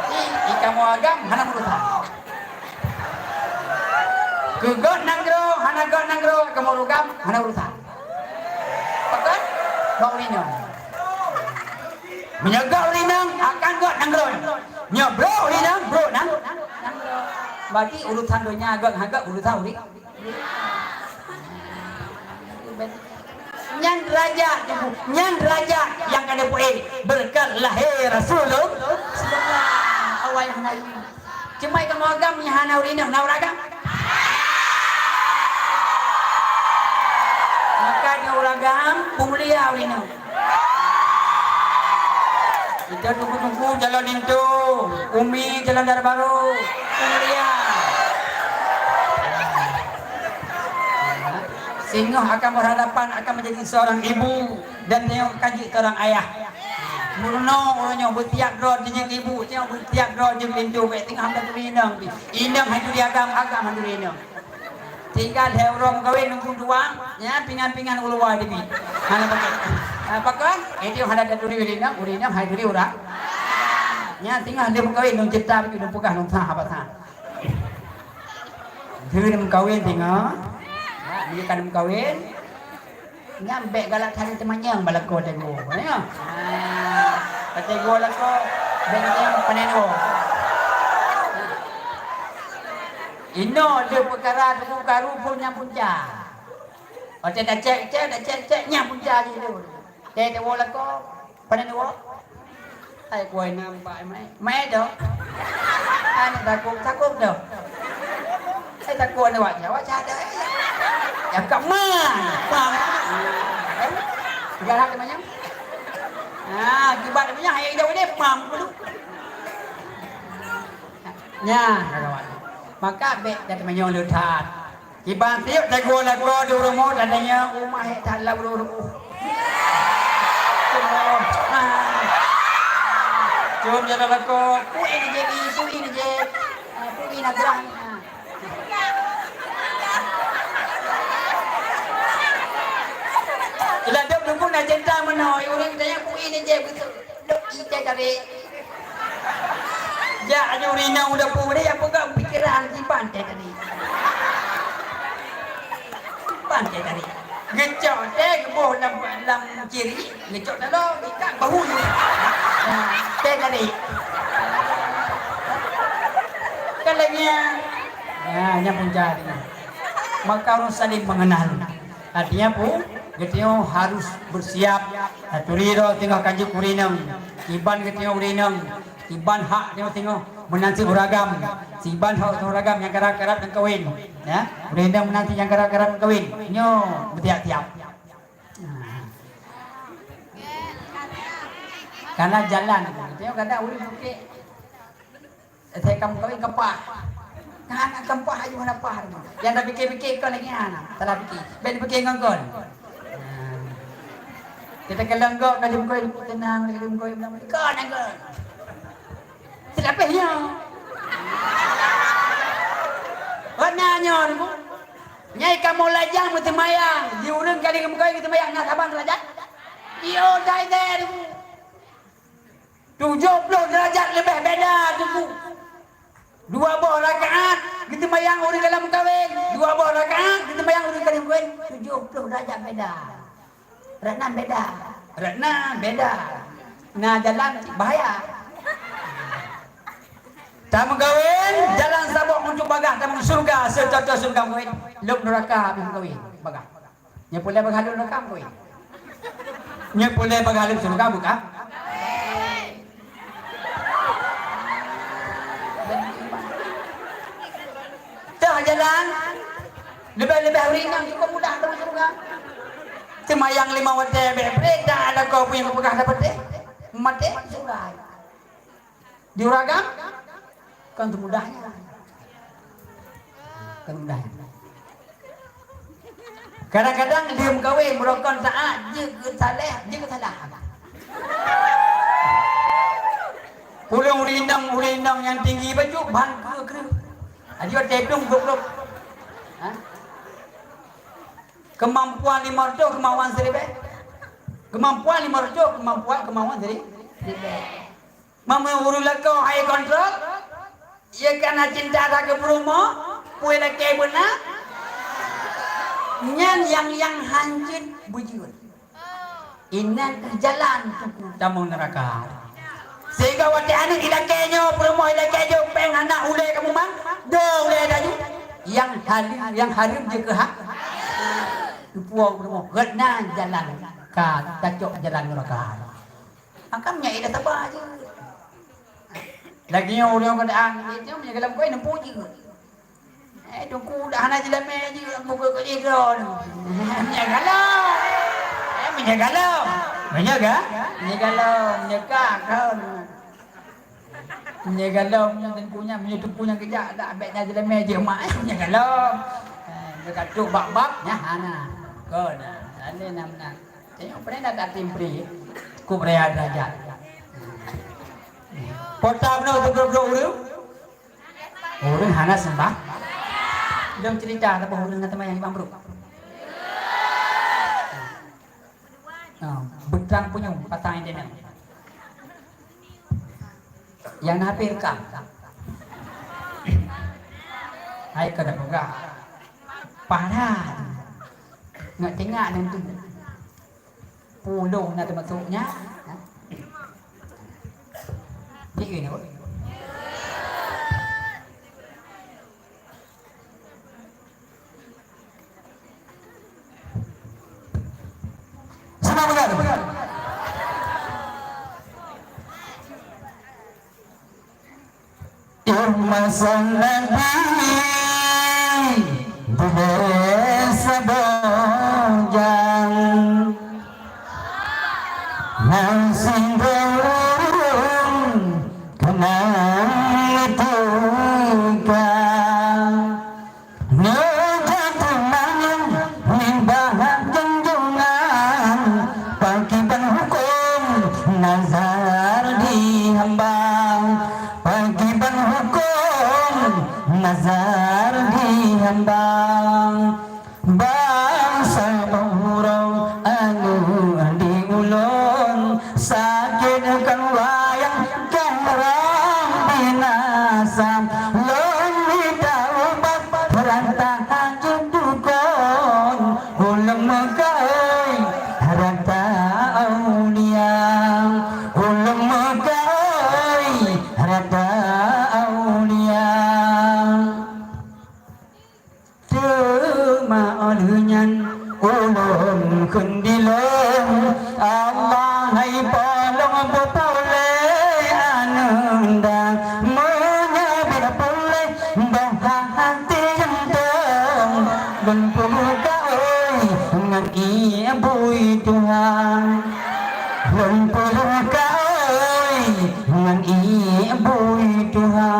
berarti kamoe agam hana urusan. Keu gét nanggroe, hana gét nanggroe, kamoe agam hana urusan. Pakon? Bak ureuëng inong. Meunyoe gét ureuëng inong, akan gét nanggroe. Nyoe brok ureuëng inong, brok nang-, nanggroe. Berarti urusan donya gét han gét urusan ureuëng. Nyan derajat, nyan derajat nyang ka neupeuék beureukat lahé Rasulullah. Awai hana. Cuma kamoe agam nyang hana ureuëng inong, na ureuëng agam? Maka nyoe ureuëng agam, peumulia ureuëng inong. Kita tunggu-tunggu jalan linto, umi jalan darah baru, peumulia. Singoh akan berhadapan akan menjadi seorang ibu dan nyoe akan jadi seorang ayah. Meurunoe uroe nyoe beutiap droe jeuet ibu, nyoe beutiap droe jeuet linto, bék teungoh hana turi inong pih. Inong hai turi agam, agam hai turi inong. Tinggai lhée uroe meukawen nunggu tuang, nyan pingan-pingan u luwa dibi. Hana pakai. Ah, pakon? Eh, dia hana turi inong, inong hai turi urang. Nyan teungoh dia meukawen nung ceuta bagi nung peugah nung sah apa sah. Dia meukawen teungoh. Ya, dia kan meukawen. Nyan bék galak that teumanyong bak lakoe teungku, ya. Ha, ka teungku lakoe, bék teumanyong panai dua. Inoe lé peukara teungku karu pun nyang punca. Watée tacék-cék, tacék-cék, nyang punca jih lé. Tée teungku lakoe, Pane neuwoe? Hai kuai nampak mai. Mai doh. Hai takut, takut doh. Hai takut ni wak, wak cah doh. Ya kat mai. Pam. Galak dia manyang. Ah, kibat dia manyang, hai dia dia pam dulu. Nya, kawan. Maka bék dah teumanyong le that. Kiban tiep teugua lagoe di rumoh dan nyan umah hek that lam rumoh. Cöm jaroe lakoe, pui neujép, pui neujép. Ah, pui na grang. Ah. Ladôm Teungku na cinta meunoe, ureueng geutanyoe pui neujép beutôi. Dok ié teh tarék. Jak aju rinong u dapu deh, nyang peugah pikiran, kiban teh tadi. Kiban teh tadi. Geucok teh geuboh lam, lam ciri, geucok dalam, ikat bahu. Teh tadi. Kan lagi ya. Ya, nyang punca tadi. Maka ureueng saling mengenal. Artinya, pu, geutanyoe harus bersiap. Taturi droe teungoh ka jeuet keu rinong. Kiban geutanyoe rinong. Kiban hak teungoh-teungoh meunan cit ureueng agam. Kiban hak ureueng agam nyang karab-karab meukawen. Ya, rinong meunan cit nyang karab-karab meukawen. Nyoe beutiap-tiap. Nah. Karena jalan, geutanyoe kadang ureueng bukét. Saya kamu kawin kepah. Nah, anak kepah aja mana pah. Yang dah fikir-fikir kau lagi anak. Salah fikir. Baik fikir ngon kau. Nah. Kita kelenggok dah jumpa tenang lagi jumpa bilang kau nak kau. Tidak payah. Warnanya ni. Nyai kamu lajang meusemayang. Di ureueng kali kamu kawin meusemayang. Nah, saban lajang. Iyo, dai dai. Tujoh ploh derajat leubeh beda, Teungku. Dua boh rakaat geuteumayang ureueng dalam meukawen, dua boh rakaat geuteumayang ureueng dalam meukawen, tujoh ploh derajat beda. Rot nan beda. Rot nan beda. Na jalan bahaya. Tameukawen, jalan saboh untuk bagah tamong syeuruga, seucocok syeuruga meukawen, lom neuraka habéh meukawen, bagah. Nyoe peureulèe bagah lôn rakam, kui. Nyoe peureulèe bagah lôn syeuruga buka. Teuh jalan, leubeh-leubeh ureueng inong cukup mudah dalam syeuruga. Seumayang lima watèe bèk preh, dak ada kau pun nyang peugah dapat deh. Maté syeuruga. Di ureueng agam, kon seumudahnya. Kon seumudahnya. Kadang-kadang dia meukawen, meurokon taat, jeuet keu saleh, jeuet keu salah. Ulôn ureueng inong, ureueng inong nyang tinggi bacut, ban kreueh-kreueh. Aji watèe dong goblok. Ha? Kemampuan lima ratus, kemauan siribèe. Kemampuan lima ratus, kemampuan, kemauan siri-, siribèe. Meunyoe ureueng lakoe hai kontrol, ié ka na cinta that keu peurumoh, peue lakèe beuna, nyan nyang, nyang hanjeuet beujeuet. Inan keuh jalan tuku tamong neuraka. Sehingga watèe aneuk ilakèe nyoe, peurumoh ilakèe jok, péng hana ulèe kamoe mang, do ulèe laju. Nyang hareum, nyang hareum jeuet keu ha-, teupuwoe peurumoh. Gét nan jalan ka tacok jalan neuraka. Makam nyan ida saba jeuet. Lagèe nyoe ureueng keudaan, itu meunyoe galom koi neumpu jeuet. Eh, Teungku dah hana jeulamé jeuet, buka keu idon. Meunyoe galom. Eh, meunyoe galom. Meunyoe ga? Meunyoe galom, meunyoe ka, kon. Meunyoe galom nyan Teungku nyan, meunyoe Teungku nyan keujak, dak bèk na jeulamé jeuet mak, eh, meunyoe galom. Eh, meunyoe ka trok bab-bab, nyan hana. Kon, hana, hana meunan. Tengok pernah dah tak timpri, ku beuraya derajat. Pota beuna teugrok-grok ureueng? Ureueng hana seumbah. Lôn cerita saboh ureueng na teuma nyang bangkrut. Oh, beutrang punyueng pasang entemen. Nyang na H P rekam. Hai ka da peugah. Parah. Ngat tengah dan tu. Pulung na teumasuk nya. Ha? Ni ni. Sama benar. Di masa Nabi diberi sabojang, nang sindong kenang tika. Nyoe jatuh manyang nibak junjungan, Azar di hamba, bansa bak uroe aneuk di ulôn, sakét kon wayang, kon rhah binasa. Lôn mita ubat rata hajat dukon, ulôn meukaôi rata aulia, ulôn meukaôi rata aulia. Teuma óh lheueh nyan ulôn kheun dilèe, Allah hai polong beupuléh aneuk nda. Meunyoe bèk puléh boh até jantung, lôn peumeukaôi ngon ié bui tuha. Lôn peumeukaôi ngon ié bui tuha.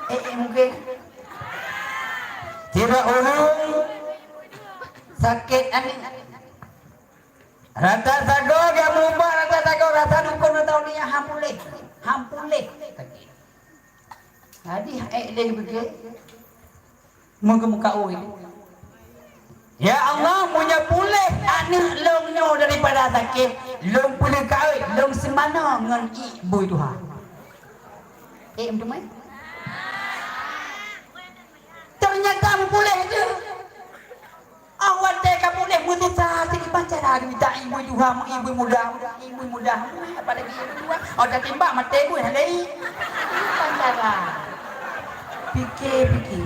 Eh, eh, mungkin. Sidroe ureueng sakét aneuk. Rata sagoe geuh meuubat, rata sagoe rasa dukon, rata uneue han puléh, han puléh. Jadi, ék lé geupike, meukeumeukaôi. Ya Allah, meunyoe puléh aneuk lôn nyoe daripada sakét, lôn peuleukaôi, lôn seumanoe ngon ié bui tuha. Eh, meuteumé? Teunyata meupuléh jeuet. Óh watèe ka puléh meutusa, sikiban cara geumita ié bui tuha, ié bui muda, ié bui muda, apalagi ié bui tuha. Óh tatimbak maté bui hana lé. Sikiban cara. Pike-pike.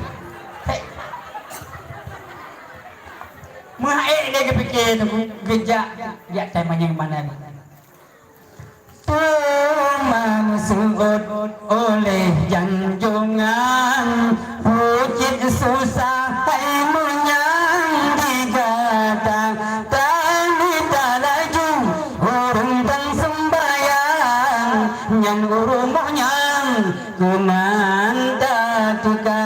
Hei. Meuhai lé geupike teungku, geujak, jak tai manyang mana. Teuma meuseuôt oleh janjongan, pucit susah hai meunyang di gata. Tamita laju ureueng tan seumbayang, nyan u rumoh nyan keunan tateuka.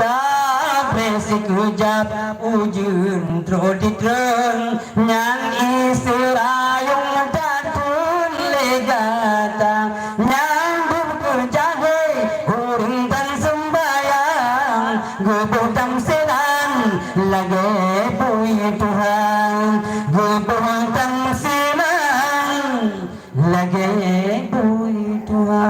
Tapreh sikeujab ujeuen trok ditreun, nyan ié seurayong tateun lé gata. Nyan dum keu jahé ureueng tan seumbayang, geuboh tamsilan lagèe bui tuha, geuboh tamsilan lagèe bui tuha.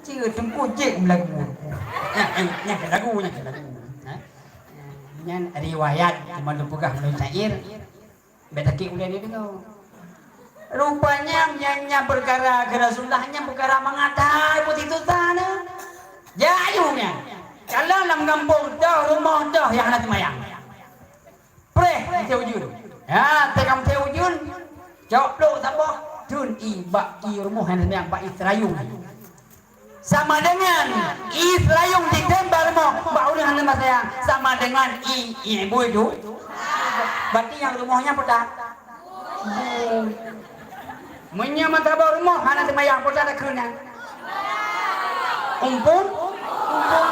Cit teungku jeuet meulagu. Nyan, nyan, nyan keuh lagu, nyan keuh lagu. Ha? Nyan riwayat, cuma lôn peugah meulalu syair. Bèk sakét ulèe neudeungoe. Rupanya nyan, nyan peukara keu Rasulullah, nyan peukara mangat hai, buet sisat na. Jak aju nyan. Kalon lam gampông toh, rumoh toh nyang hana seumayang. Preh, meuté ujeuen. Ya, teuka meuté ujeuen, cok plôk saboh, theun ié bak ié rumoh nyang seumayang, bak ié seurayong. Sama dengan ié seurayong jitem bak rumoh, bak ureueng hana seumayang, sama dengan ié, ié bui tu. Berarti nyang rumoh nyan peue that? Bui. Meunyoe meusaboh rumoh hana seumayang, peue that takheun nyan? Umpung? Umpung.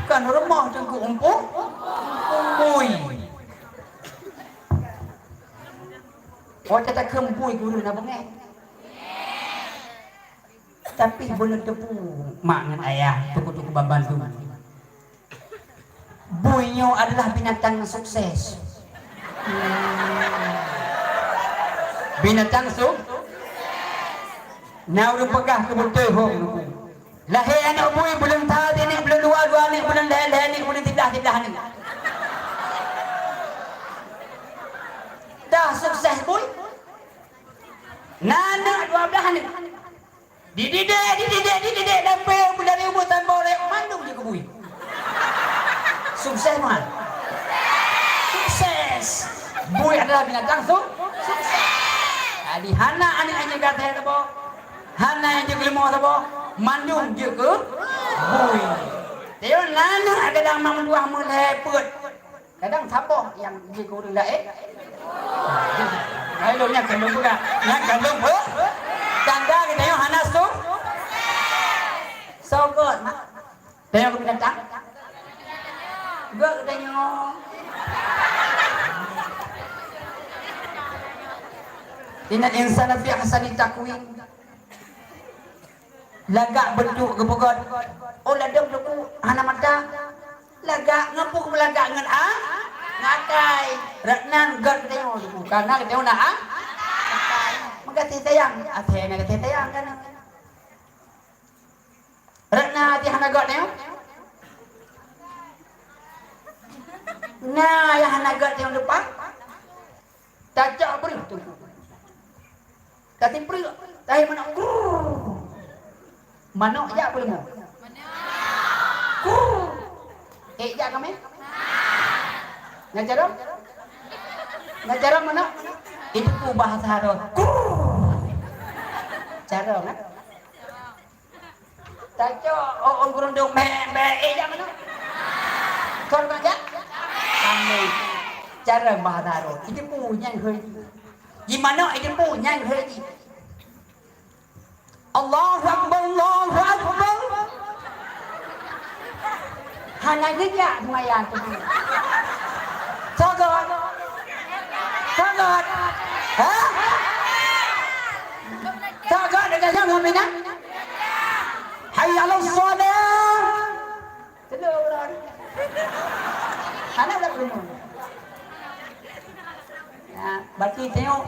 Kon rumoh teungku, umpung? Umpung bui. Watèe takheun bui guru na beungèh. Tapi beuneuteupeu mak ngon ayah, teungku-teungku ban mandum. Bui nyoe adalah binatang sukses. Binatang su-, na ureueng peugah keu beutôi hom. Lahé aneuk bui buleuen sa aneuk, buleuen dua dua aneuk, buleuen lhèe lhèe aneuk, buleuen siblaih siblaih aneuk. Dah sukses bui. Na aneuk dua blaih aneuk. Dididik, dididik, dididik, sampai dari umur sampoe lhèe mandum jeuet keu bui. Sukses meuhan. Sukses. Bui adalah binatang su-, sukses. Jadi hana aneuk nyang gata saboh, hana nyang jeuet keu leumo saboh, mandum jeuet keu bui. Teuh na aneuk kadang mak meutuah meulhèe peuet. Kadang saboh nyang jeuet keu ureueng laén. Hai lôn nyan ka lôn peugah, nyan ka lôn peu-, tanda geutanyoe hana su-, sogot, mak. Tanyoe keu binatang. Geutanyoe. Innal insana fi ahsani taqwim. Lagak beuntuk geupeugöt. Oh, ladôm Teungku hana mata. Lagak, ngon peue lagak ngon a-, ngon akai. Rot nan göt geutanyoe Teungku. Kareuna geutanyoe na a-, akai. Meugaséh sayang. Asai na gaséh sayang kan. Rot na até hana göt nyoe. Na nyang hana göt nyoe depan. Tacok breuh tu. Tatipreuek, tahi manok. Krrrr. Manok jak peue leumô? Krrrr. Ék jak kamoe? Ngon carông? Ngon carông manok? Itu peue bahasa Arab. Krrrr. Carông, eh? Tacok, oh, ôn gurundong, bèk, bèk, ék jak manok. Kon jak? Kamoe. Carông bahasa Arab. Itu peue nyang hôi. Di manok itu peue nyang hôi. Allahu Akbar, Allahu Akbar. Hana geujak seumayang tu. Sogot. Sogot. Hah? Sogot dekat sana, Mina? Hayya 'alas shalah. Telur orang. Hana udah penuh. Ya, berarti tengok.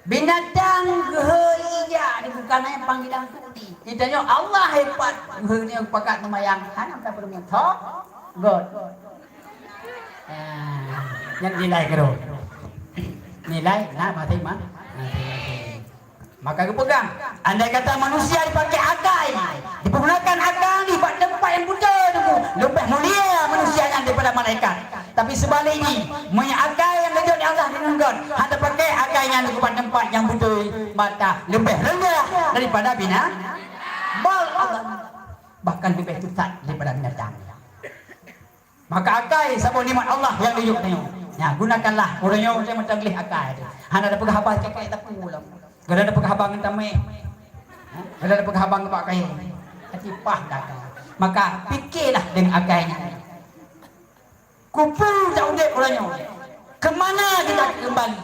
Binatang geuhôi ijak di bukan hanya panggilan kudi. Kita nyoe Allah hebat geuhôi ni pakat seumayang hana minta permen. Tho, god. Ah, nyan nilai keudroe. Nilai na masing-masing. Maka geupeugah, andai kata manusia dipakai akai, dipergunakan akai ni bak teumpat nyang beutôi tu, leubeh mulia manusia nyan daripada malaikat. Tapi seubalik jih, meunyoe akai nyang geujok lé Allah di nanggroe, hana pakai akai nyan keu bak teumpat nyang beutôi, maka leubeh reundah daripada bina-, bal Allah, bahkan leubeh sesat daripada binatang. Maka akai saboh nikmat Allah nyang geujok tanyoe. Nya, gunakanlah. Ureueng nyoe mantong gleh akai teuh. Hana tapeugah haba cakap tapue lom. Kadang tapeugah haba ngon tameh. Ha? Kadang tapeugah haba ngon bak kayèe. Tapi paih dah akai. Maka pikirlah deungon akai nyan. Keupeue taudép uroe nyoe? Keumana kita keumbali?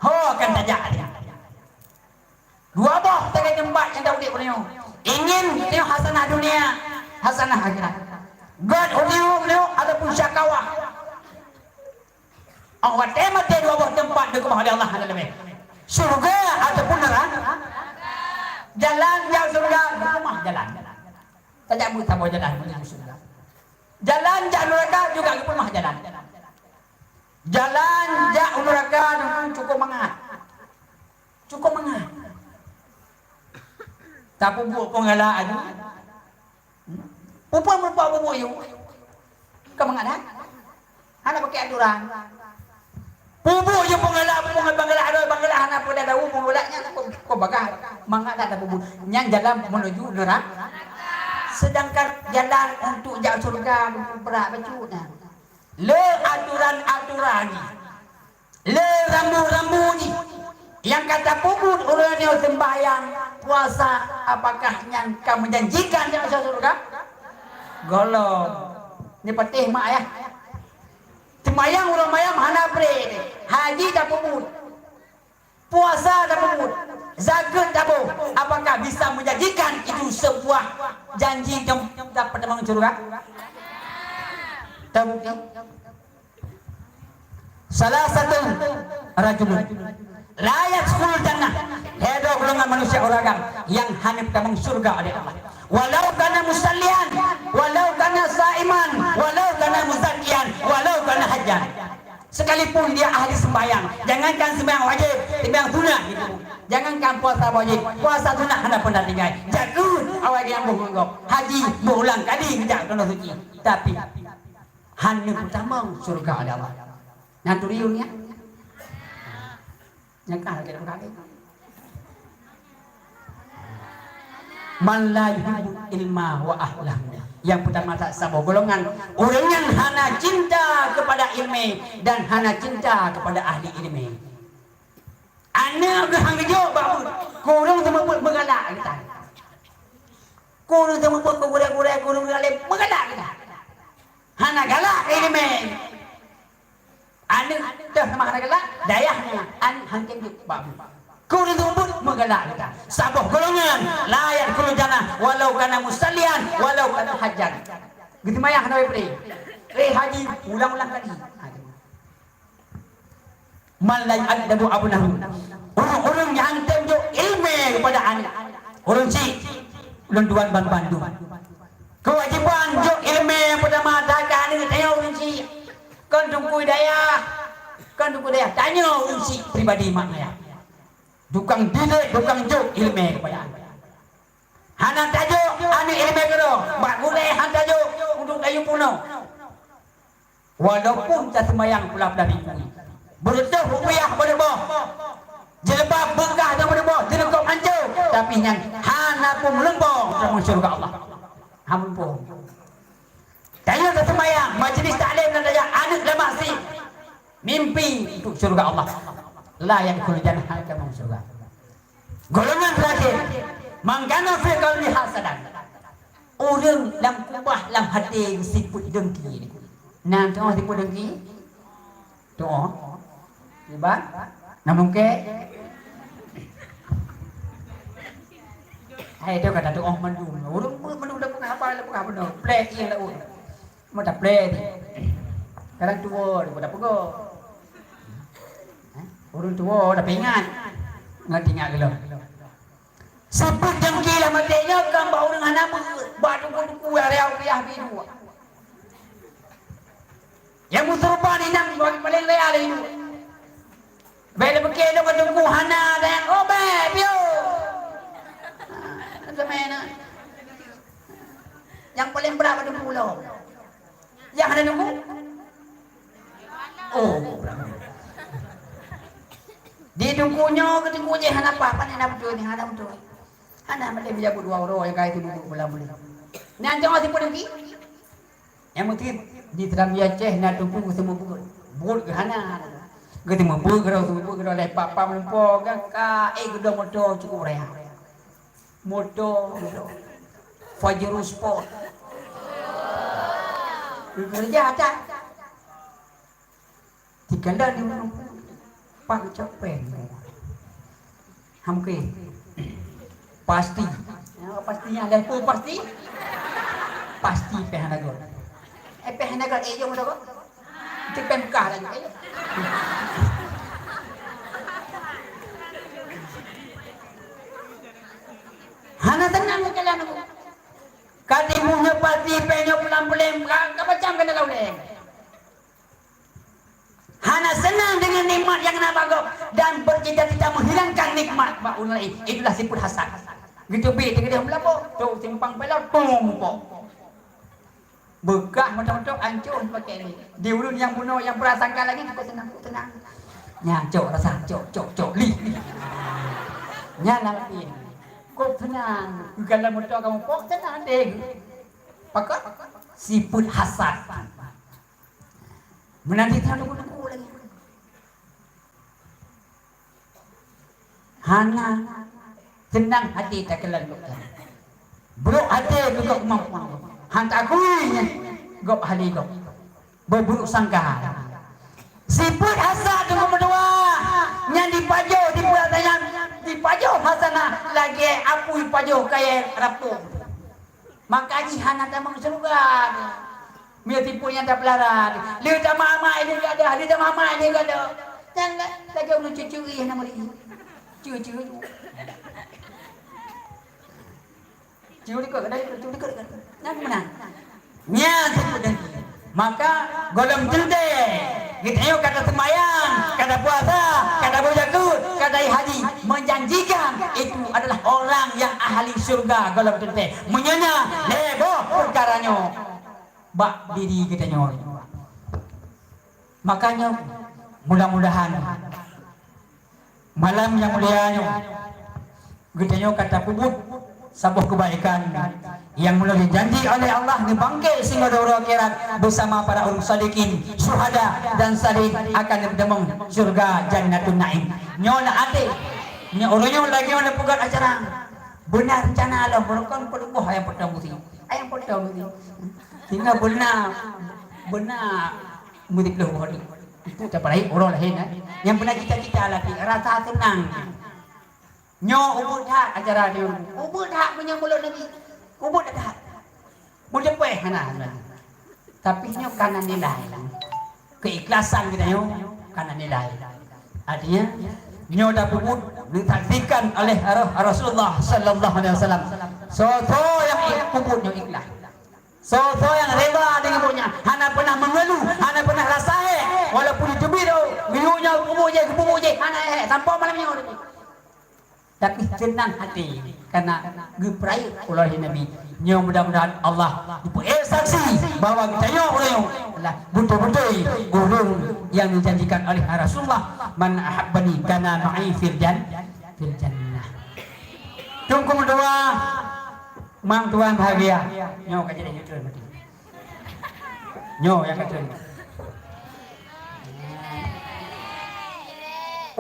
Ho akan tajak dia. Dua boh sagai teumpat nyang taudép uroe nyoe. Ingin teuh hasanah dunia, hasanah akhirat. Göt uroe nyoe ataupun syakawah. Óh watèe maté dua boh teumpat geupeumah lé Allah hana leubeh. Syurga ataupun neuraka. Jalan jak syurga geupeumah jalan. Tajak meusaboh jalan meunyoe syurga. Jalan jak neuraka juga geupeumah jalan. Jalan jak u neuraka nyoe cukôp mangat. Cukôp mangat. Tapeubuet peue galak aju. Peue-peue meurupa bubuet yue. Ka mangat, ha? Hana pakai aturan. Bubuet yue peue galak, bubuet ngon bang galak, adoe bang galak hana peue dah tahu, peue galak nyan kok, kok bagah. Mangat dah bubuet. Nyan jalan menuju neuraka. Sedangkan jalan untuk jak syurga, bubuet brat bacut nyan. Le aturan-aturan jih. Le rambu-rambu jih nyang ka tapeubuet uroe nyoe, sembahyang, puasa, apakah nyan ka menjanjikan di syurga? Gohlom. Ni peuteh mak ayah. Sembahyang uroe mayam hana pré, haji tapeubuet. Puasa tapeubuet. Zakeuet taboh. Apakah bisa menjanjikan itu sebuah janji dapat teumang syurga? Terbukti. Salah satu rajulun la yadkhulul jannah, lhèe droe golongan manusia ureueng agam nyang hana tamong syurga lé Allah. Walau kana musallian, walau kana saiman, walau kana muzakkian, walau kana hajjan. Sekalipun dia ahli sembahyang, jangankan sembahyang wajib, sembahyang sunat gitu. Jangankan puasa wajib, puasa sunat hana pernah tinggai. Zakeuet awai nyang boh ngon gob, haji beuulang kali geujak tanah suci. Tapi hana peutamong syurga lé Allah. Nyan turi ureueng nyan. Nyan ka lagèe ureueng kafé. Man la yuhibbul ilma wa ahlahu. Nyang peutama that saboh golongan, ureueng nyang hana cinta kepada ilmu dan hana cinta kepada ahli ilmu. Aneuk geuh han geujok bak buet, keu ureueng seumeubeuet meugalak geutanyoe. Keu ureueng seumeubeuet keu gurèe-gurèe, keu ureueng galak meugalak geutanyoe. Hana galak keu ileumèe. Aneuk teuh sama hana galak, dayah nyan aneuk han tem jeuet bak buet. Keu ureuëng seumeubeuet meugalak gata. Saboh golongan, la yadkhulul jannah walau kana musallian, walau kana hajjan. Geuseumayang hana bri. Eh, haji, ulang-ulang kali. Man la yu'addibu abnahu. Ureuëng-ureuëng nyang tem jok iéleumé keupada aneuk. Ureuëng chik, ulôn tuan ban bandum. Keuwajéban jok iéleumé peutama that keu aneuk tanyoe ureuëng chik. Kon teungku dayah, kon teungku dayah, tanyoe ureuëng chik pribadi mak ayah. Tukang didik, tukang jok iéleumé keupada aneuk. Hana tajok aneuk iéleumé keudroe, bak gulée hana tajok untuk tayue peunoh. Walaupun taseumayang pula pada minggu, beureutoh rupiah pada boh, jilbab beukah pada boh, jilbab hancô, tapi nyan hana peumeuleumpo dalam syurga Allah. Hana peumeuleumpo. Tanyoe taseumayang, majlis taklim dan tajak aneuk lam masjid. Mimpi untuk syurga Allah. La yadkhulul jannah, hana tamong syurga. Golongan terakhir, man kana fi qalbihi hasadan. Ureuëng lam kubah lam até sifeuet dengki. Na teuh sifeuet dengki? Tuoh. Iban? Na mungkén? Hai, tu kata tuoh mandum. Ureuëng pun mandum dah peugah apa, dah peugah beuna. Plek ié laôt. Mau taplek ni. Kadang tuoh, dah peugah. Ureuëng tuoh dah peuingat. Ngat ingat geulong. Sifeuet dengki lam até nyoe kan bak ureuëng hana beuet, bak tuku-tuku nyang rayau piah biduek. Nyang meuseureupan inong bagi paleng raya lé nyoe. Bèk lé pike lôn ka teungku hana dan, "Oh, bèk, piôh." Ah, sampai na. Nyang paleng brat bak teungku lôn. Nyang hana teungku? Oh. Di teungku nyoe keu teungku jih hana paih, pane hana beutôi ni, hana beutôi. Hana meuteumé jabu dua uroe nyang ka itu duduk bulan buleuen. Nyan teungoh sipeuleungki. Nyang meuteumé di Serambi Aceh na teungku geuseumeubeuet. Buet geuh hana. Geuseumeubeuet, geuseumeubeuet, geuseumeubeuet lé papa meulumpo ka, eh, geudong moto cukup raya. Moto, moto. Pajero Sport. Geukeureuja that. Dikala di ureueng, pak geucok péng. Hamke. Pasti. Ya, pasti nyan lé peue pasti? Pasti péng hana göt. Eh, péng hana göt, eh, jom dah göt. Itu péng beukah lagi, eh. Hana seunang lé jalan aku. Ka timbul nyoe pasti péng nyoe pulang-pulang, ka, ka macam keuneuk ulèe. Hana seunang deungon nikmat nyang na bak gob dan bercita-cita menghilangkan nikmat bak ureueng laén. Itulah sifeuet hasad. Geuteubiet teuh keudeh meulabô, trok simpang Pelot, tum, pok. Beukah moto-moto ancô pakai ni. Di ureueng nyang bunoe nyang prasangka lagi, kok seunang, kok seunang. Nyan cok rasa, cok, cok, cok, lih. Nyan lah lagi. Kok seunang, gala moto kamoe pok seunang deh. Pakon? Sifeuet hasad. Meunan di tanyoe teungku-teungku lagi. Hana seunang até takalon gobnyan. Brok até keu gob keumampuan gob. Han taakui nyan gob ahli gob. Beuburuk sangka. Sifeuet hasad teungku meutuwah nyan dipajoh, dipeurasa nyan dipajoh hasanah lagèe apui pajoh kayèe rapong. Maka jih hana tamong syeuruga. Meunyoe tipu nyang tapeulara, le tamah-amah ilèe gadôh, le tamah-amah ilèe gadôh. Nyan lagèe ureueng curi hana meuri. Curi-curi. Curi keu gadôh, curi keu gadôh. Nyan meunan. Nyan tipu dengki. Maka gohlom teuntèe geutanyoe ka taseumayang, ka tapuasa, ka tabeujakeut, ka taék haji, menjanjikan itu adalah orang yang ahli syurga gohlom teuntèe. Meunyoe na lhèe boh peukara nyoe bak diri geutanyoe. Makanya mudah-mudahan malam nyang mulia nyoe geutanyoe ka tapeubuet saboh keubaikan nyang meunurot janji oleh Allah neubangkét singoh di uroe akhirat beusama para ureueng sadikin, syuhada dan salihin akan neupeutamong syeuruga Jannatun Naim. Nyoe na até, nyoe ureueng nyoe lagèe nyoe neupeugöt acara. Beuna reuncana lom, beurukon peuleumboh ayang potong gusi. Ayang potong gusi. Sehingga beuna, beuna meudiploh boh tu. Itu tapeurai uroe laén, eh. Nyang beuna cita-cita lagi, rasa seunang. Nyoe ubit that ajaran nyoe. Ubit that meunyoe mulod Nabi. Ubit that. Meuteupeh hana lagi. Tapi nyoe kana nilai. Keikhlasan geutanyoe kana nilai. Artinya, nyoe tapeubuet disaksikan oleh Ra-, Rasulullah sallallahu alaihi wasallam. Soe-soe nyang ik-, peubuet nyoe ikhlas. Soe-soe nyang reda deungon buet nyan, hana peunah meungeuluh, hana peunah rasa hék, walaupun jiteubiet, oh, geuyue nyoe peubuet jih, peubuet jih, hana hék, sampoe malam nyoe. Tapi seunang até, kana geupeurayeuk ulah Nabi. Nyoe mudah-mudahan Allah geupeu-, eh, saksi bahwa geutanyoe ureuëng nyoe adalah beutôi-beutôi ureuëng nyang dijanjikan oleh Rasulullah, "Man ahabbani kana ma'i fil jan-, fil jannah." Teungku meutuah, Mang tuan bahagia. Nyoe ka jadi nyoe turun mati. Nyoe nyang ka turun.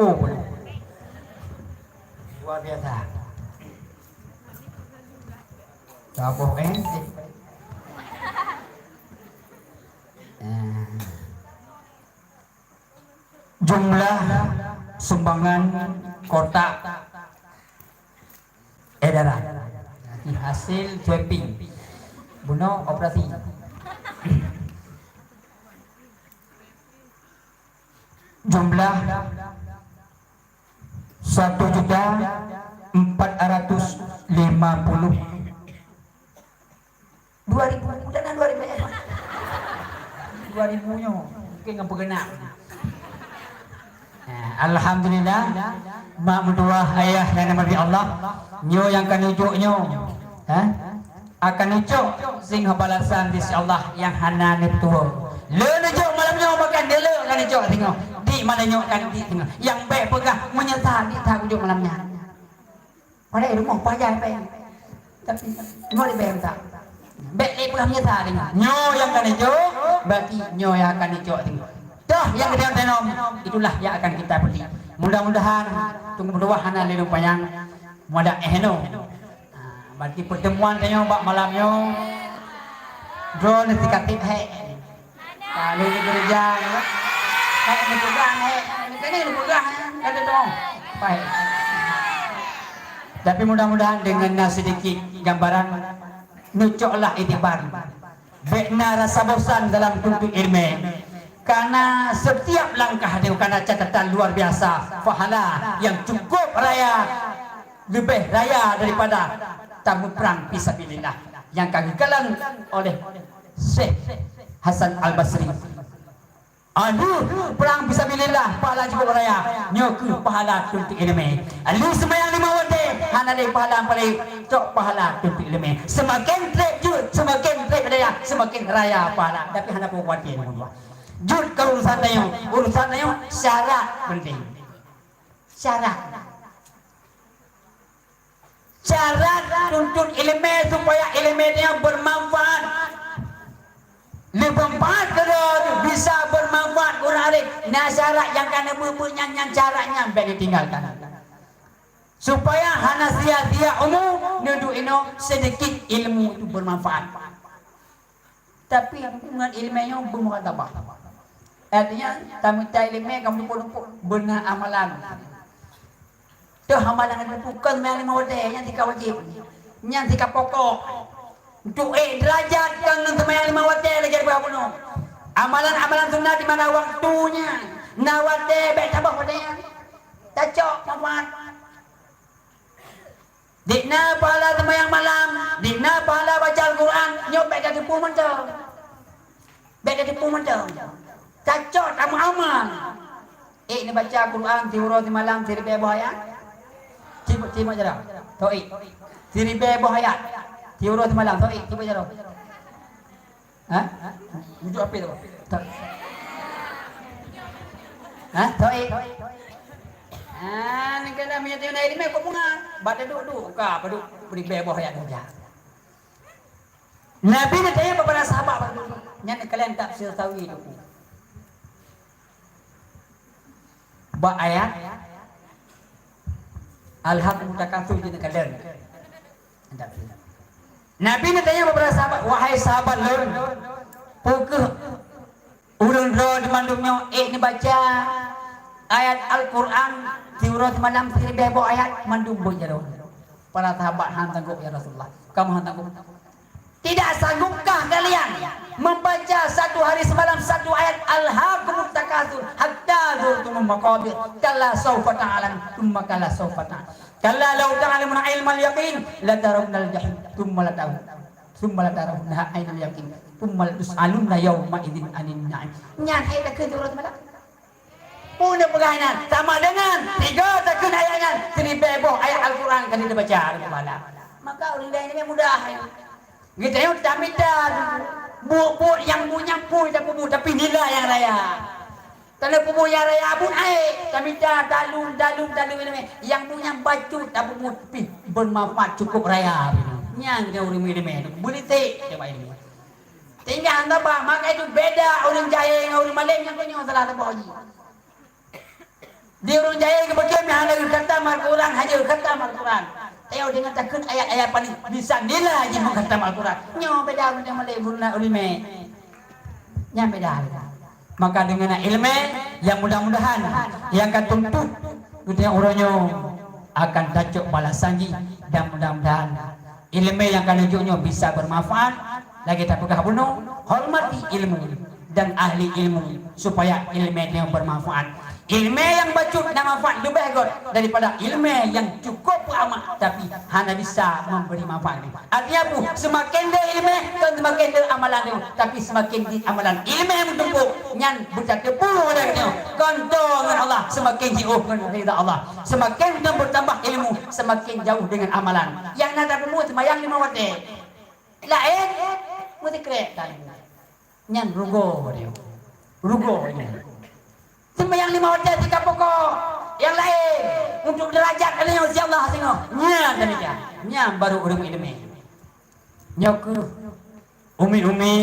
Oh, boleh. Luar biasa. Taboh, eh. Eh. Jumlah sumbangan kotak edaran. Nanti hasil sweeping. Bunoe operasi. Jumlah satu juta empat ratus lima puluh. Dua ribu, udah na dua ribu. Dua ribu nyoe, mungkin ngon peugeunap. Nah, alhamdulillah, mak meutuah ayah nyang dirahmati Allah, nyoe nyang ka neujok nyoe, ha? Akan neucok singoh balasan di sisi Allah nyang hana neupeutuwoe. Le neujok malam nyoe, bahkan dilèe akan neujok singoh. Di malam nyoe akan di singoh. Nyang bèk peugah meunyeusal di that kujok malam nyan. Padahai rumoh pajan pèng. Tapi, nyoe leubeh mantap. Bèk lé peugah meunyeusal deungon. Nyoe nyang ka neujok, berarti nyoe nyang akan neujok deungon. Toh nyang geutanyoe tanom, itulah nyang akan kita peuli. Mudah-mudahan, teungku meutuah hana lé lôn panyang. Mudah eh nyoe. Ha, berarti pertemuan tanyoe bak malam nyoe. Droeneuh sikatik hék. Ka lheueh geureja nyoe. Hai, neupeugah, hai. Keuneuk neupeugah, hai. Kata dong. Baik. Tapi mudah-mudahan dengan na sedikit gambaran, neucoklah iktibar. Bèk na rasa bosan dalam tuntut ilmu. Karena setiap langkah dia karena catatan luar biasa, pahala yang cukup raya, lebih raya daripada tamuprang fisabilillah yang ka geukalon oleh Syekh Hasan Al-Basri. Aduh, prang fisabilillah, pahala cukup raya. Nyoe keuh pahala tuntut ileumèe. Lheuh seumayang limong watèe, hana lé pahala paléng, cok pahala tuntut ileumèe. Seumaken trép jeuet, seumaken trép daya, seumaken raya pahala. Tapi hana peue khawatir, teungku meutuah. Jeuet keu urusan tanyoe. Urusan tanyoe syarat penting. Syarat. Syarat tuntut ileumèe supaya ileumèe nyan bermanfaat. Lé bermanfaat keudroe bisa bermanfaat keu ureueng arif. Na syarat nyang ka neubeuet-beuet nyan, nyan syarat nyan bèk neutinggalkan. Supaya hana sia-sia umu, neuduek inoe sedikit ilmu itu bermanfaat. Tapi ngon ileumèe nyoe beumurah tabah. Artinya, tamita ileumèe ka meutumpôk-tumpôk beuna amalan. Teuh amalan nyan bukan seumayang limong watèe, nyan tika wajéb. Nyan tika pokok. Untuk ék derajat kan ngon seumayang limong watèe lagèe bunoe. Amalan-amalan sunat di mana waktunya, na watèe bèk tabah watèe nyan. Tacok manfaat. Dik na pahala seumayang malam, dik na pahala baca Al-Quran, nyoe bèk tateupeue mantong. Bèk tateupeue mantong. Tacok tamuamal. Ék neubaca Quran siuroe simalam siribèe boh ayat. Cibuk, cibuk jaroe. Toh ék. Siribèe boh ayat. Siuroe simalam, toh ék, cibuk jaroe. Ha? Ujuk api tu. Tak. Ha? Toh ék. Ah, ni kena meunyo na ileumèe kok bunga. Bak teuduek-duek ka padub bri bèe boh ayat saja. Nabi neutanya bak para sahabat bak teuduek. Nyan kalian tafsir sawi tu. Bak ayat Alhaakumut Takatsur jeuet kalian. Nabi neutanya bak para sahabat, "Wahai sahabat lôn, peu kheueh ureueng droe di mandum nyoe ék neubaca ayat Al-Quran Tiuroe seumalam siribèe boh ayat mandum beuet jaroe. Para sahabat han sanggob, "Ya Rasulullah, kamoe han sanggob." "Tidak sanggupkah kalian membaca satu hari semalam satu ayat, 'Alhaakumut takatsur hatta zurtumul maqabir, kalla saufa ta'lamun, tsumma kalla saufa ta'lamun, kalla law ta'lamuna ilmal yaqin, la tarawunnal jahim, tsumma la tarawun, tsumma la tarawunnaha ainal yaqin, tsumma la tus'alunna yauma idzin 'anin na'im.'" Nyan ayat takheun tiuroe seumalam. Peue neupeugah nyan? Sama dengan tiga takheun ayat nyan, siribèe boh ayat Al-Quran ka neubaca di kepala. Maka ureueng laén nyan mudah. Geutanyoe tamita buet-buet nyang buet nyang pui tapeubuet, tapi nilai nyang raya. Tanyoe peubuet nyang raya buet aé, tamita dalun, dalun, dalun nyang buet nyang bacut tapeubuet pih bermanfaat cukup raya. Nyan keuh ureueng ileumèe, beulitek coba ileumèe. Tinggai hana ba, maka itu beda ureueng jahé ngon ureueng malém nyang keunoe salah saboh jih. Di ureueng jahé geupeugah meuhana geukhatam Al-Quran, hana geukhatam Al-Quran. Tayue deungon takheun ayat-ayat paléng bisa nilai jih meukhatam Al-Quran. Nyoe beda ureueng malém ngon ureueng ileumèe. Nyan beda. Maka deungon ileumèe nyang mudah-mudahan nyang ka tuntut geutanyoe uroe nyoe akan tacok balasan jih dan mudah-mudahan ileumèe nyang ka neujok nyoe bisa bermanfaat, lagèe tapeugah bunoe, hormati ilmu dan ahli ilmu, supaya ileumèe nyoe bermanfaat. Ileumèe nyang bacut dan manfaat leubeh göt daripada ileumèe nyang cukup beuamak tapi hana bisa memberi manfaat. Artinya apa? Seumaken deuh ileumèe, kon seumaken deuh amalan nyoe, tapi seumaken deuh amalan. Ileumèe meutumpôk, nyan beutateupeue lagèe nyoe. Kon toe ngon Allah, seumaken jiôh ngon ridha Allah. Seumaken nyoe beutambah ilmu, seumaken jauh deungon amalan. Nyang na tapeumuet seumayang limong watèe. Laén, meusikrek tan. Nyan rugoe nyoe. Rugoe nyoe. Seumayang limong watèe sikapoe, nyang laén untuk deurajat geutanyoe si Allah singoh. Nyan demikian. Nyan baru ureueng ileumèe. Nyoe keuh umi-umi,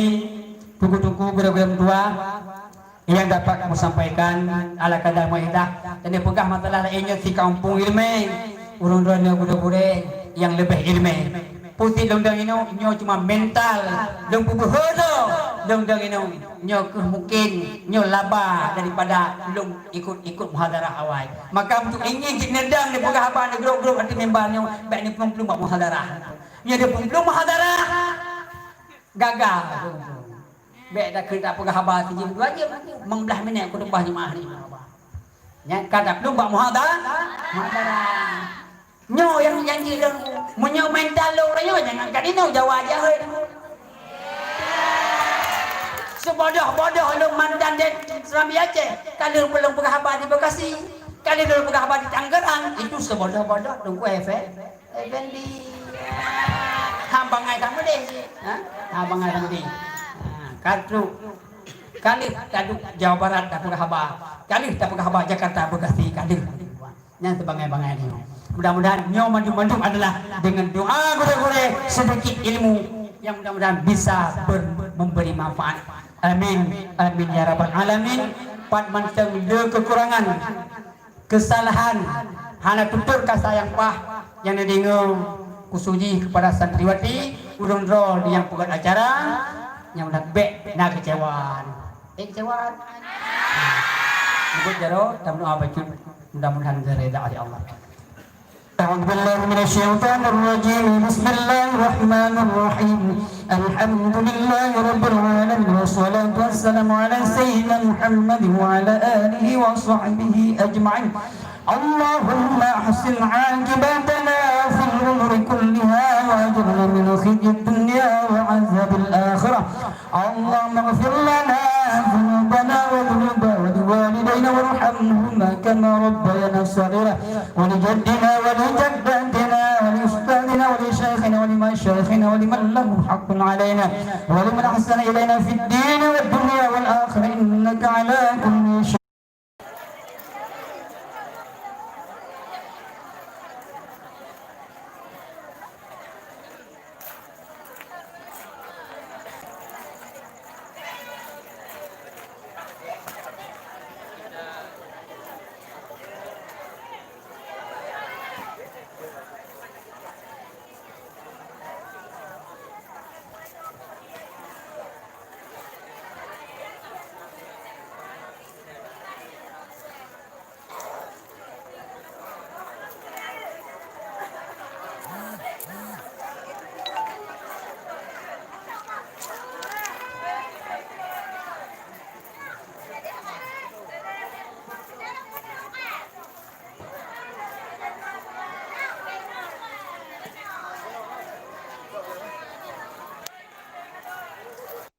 teungku-teungku, gurèe-gurèe meutuah nyang dapat kamoe sampaikan ala kadar mau'izah. Dan neupeugah masalah laén nyoe si kampung ileumèe, ureueng droeneuh gurèe-gurèe nyang leubeh ileumèe. Peue cit lôn deungoe inoe, nyoe cuma mental lôn peubeuhe droe lôn deungoe inoe. Nyoe keuh mungken nyoe laba daripada lôn ikot-ikot muhadharah awai. Maka meunyoe ingin cit neudong neupeugah haba neugrôp-grôp ateueh mimba nyoe, bèk neuplueng-plueng bak muhadharah. Nyoe neuplueng-plueng muhadharah, gagal. Bèk takheun tapeugah haba sijeuem dua jeuem, limong blaih minèt khutubah jeumaáh nyoe. Nyan ka taplueng bak muhadha-, muhadharah. Nyoe nyang janji lôn, meunyoe mental lôn uroe nyoe, jangankan inoe, Jawa aja hôi. Seubodoh-bodoh lôn mantan di Serambi Aceh, ka lheueh lôn peugah haba di Bekasi, ka lheueh lôn peugah haba di Tangerang, itu seubodoh-bodoh Teungku F-, Effendi. Ha bangai tameudeh cit, ha? Ha bangai tameudeh. Ha, ka trok. Ka lheueh taduek Jawa Barat tapeugah haba. Ka lheueh tapeugah haba Jakarta, Bekasi, ka lheueh. Nyan sibangai-bangai nyoe. Mudah-mudahan nyoe mandum-mandum adalah dengan doa gurèe-gurèe, sedikit ilmu yang mudah-mudahan bisa ber-, memberi manfaat. Amin. Amin ya rabbal alamin. Pat mantong le kekurangan, kesalahan, hana tutur kasa nyang paih nyang neudeungoe, khusus jih kepada santriwati, ureueng droe nyang peugöt acara, nyang na bèk na keucewa. Eh, keucewa. Nyang beuet jaroe, tameudoa bacut, mudah-mudahan geureda oleh Allah. أعوذ بالله من الشيطان الرجيم. بسم الله الرحمن الرحيم. الحمد لله رب العالمين، والصلاة والسلام على سيدنا محمد وعلى آله وصحبه أجمعين. اللهم أحسن عاقبتنا في الأمور كلها، وأجرنا من خزي الدنيا وعذاب الآخرة. اللهم اغفر لنا ذنوبنا وذنوب والدينا وارحمهما كما ربيانا صغيرا، ولجدنا ولجدتنا ولأستاذنا ولشيخنا ولمشايخنا ولمن له حق علينا ولمن أحسن إلينا في الدين والدنيا والآخرة، إنك على كل شيء